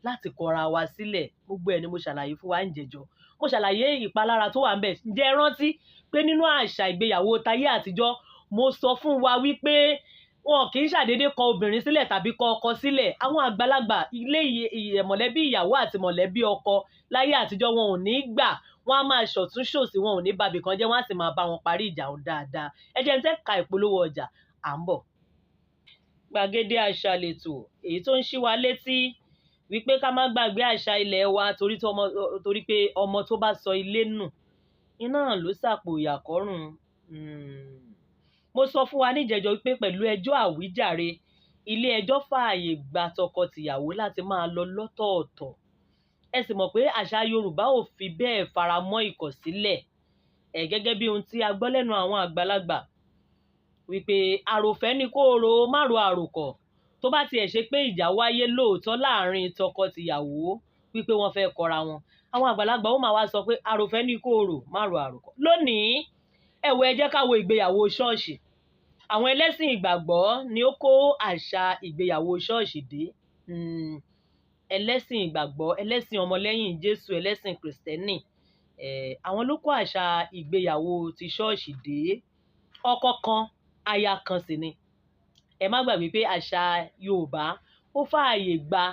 láti kọra wa sílẹ̀. Gbogbo ẹ̀ ni mo ṣàlàyé fún wa ń jẹjọ́. Mo ṣàlàyé ìpalára tó wà ńbẹ̀. Ǹjẹ́ ẹ rántí pé nínú àṣà ìgbéyàwó tayé àtijọ́, mo sọ fún wa wípé wọn kì í ṣàdédé kọ obìnrin sílẹ̀ tàbí kọ ọkọ sílẹ̀. Àwọn àgbàlagbà ilé mọ̀lẹ́bí ìyàwó àti mọ̀lẹ́bí ọkọ láyé àtijọ́, wọn ò ní gbà, wọn á máa ṣọ̀tún ṣòsì, wọn ò ní babì kan jẹ́, wọn á sì máa bá wọn parí ìjà òun dáadáa. Ẹ jẹ́ n tẹ́ ka ìpolówó ọjà, à ń bọ̀. Gbàgede àṣà lètò èyí tó ń ṣí wa létí wípé ká má gbàgbé àṣà ilẹ̀ wa, torí pé ọmọ tó bá sọ ilé nù iná ló sàpò ìyàkọ́rùn. Mo sọ fún wa níjẹ̀jọ́ wípé pẹ̀lú ẹjọ́ àwíjàre, ilé ẹjọ́ fààyè gba tọkọ-tìyàwó láti máa lọ lọ́tọ̀ọ̀tọ̀. Ẹ sì mọ̀ pé àṣà Yorùbá ò fi bẹ́ẹ̀ fara mọ́ ìkọ̀sílẹ̀, ẹ̀ gẹ́gẹ́ bí ohun tí a gbọ́ lẹ́nu àwọn àgbàlagbà wípé àròfẹ́ ni kó ro, má ro àròkọ̀. Tó bá tiẹ̀ ṣe pé ìjà wáyé lóòótọ́ láàrin tọkọ-tìyàwó wípé wọ́n fẹ́ kọra wọn, àwọn àgbàlagbà ó máa wá sọ pé àròfẹ́ ni kó ro, má ro àròkọ̀. Lónìí ẹ̀wọ̀, ẹ jẹ́ ká wo ìgbéyàwó ṣọ́ọ̀ṣì. Àwọn ẹlẹ́sìn ìgbàgbọ́ ni ó kó àṣà ìgbéyàwó ṣọ́ọ̀ṣì dé. Ẹlẹ́sìn ìgbàgbọ́, ẹlẹ́sìn ọmọlẹ́yìn Jésù, ẹlẹ́sìn Kìrìsìtẹ́nì, àwọn ló kó àṣà ìgbéyàwó ti ṣọ́ọ̀ṣì dé. Ọkọ kan, aya kan sì ni. Ẹ má gbàgbé pé àṣà Yorùbá ó fààyè gba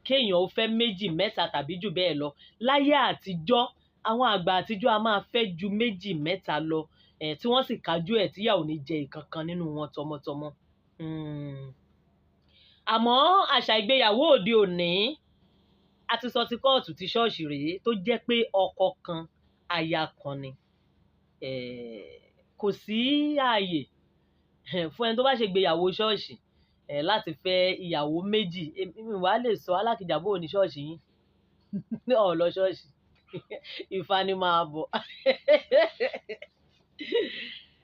kéèyàn ó fẹ́ méjì, mẹ́ta tàbí jù bẹ́ẹ̀ lọ. Láyé àtijọ́, àwọn àgbà àtijọ́ a máa fẹ́ ju méjì, mẹ́ta lọ, tí wọ́n sì kájú ẹ̀ tíyà ò ní jẹ ìkankan nínú wọn tọmọtọmọ. Àmọ́ àṣà ìgbéyàwó òde òní, a ti sọ ti kóòtù, ti ṣọ́ọ̀ṣì rèé, tó jẹ́ pé ọkọ kan, aya kan ni. Kò sí ààyè fún ẹni tó bá ṣe ìgbéyàwó ṣọ́ọ̀ṣì láti fẹ́ ìyàwó méjì. Èmi wàá lè sọ, Alákìjà, bó o ní ṣọ́ọ̀ṣì yín, ọ̀ lọ ṣọ́ọ̀ṣì, Ifá ni máa bọ̀.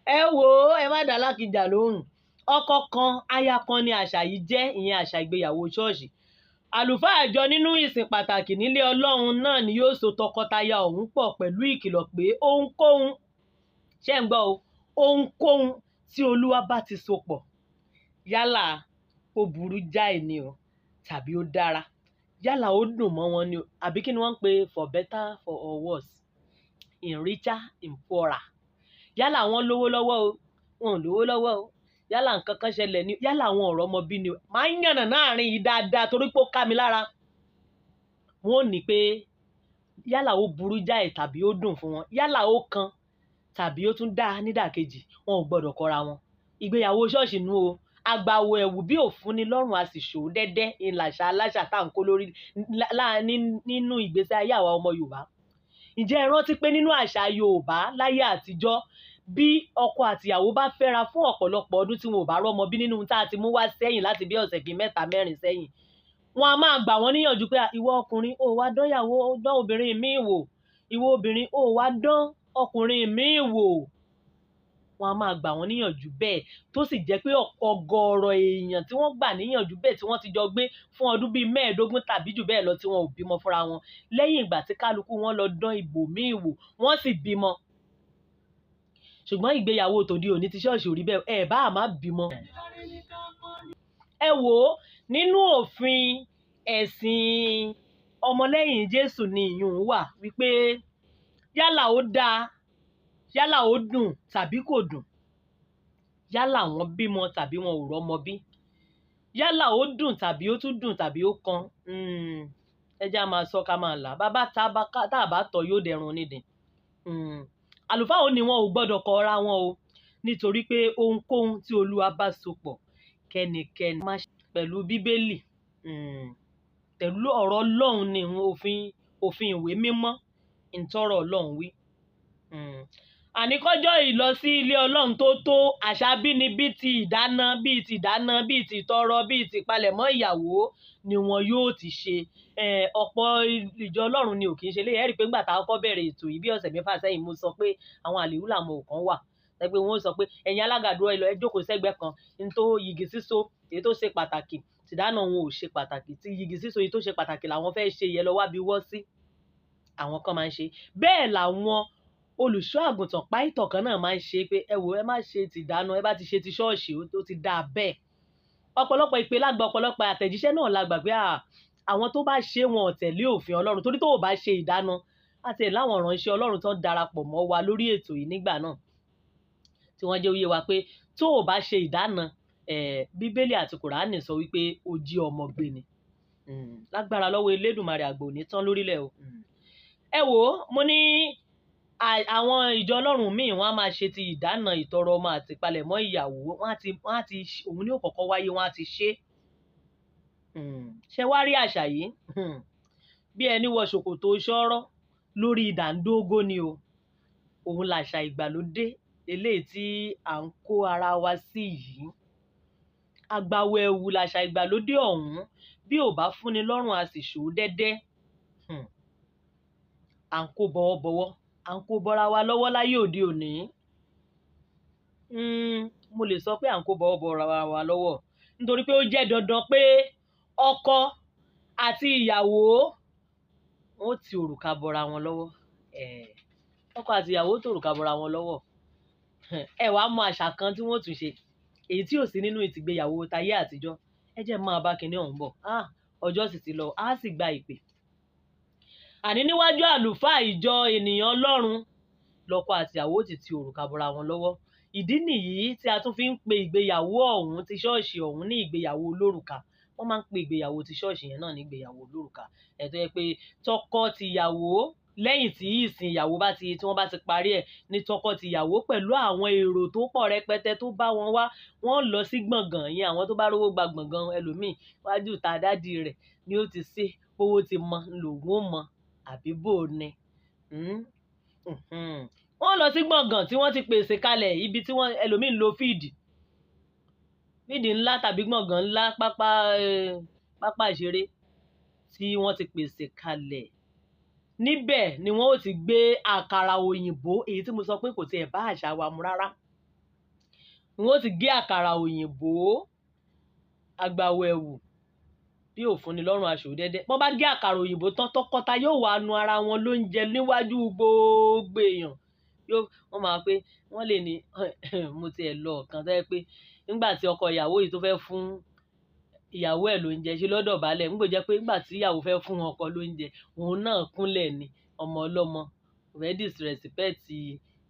Ẹ wò ó, ẹ má dá Alákìjà lóhùn. Ọkọ kan, aya kan ni àṣà yìí jẹ́, ìyẹn àṣà ìgbéyàwó ṣọ́ọ̀ṣì. Àlùfáà àjọ nínú ìsìn pàtàkì nílé Ọlọ́run náà ni yóò so tọkọtaya ọ̀hún pọ̀ pẹ̀lú ìkìlọ̀ pé ohunkóhun, ṣé ń gbọ́ o, ohunkóhun tí Olúwa bá ti so pọ̀, yálà ó burú jáì ni o tàbí ó dára, yálà ó dùn mọ́ wọn ni o, àbí kí ni wọ́n ń pè for better for or worse. In richer, in poorer, yálà wọ́n lówó lọ́wọ́ o, wọn ò lówó lọ́wọ́ o, yálà nǹkan kan ṣẹlẹ̀ ni, yálà àwọn ọ̀rọ̀ ọmọ bí ni o, máa ń yànnà láàrin yìí dáadáa torí pé ó ká mi lára. Wọ́n ò ní pé yálà ó burú jáì tàbí ó dùn fún wọn, yálà ó kan tàbí ó tún dáa nídàkejì, wọn ò gbọ́dọ̀ kọra wọn. Ìgbéyàwó ṣọ́ọ̀ṣì nu o. Àgbàwọ̀ ẹ̀wù bí òfúnni lọ́rùn a sì ṣòó dẹ́dẹ́ ńlàṣà aláṣà tá à ń kó lórí nínú ìgbésí ayé àwa ọmọ Yorùbá. Ǹjẹ́ ẹ rántí pé nínú àṣà Yorùbá láyé àtijọ́, bí ọkọ àtìyàwó bá fẹ́ra fún ọ̀pọ̀lọpọ̀ ọdún tí wọn ò bá rọ́mọ bí nínú tá a ti mú wá sẹ́yìn láti bí ọ̀sẹ̀ bíi mẹ́ta mẹ́rin sẹ́yìn, wọn a máa gbà wọ́n níyànjú pé ìwọ ọkùnrin ò wá dán ìyàwó, dán obìnrin míì wò, ìwọ obìnrin ò wá dán ọkùnrin míì wò. Wọn a máa gbà wọ́n níyànjú bẹ́ẹ̀, tó sì jẹ́ pé ọ̀gọ̀ọ̀rọ̀ èèyàn tí wọ́n gbà níyànjú bẹ́ẹ̀ tí wọ́n ti jọ gbé fún ọdún bíi 25 tàbí jù bẹ́ẹ̀ lọ tí wọn ò bímọ fúnra wọn, lẹ́yìn ìgbà tí kálukú wọn lọ dán ibòmíì wò, wọ́n sì bímọ. Ṣùgbọ́n ìgbéyàwó tòde òní ti ṣọ́ọ̀ṣì ò rí bẹ́ẹ̀, ẹ bá a má bímọ. Ẹ wò ó, nínú òfin ẹ̀sìn ọmọlẹ́yìn Jésù ni ìyún wà wípé yálà ó dáa, yálà ó dùn tàbí kò dùn, yálà wọ́n bímọ tàbí wọn ò rọ́mọ bí, yálà ó dùn tàbí ó tún dùn tàbí ó kan, ẹ jẹ́ á máa sọ ká máa là, bàbá tá a bá tọ̀ yóò dẹrun onídìí. Àlùfáà ò ní wọn ò gbọ́dọ̀ kọra wọn o, nítorí pé ohunkóhun tí Olúwa bá so pọ̀ kẹ́nikẹ́ni má ṣe pẹ̀lú Bíbélì, pẹ̀lú ọ̀rọ̀ Ọlọ́run ni òfin ìwé mímọ́ ìtọ́rọ̀ Ọlọ́run wí. Àníkọ́jọ́ ìlọ sí ilé Ọlọ́run tó tó àṣà bínibí ti ìdáná bíi ti ìdáná bíi ti ìtọrọ bíi ti ìpalẹ̀mọ́ ìyàwó ni wọn yóò ti ṣe. Ọ̀pọ̀ ìjọ Ọlọ́run ni ò kì í ṣe léyìí. Ẹ rí i pé nígbà tá a kọ́kọ́ bẹ̀rẹ̀ ètò yìí bí ọ̀sẹ̀ mẹ́fà sẹ́yìn, mo sọ pé àwọn àlèhùn làwọn ò kàn wà. Ẹ pé wọ́n sọ pé ẹ̀yin alágàdúrà ẹ lọ, ẹ jókòó sẹ́gbẹ́ kan, ní tó yìgì síso èyí tó ṣe pàtàkì, tìdáná wọn ò ṣe pàtàkì, tí yìgì síso èyí tó ṣe pàtàkì làwọn fẹ́ ṣe yẹ lọ wá bí wọ́ sí. Àwọn kan máa ń ṣe bẹ́ẹ̀, làwọn olùṣọ́ àgùntàn páìtọ̀ kan náà máa ń ṣe pé ẹ wò, ẹ má ṣe ti dáná, ẹ bá ti ṣe ti ṣọ́ọ̀ṣì ó ti dáa bẹ́ẹ̀. Ọ̀pọ̀lọpọ̀ ìpè lágbà, ọ̀pọ̀lọpọ̀ àtẹ̀jíṣẹ́ náà la gbà pé àwọn tó bá ṣe wọn ò tẹ̀lé òfin Ọlọ́run, torí tó ò bá ṣe ìdáná àti ẹ̀ láwọn ìránṣẹ́ Ọlọ́run tó ń darapọ̀ mọ́ wa lórí ètò yìí nígbà náà tí wọ́n jẹ́ oyé wa pé tó ò bá ṣe ìdáná, Bíbélì àti Kùránì sọ wípé ó jí ọmọ gbé ni. Lágbára lọ́wọ́ Elédùmarè àgbò ní tán lórílẹ̀ o. Ẹ wò ó, mo ní àwọn ìjọ Ọlọ́run míì wọ́n á máa ṣe ti ìdáná ìtọrọ ọmọ àti ìpalẹ̀mọ́ ìyàwó, wọ́n á ti òun ní òkọ̀kọ̀ wáyé, wọ́n á ti ṣe. Ṣé wá rí àṣà yìí bí ẹni wọ ṣòkòtò ṣọ́rọ́ lórí ìdàndógó ni o. Òun làṣà ìgbàlódé eléyìí tí à ń kó ara wa sí yìí. Àgbàwọ̀ ẹ̀wù làṣà ìgbàlódé ọ̀hún, bí ò bá fúnni lọ́rùn a sì ṣòó dẹ́dẹ́. À ń kó bọ̀wọ̀bọ̀wọ̀, à ń kó bọ́ra wa lọ́wọ́ láyé òde òní. Mo lè sọ pé à ń kó bọ̀wọ̀bọ̀ra wa lọ́wọ́ nítorí pé ó jẹ́ dandan pé ọkọ àti ìyàwó wọn ó ti òrùka bọ́ra wọn lọ́wọ́. Ọkọ àti ìyàwó tó òrùka bọ́ra wọn lọ́wọ́. Ẹ wàá mọ àṣà kan tí wọ́n tún ṣe èyí tí ò sí nínú ìtìgbéyàwó tayé àtijọ́. Ẹ jẹ́ máa bá kinní ọ̀hún bọ̀. Ọjọ́ sì ti lọ, á sì gba ìpè. Àní níwájú àlùfáà ìjọ ènìyàn Ọlọ́run lọ́kọ àti ìyàwó ti ti òrùka bọ́ra wọn lọ́wọ́. Ìdí nìyí tí a tún fi ń pe ìgbéyàwó ọ̀hún ti ṣọ́ọ̀ṣì ọ̀hún ní ìgbéyàwó olórùka. Wọ́n máa ń pe ìgbéyàwó ti ṣọ́ọ̀ṣì yẹn náà ní ìgbéyàwó olórùka. Ẹ̀ tó yẹ pé tọkọ tìyàwó lẹ́yìn tí ìsìn ìyàwó bá ti tí wọ́n bá ti parí ẹ̀ ní tọkọ tìyàwó pẹ̀lú àwọn èrò tó pọ̀ rẹpẹtẹ tó bá wọn wá, wọ́n lọ sí gbọ̀ngàn yẹn. Àwọn tó bá rówó gba gbọ̀ngàn ẹlòmíì wájú ta dádì rẹ̀ ni ó ti ṣe, owó ti mọ lògùn ó mọ àbí bò ni. Wọ́n lọ sí gbọ̀ngàn tí wọ́n ti pèsè kalẹ̀, ibi tí wọ́n ẹlòmíì ń lo fíìdì ńlá tàbí gbọ̀ngàn ńlá pápá ìṣeré tí wọ́n ti pèsè kalẹ̀. Níbẹ̀ ni wọ́n ó ti gbé àkàrà òyìnbó, èyí tí mo sọ pé kò tiẹ̀ bá àṣà wa mu rárá. Wọ́n ó ti gé àkàrà òyìnbó àgbàwọ̀ ẹ̀wù bí òfúnni lọ́rùn aṣọ dẹ́dẹ́. Wọ́n bá gé àkàrà òyìnbó tán, tọkọtaya yóò wá nu ara wọn lóúnjẹ níwájú gbogbo èèyàn. Wọ́n máa pé wọ́n lè ní mo tiẹ̀ lọ ọ̀kan tó yẹ pé nígbà tí ọkọ ìyàwó yìí tó fẹ́ fún ìyàwó ẹ̀ lóúnjẹ ṣe lọ́dọ̀ balẹ̀, nígbò jẹ́ pé nígbà tí ìyàwó fẹ́ fún ọkọ lóúnjẹ òun náà kúnlẹ̀ ni, ọmọ ọlọ́mọ Kò fẹ́ disrespect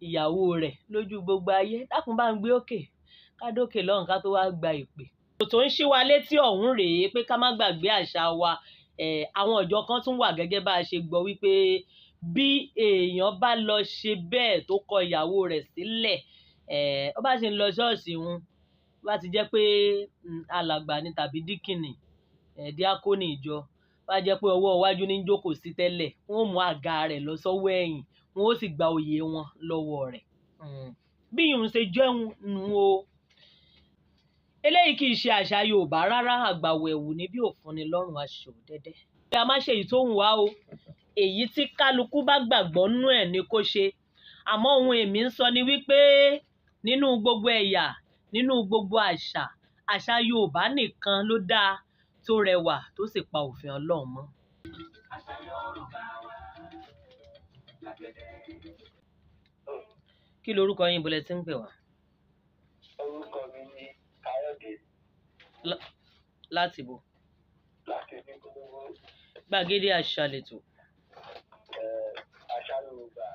ìyàwó rẹ̀ lójú gbogbo ayé. Dákun bá ń gbé òkè, ká dókè lọ́hùn ká tó wá gba ìpè. Ètò tó ń ṣí wa létí ọ̀hún rèé pé ká má gbàgbé àṣà wa. Àwọn ọ̀jọ́ kan tún wà gẹ́gẹ́ bá a ṣe gbọ́ wípé bí èèyàn bá lọ ṣe bẹ́ẹ̀ tó kọ ìyàwó rẹ̀ sílẹ̀, ó bá ṣe ń lọ ṣọ́ọ̀ṣì wọn, bá ti jẹ́ pé alàgbà ni tàbí díkìnì, díákónì ìjọ, bá jẹ́ pé ọwọ́ iwájú ní jókòó sí tẹ́lẹ̀, wọ́n ó mú àga rẹ̀ lọ sọ́wọ́ ẹ̀yìn, wọ́n ó sì gba oyè wọn lọ́wọ́ rẹ̀. Bí ìyún ṣe jẹun nù o. Eléyìí kì í ṣe àṣà Yorùbá rárá, àgbàwọ̀ ẹ̀wù ní bí òfúnni lọ́rùn aṣọ dẹ́dẹ́. Bí a má ṣe èyí tó ń wá o, èyí tí kálukú bá gbàgbọ́ nú ẹ̀ ni kó ṣe. Àmọ́ ohun èmi ń sọ ni wípé nínú gbogbo ẹ̀yà, nínú gbogbo àṣà, àṣà Yorùbá nìkan ló dáa, tó rẹwà, tó sì pa òfin Ọlọ́run mọ́. Àṣà Yorùbá wa gbàgede. Kí lorúkọ yín, ibo lẹ ti ń pè wá? Orúkọ mi ni Káyọ̀dé. Láti bo? Láti ní gbogbo. Gbàgede àṣà lètò. Àṣà Yorùbá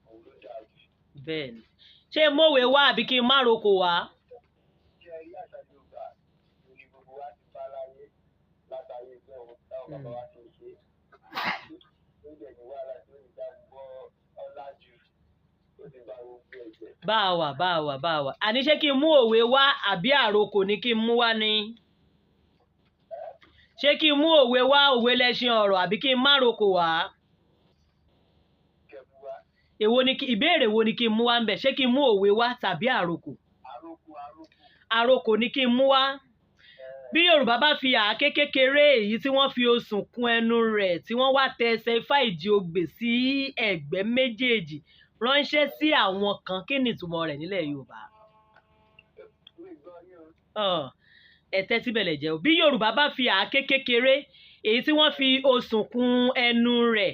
òun ló dáa jù. Bẹ́ẹ̀ ni. Ṣé mòwe wá àbí kí n má roko wá? Ṣé ẹ rí àṣà Yorùbá òun ni gbogbo wa ti bá láyé látàyè ìgbẹ́ òun táwọn bàbá wa ti ń ṣe. Ó dẹ̀ ní wàhálà tó ní dá gbọ́ ọlá jù ó ti bá gbogbo ẹ̀jẹ̀. Bá a wà, bá a wà, bá a wà. Àní ṣé kí n mú òwe wá àbí àrokò ni kí n mú wá ni? Ṣé kí n mú òwe wá, òwe lẹṣin ọ̀rọ̀, àbí kí n má roko wá? Kẹ̀mú wa. Èwo ni kí ìbéèrè wo ni kí n mú wá ń bẹ̀? Ṣé kí n mú òwe wá tàbí àrokò? Àrokò, àrokò. Àrokò ni kí n mú wá. Bí Yorùbá bá fi àáké kékeré èyí tí wọ́n fi osùn kún ẹnu rẹ̀ tí wọ́n wá tẹ ẹsẹ̀ ifá ìdí ogbè sí ẹ̀gbẹ́ méjèèjì ránṣẹ́ sí àwọn kan, kí ni ìtumọ̀ rẹ̀ nílẹ̀ Yorùbá? Mi gbọ́ yín o. Ẹ tẹ́tí bẹ̀lẹ̀ jẹ́ o. Bí Yorùbá bá fi àáké kékeré èyí tí wọ́n fi osùn kún ẹnu rẹ̀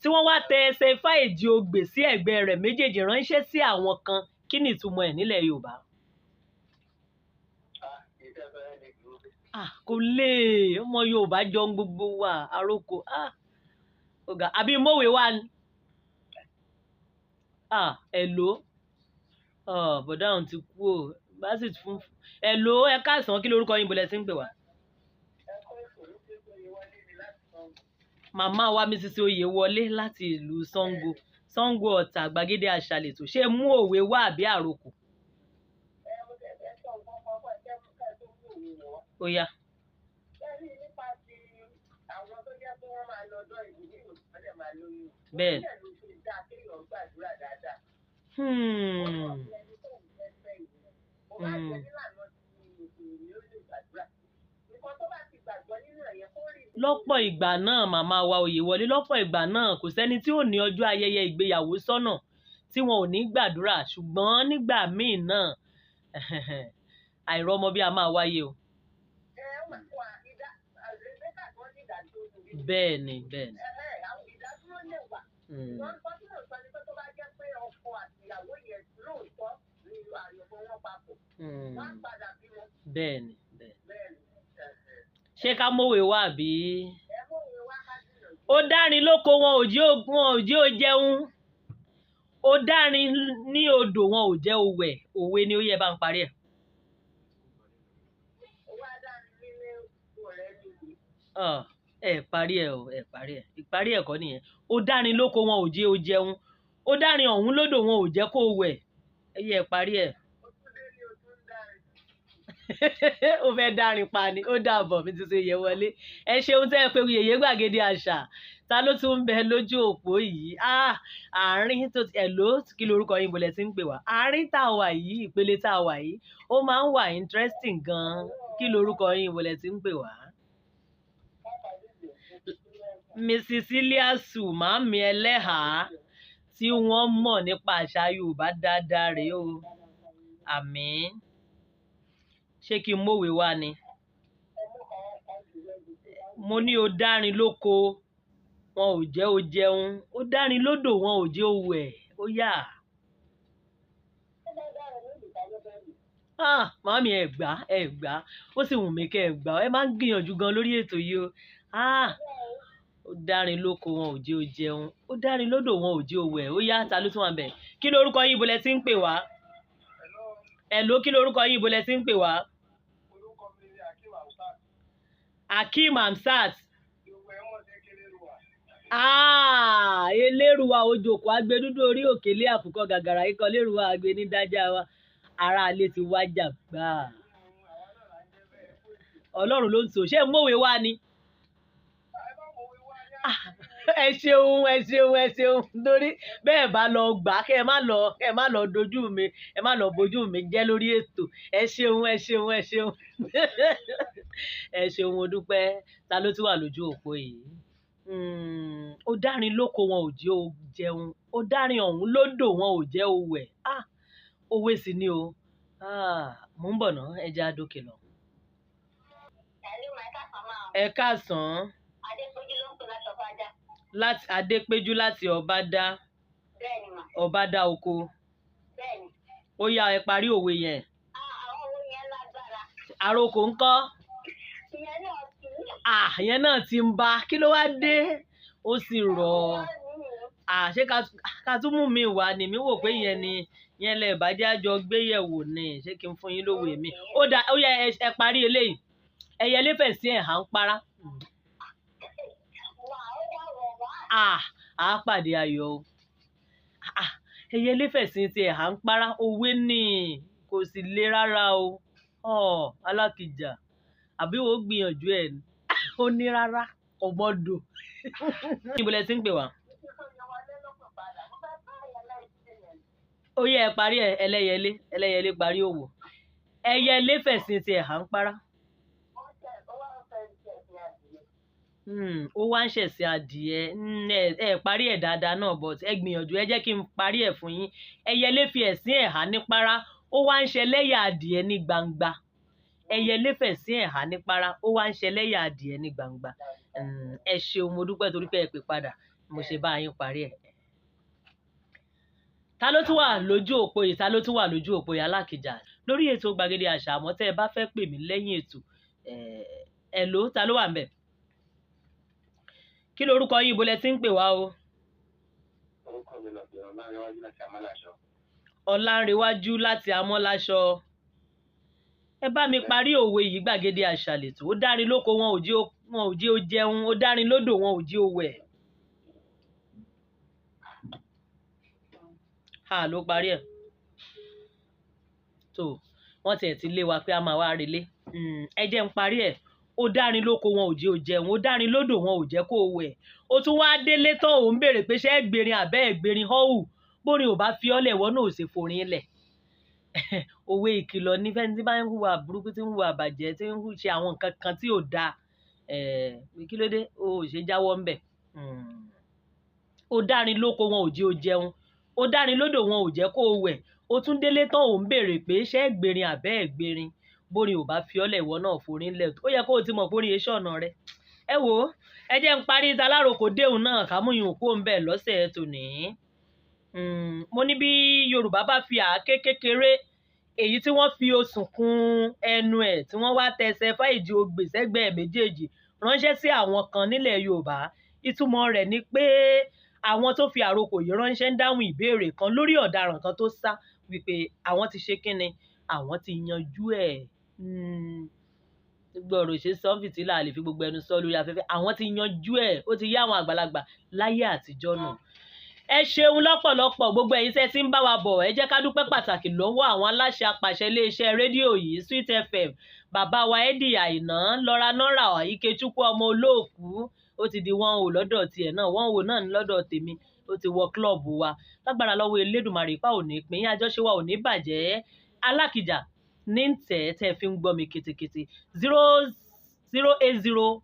tí wọ́n wá tẹ ẹsẹ̀ ifá ìdí ogbè sí ẹ̀gbẹ́ rẹ̀ méjèèjì ránṣẹ́ sí àwọn kan, kí ni ìtumọ̀ ẹ̀ nílẹ̀ Yorùbá? Ah, ìfẹ́ fẹ́rẹ́ ni dúró. Ah, kò lè, ọmọ Yorùbá jọ ń gbogbo wa, àrokò. Ah, ọ̀gá, àbí mòwe wá ni? Ah, hello. Ah, bọ̀dá òun ti kú o. Bá sì fún. Hello, ẹ káàsán, kí lorúkọ yín, ibo lẹ ti ń pè wá? Ẹ kọ́ ètò ló pé pé wọlé ni láti Ṣàngó. Màmá wa Mrs. Oyèwọlé láti ìlú Ṣàngó. Ṣàngó Ọ̀tà, gbàgede àṣà lètò. Ṣé mú òwe wá àbí àrokò? Ẹ mo tẹ̀ fẹ́ sọ nǹkan kan fún ẹ kẹ́ ẹ tó mú òwe wọ̀. Ó yá. Ṣé rí nípa ti àwọn tó jẹ́ pé wọ́n máa lọ ọ̀dọ̀ ìlú ní ìlú wọ́n dẹ̀ máa lóyún. Bẹ́ẹ̀. Ó dẹ̀ ló ṣe dáa kéèyàn gbàdúrà dáadáa. Ẹni tó ń fẹ́ fẹ́ yìí. Ó bá jẹ́ nílànà ti Mùsùlùmí ó lè gbàdúrà. Nǹkan tó bá ti gbàgbọ́ nínú ẹ̀yẹ kó rí. Lọ́pọ̀ ìgbà náà, màmá wa Oyèwọlé, lọ́pọ̀ ìgbà náà kò sẹ́ni tí ò ní ọjọ́ ayẹyẹ ìgbéyàwó sọ́nà tí wọn ò ní gbàdúrà, ṣùgbọ́n nígbà míì náà àìrọ́mọ bí a máa wáyé o. Ẹ wà ìdá Rebecca kan ní ìdádúró lórí. Bẹ́ẹ̀ ni, bẹ́ẹ̀ ni. Àwọn ìdádúró lè wà. Wọ́n kọ́ tí mò ń sọ ni pé tó bá jẹ́ pé ọkọ àti ìyàwó yẹn lóòótọ́ ni àyànmọ́ wọn papọ̀. Wọ́n á padà bímọ. Bẹ́ẹ̀ ni, bẹ́ẹ̀ ni. Bẹ́ẹ̀ ni. Ṣé ká mòwe wá àbí? Ẹ mọ̀wé wá ká gbìyànjú. Ó dárin lóko wọn ò jẹ́ wọn ò jẹ́ ó jẹun. Ó dárin ní odò wọn ò jẹ́ ó wẹ̀. Òwe ni ó yẹ bá ń parí ẹ̀. Owó adáni nílé ọ̀rẹ́ mi wò. Ah, ẹ parí ẹ o, ẹ parí ẹ. Ìparí ẹ̀kọ́ nìyẹn. Ó dárin lóko wọn ò jẹ́ ó jẹun. Ó dárin ọ̀hún lódò wọn ò jẹ́ kó wẹ̀. Ẹ yẹ ẹ parí ẹ̀. Ó tún dé ní o tún dárin. Ó fẹ́ dárin pa ni. Ó dàbọ̀ mi ti ṣe yẹ wọlé. Ẹ ṣeun tẹ́ ẹ pé yèyé gbàgede àṣà. Ta ló tún ń bẹ lójú òpó yìí? Ah, àárín tó ti ẹ̀ ló kí lorúkọ yín, bolẹ̀ tí ń pè wá? Àárín tá a wà yìí, ìpele tá a wà yìí, ó máa ń wà interesting gan-an. Kí lorúkọ yín, bolẹ̀ tí ń pè wá? Mrs. Iliasu, màámi ẹlẹ́hàá tí wọ́n mọ̀ nípa àṣà Yorùbá dáadáa rèé o. Àmín. Ṣé kí n mòwe wá ni? Mo ní o dárin lóko, wọn ò jẹ́ o jẹun. Ó dárin lódò, wọn ò jẹ́ o wẹ̀. Ó yá. Ah, màámi ẹ gbà, ẹ gbà. Ó sì wù mí kẹ́ ẹ gbà. Ẹ máa ń gbìyànjú gan lórí ètò yìí o. Ah, Ó dárin lóko wọn ò jẹ́ ó jẹun, ó dárin lódò wọn ò jẹ́ ó wẹ̀. Ó yá, ta ló tún wà ńbẹ̀? Kí lorúkọ yín, ibo lẹ ti ń pè wá? Hello, kí lorúkọ yín, ibo lẹ ti ń pè wá? Orúkọ mi ni Akeem Hamsat. Akeem Hamsat. Gbogbo ẹ̀wọ̀n ṣe Eléruwa. Ah, Eléruwa ojoko agbẹdúdú orí òkèlè àkùkọ gàgàrà ikọ̀ Eléruwa agbe ní dájà wa, ara alẹ́ ti wájà gbà. Ọlọ́run ló ń tò, ṣé mòwe wá ni? Ẹ ṣeun, ẹ ṣeun, ẹ ṣeun, torí bẹ́ẹ̀ bá lọ gbà kẹ́ ẹ má lọ, kẹ́ ẹ má lọ dojú mi, ẹ má lọ bójú mi jẹ́ lórí ètò. Ẹ ṣeun, ẹ ṣeun, ẹ ṣeun, ẹ ṣeun, mo dúpẹ́. Ta ló tún wà lójú òpó yìí? Ó dárin lóko wọn ò jẹ́ ó jẹun, ó dárin ọ̀hún lódò wọn ò jẹ́ ó wẹ̀. Ah, òwe sì ni o. Ah, mò ń bọ̀ ná, ẹ jẹ́ á dókè lọ. Hello, ma, ẹ káàsán máa. Ẹ káàsán. Adépéjú ló ń pè láti Ọbádá. Láti Adépéjú láti Ọbádá. Bẹ́ẹ̀ni mà. Ọbádá oko. Bẹ́ẹ̀ni. Ó yá, ẹ parí òwe yẹn. Àwọn òwe yẹn lágbára. Àrokò ńkọ́? Ìyẹn náà ti. Ah, ìyẹn náà ti ń ba, kí ló wá dé? Ó sì rọ̀. Ah, ṣé ká tún mú mi wá ni? Mi wò pé ìyẹn ni, ìyẹn lẹ ìbàjẹ́ àjọ gbéyẹ̀wò ni. Ṣé kí n fún yín lówó mi? Ó dá, ó yá, ẹ parí eléyìí. Ẹyẹlé fẹ̀ sí ẹ̀há ń para. Ah, á pàdé ayọ̀ o. Ah, ẹyẹlé fẹ̀ sí ti ẹ̀há ń para, òwe ni, kò sì le rárá o. Ọ̀, alákìjà, àbí wo gbìyànjú ẹ̀ ni? Ó ní rárá, kò gbọ́dọ̀. Níbo lẹ ti ń pè wá? Ó yẹ ẹ parí ẹ, ẹlẹ́yẹlé, ẹlẹ́yẹlé parí òwò. Ẹyẹlé fẹ̀sìn ti ẹ̀há ń para. Ó wá ń ṣẹ̀sìn adìẹ. Ẹ parí ẹ̀ dáadáa náà, but ẹ gbìyànjú, ẹ jẹ́ kí n parí ẹ̀ fún yín. Ẹyẹlé fi ẹ̀sín ẹ̀há ní para, ó wá ń ṣẹlẹ́yà adìẹ ní gbangba. Ẹyẹlé fẹ̀sín ẹ̀há ní para, ó wá ń ṣẹlẹ́yà adìẹ ní gbangba. Ẹ ṣeun, mo dúpẹ́ torí pé ẹ pè padà, mo ṣe bá yín parí ẹ̀. Ta ló tún wà lójú òpó yìí? Ta ló tún wà lójú òpó yìí, Alákìjà? Lórí ètò Gbàgede Àṣà, àmọ́ tẹ́ ẹ bá fẹ́ pè mí lẹ́yìn ètò, ẹ̀ ló, ta ló wà ńbẹ̀? Kí lorúkọ yín, ibo lẹ ti ń pè wá o? Orúkọ mi lọ̀gbìn Ọlánrewájú láti Amọ́láṣọ. Ọlánrewájú láti Amọ́láṣọ. Ẹ bá mi parí òwe yìí, Gbàgede Àṣà lètò. Ó dárin lóko wọn ò jẹ́ ó jẹun, ó dárin lódò wọn ò jẹ́ ó wẹ̀. Ha, ló parí ẹ̀. Tó, wọ́n tiẹ̀ ti lé wa pé a máa wá relé. Ẹ jẹ́ n parí ẹ̀. Ó dárin lóko wọn ò jẹ́ ó jẹun, ó dárin lódò wọn ò jẹ́ kó o wẹ̀. Ó tún wá délé tán, òun béèrè pé ṣé ẹ gbèrin àbẹ́ ẹ gbèrin họ́wù. Bórin ò bá fi ọ́ lẹ̀, ìwọ náà ò ṣe forin lẹ̀. Òwe ìkìlọ̀ ní fẹ́ni tí bá ń hùwà burúkú, tí ń hùwà bàjẹ́, tí ń ṣe àwọn nǹkan kan tí ò dáa. Kí ló dé? O ò ṣe jáwọ́ ńbẹ̀. Ó dárin lóko wọn ò jẹ́ ó jẹun, ó dárin lódò wọn ò jẹ́ kó o wẹ̀. Ó tún délé tán, òun béèrè pé ṣé ẹ gbèrin àbẹ́ ẹ gbèrin. Bórin ò bá fi ọ́ lẹ̀, ìwọ náà forin lẹ̀. Ó yẹ kó o ti mọ̀ pórin èso ọ̀nà rẹ. Ẹ wò ó, ẹ jẹ́ n parí ta láròkò déhùn náà ká mú ìyún kó ń bẹ̀ lọ́sẹ̀ tòní. Mo ní bí Yorùbá bá fi àáké kékeré, èyí tí wọ́n fi osùn kún ẹnu ẹ̀, tí wọ́n wá tẹsẹ̀ fáìjì ogbè sẹ́gbẹ̀ẹ́ méjèèjì ránṣẹ́ sí àwọn kan nílẹ̀ Yorùbá. Ìtumọ̀ rẹ̀ ni pé àwọn tó fi àrokò yìí ránṣẹ́ ń dáhùn ìbéèrè kan lórí ọ̀daràn kan tó sá, wípé àwọn ti ṣe kíni, àwọn ti yanjú ẹ̀. Gbogbo ọ̀rọ̀ ṣe sọ fìtílà, lè fi gbogbo ẹnu sọ lórí afẹ́fẹ́. Àwọn ti yanjú ẹ̀, ó ti yá àwọn àgbàlagbà láyé àtijọ́ nù. Ẹ ṣeun lọ́pọ̀lọpọ̀ gbogbo ẹ̀yin tẹ́ ti ń bá wa bọ̀. Ẹ jẹ́ ká dúpẹ́ pàtàkì lọ́wọ́ àwọn aláṣẹ apàṣẹ iléeṣẹ́ rédíò yìí, Sweet FM, bàbá wa Eddie Àìná, Lọ́ra Nọ́ra, Ikechukwu ọmọ olóòkú. Ó ti di wọ́n ò lọ́dọ̀ tiẹ̀ náà, wọ́n ò náà ní lọ́dọ̀ tèmi, ó ti wọ klọ́ọ̀bù wa. Lágbára lọ́wọ́ Elédùmarè, ipá ò ní pín, àjọṣe wa ò ní bàjẹ́. Alákìjà ní tẹ̀ tẹ́ fi ń gbọ́ mi ketekete. 0 0 8 0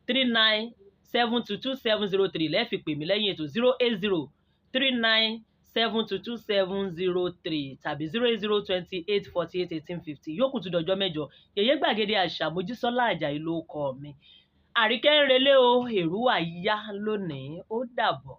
3 9 7 2 2 7 0 3 lẹ́ẹ̀ fi pè mí lẹ́yìn ètò. 0 8 0 3 9 7 2 2 7 0 3 tàbí 0 8 0 28 48 18 50. Yókù tún dọjọ́ mẹ́jọ. Yèyé Gbàgede Àṣà, Mojísọ́lá Àjàyí ló kọ mi. Àríkẹ́ ń relé o, èrúwà yá lónìí, ó dàbọ̀.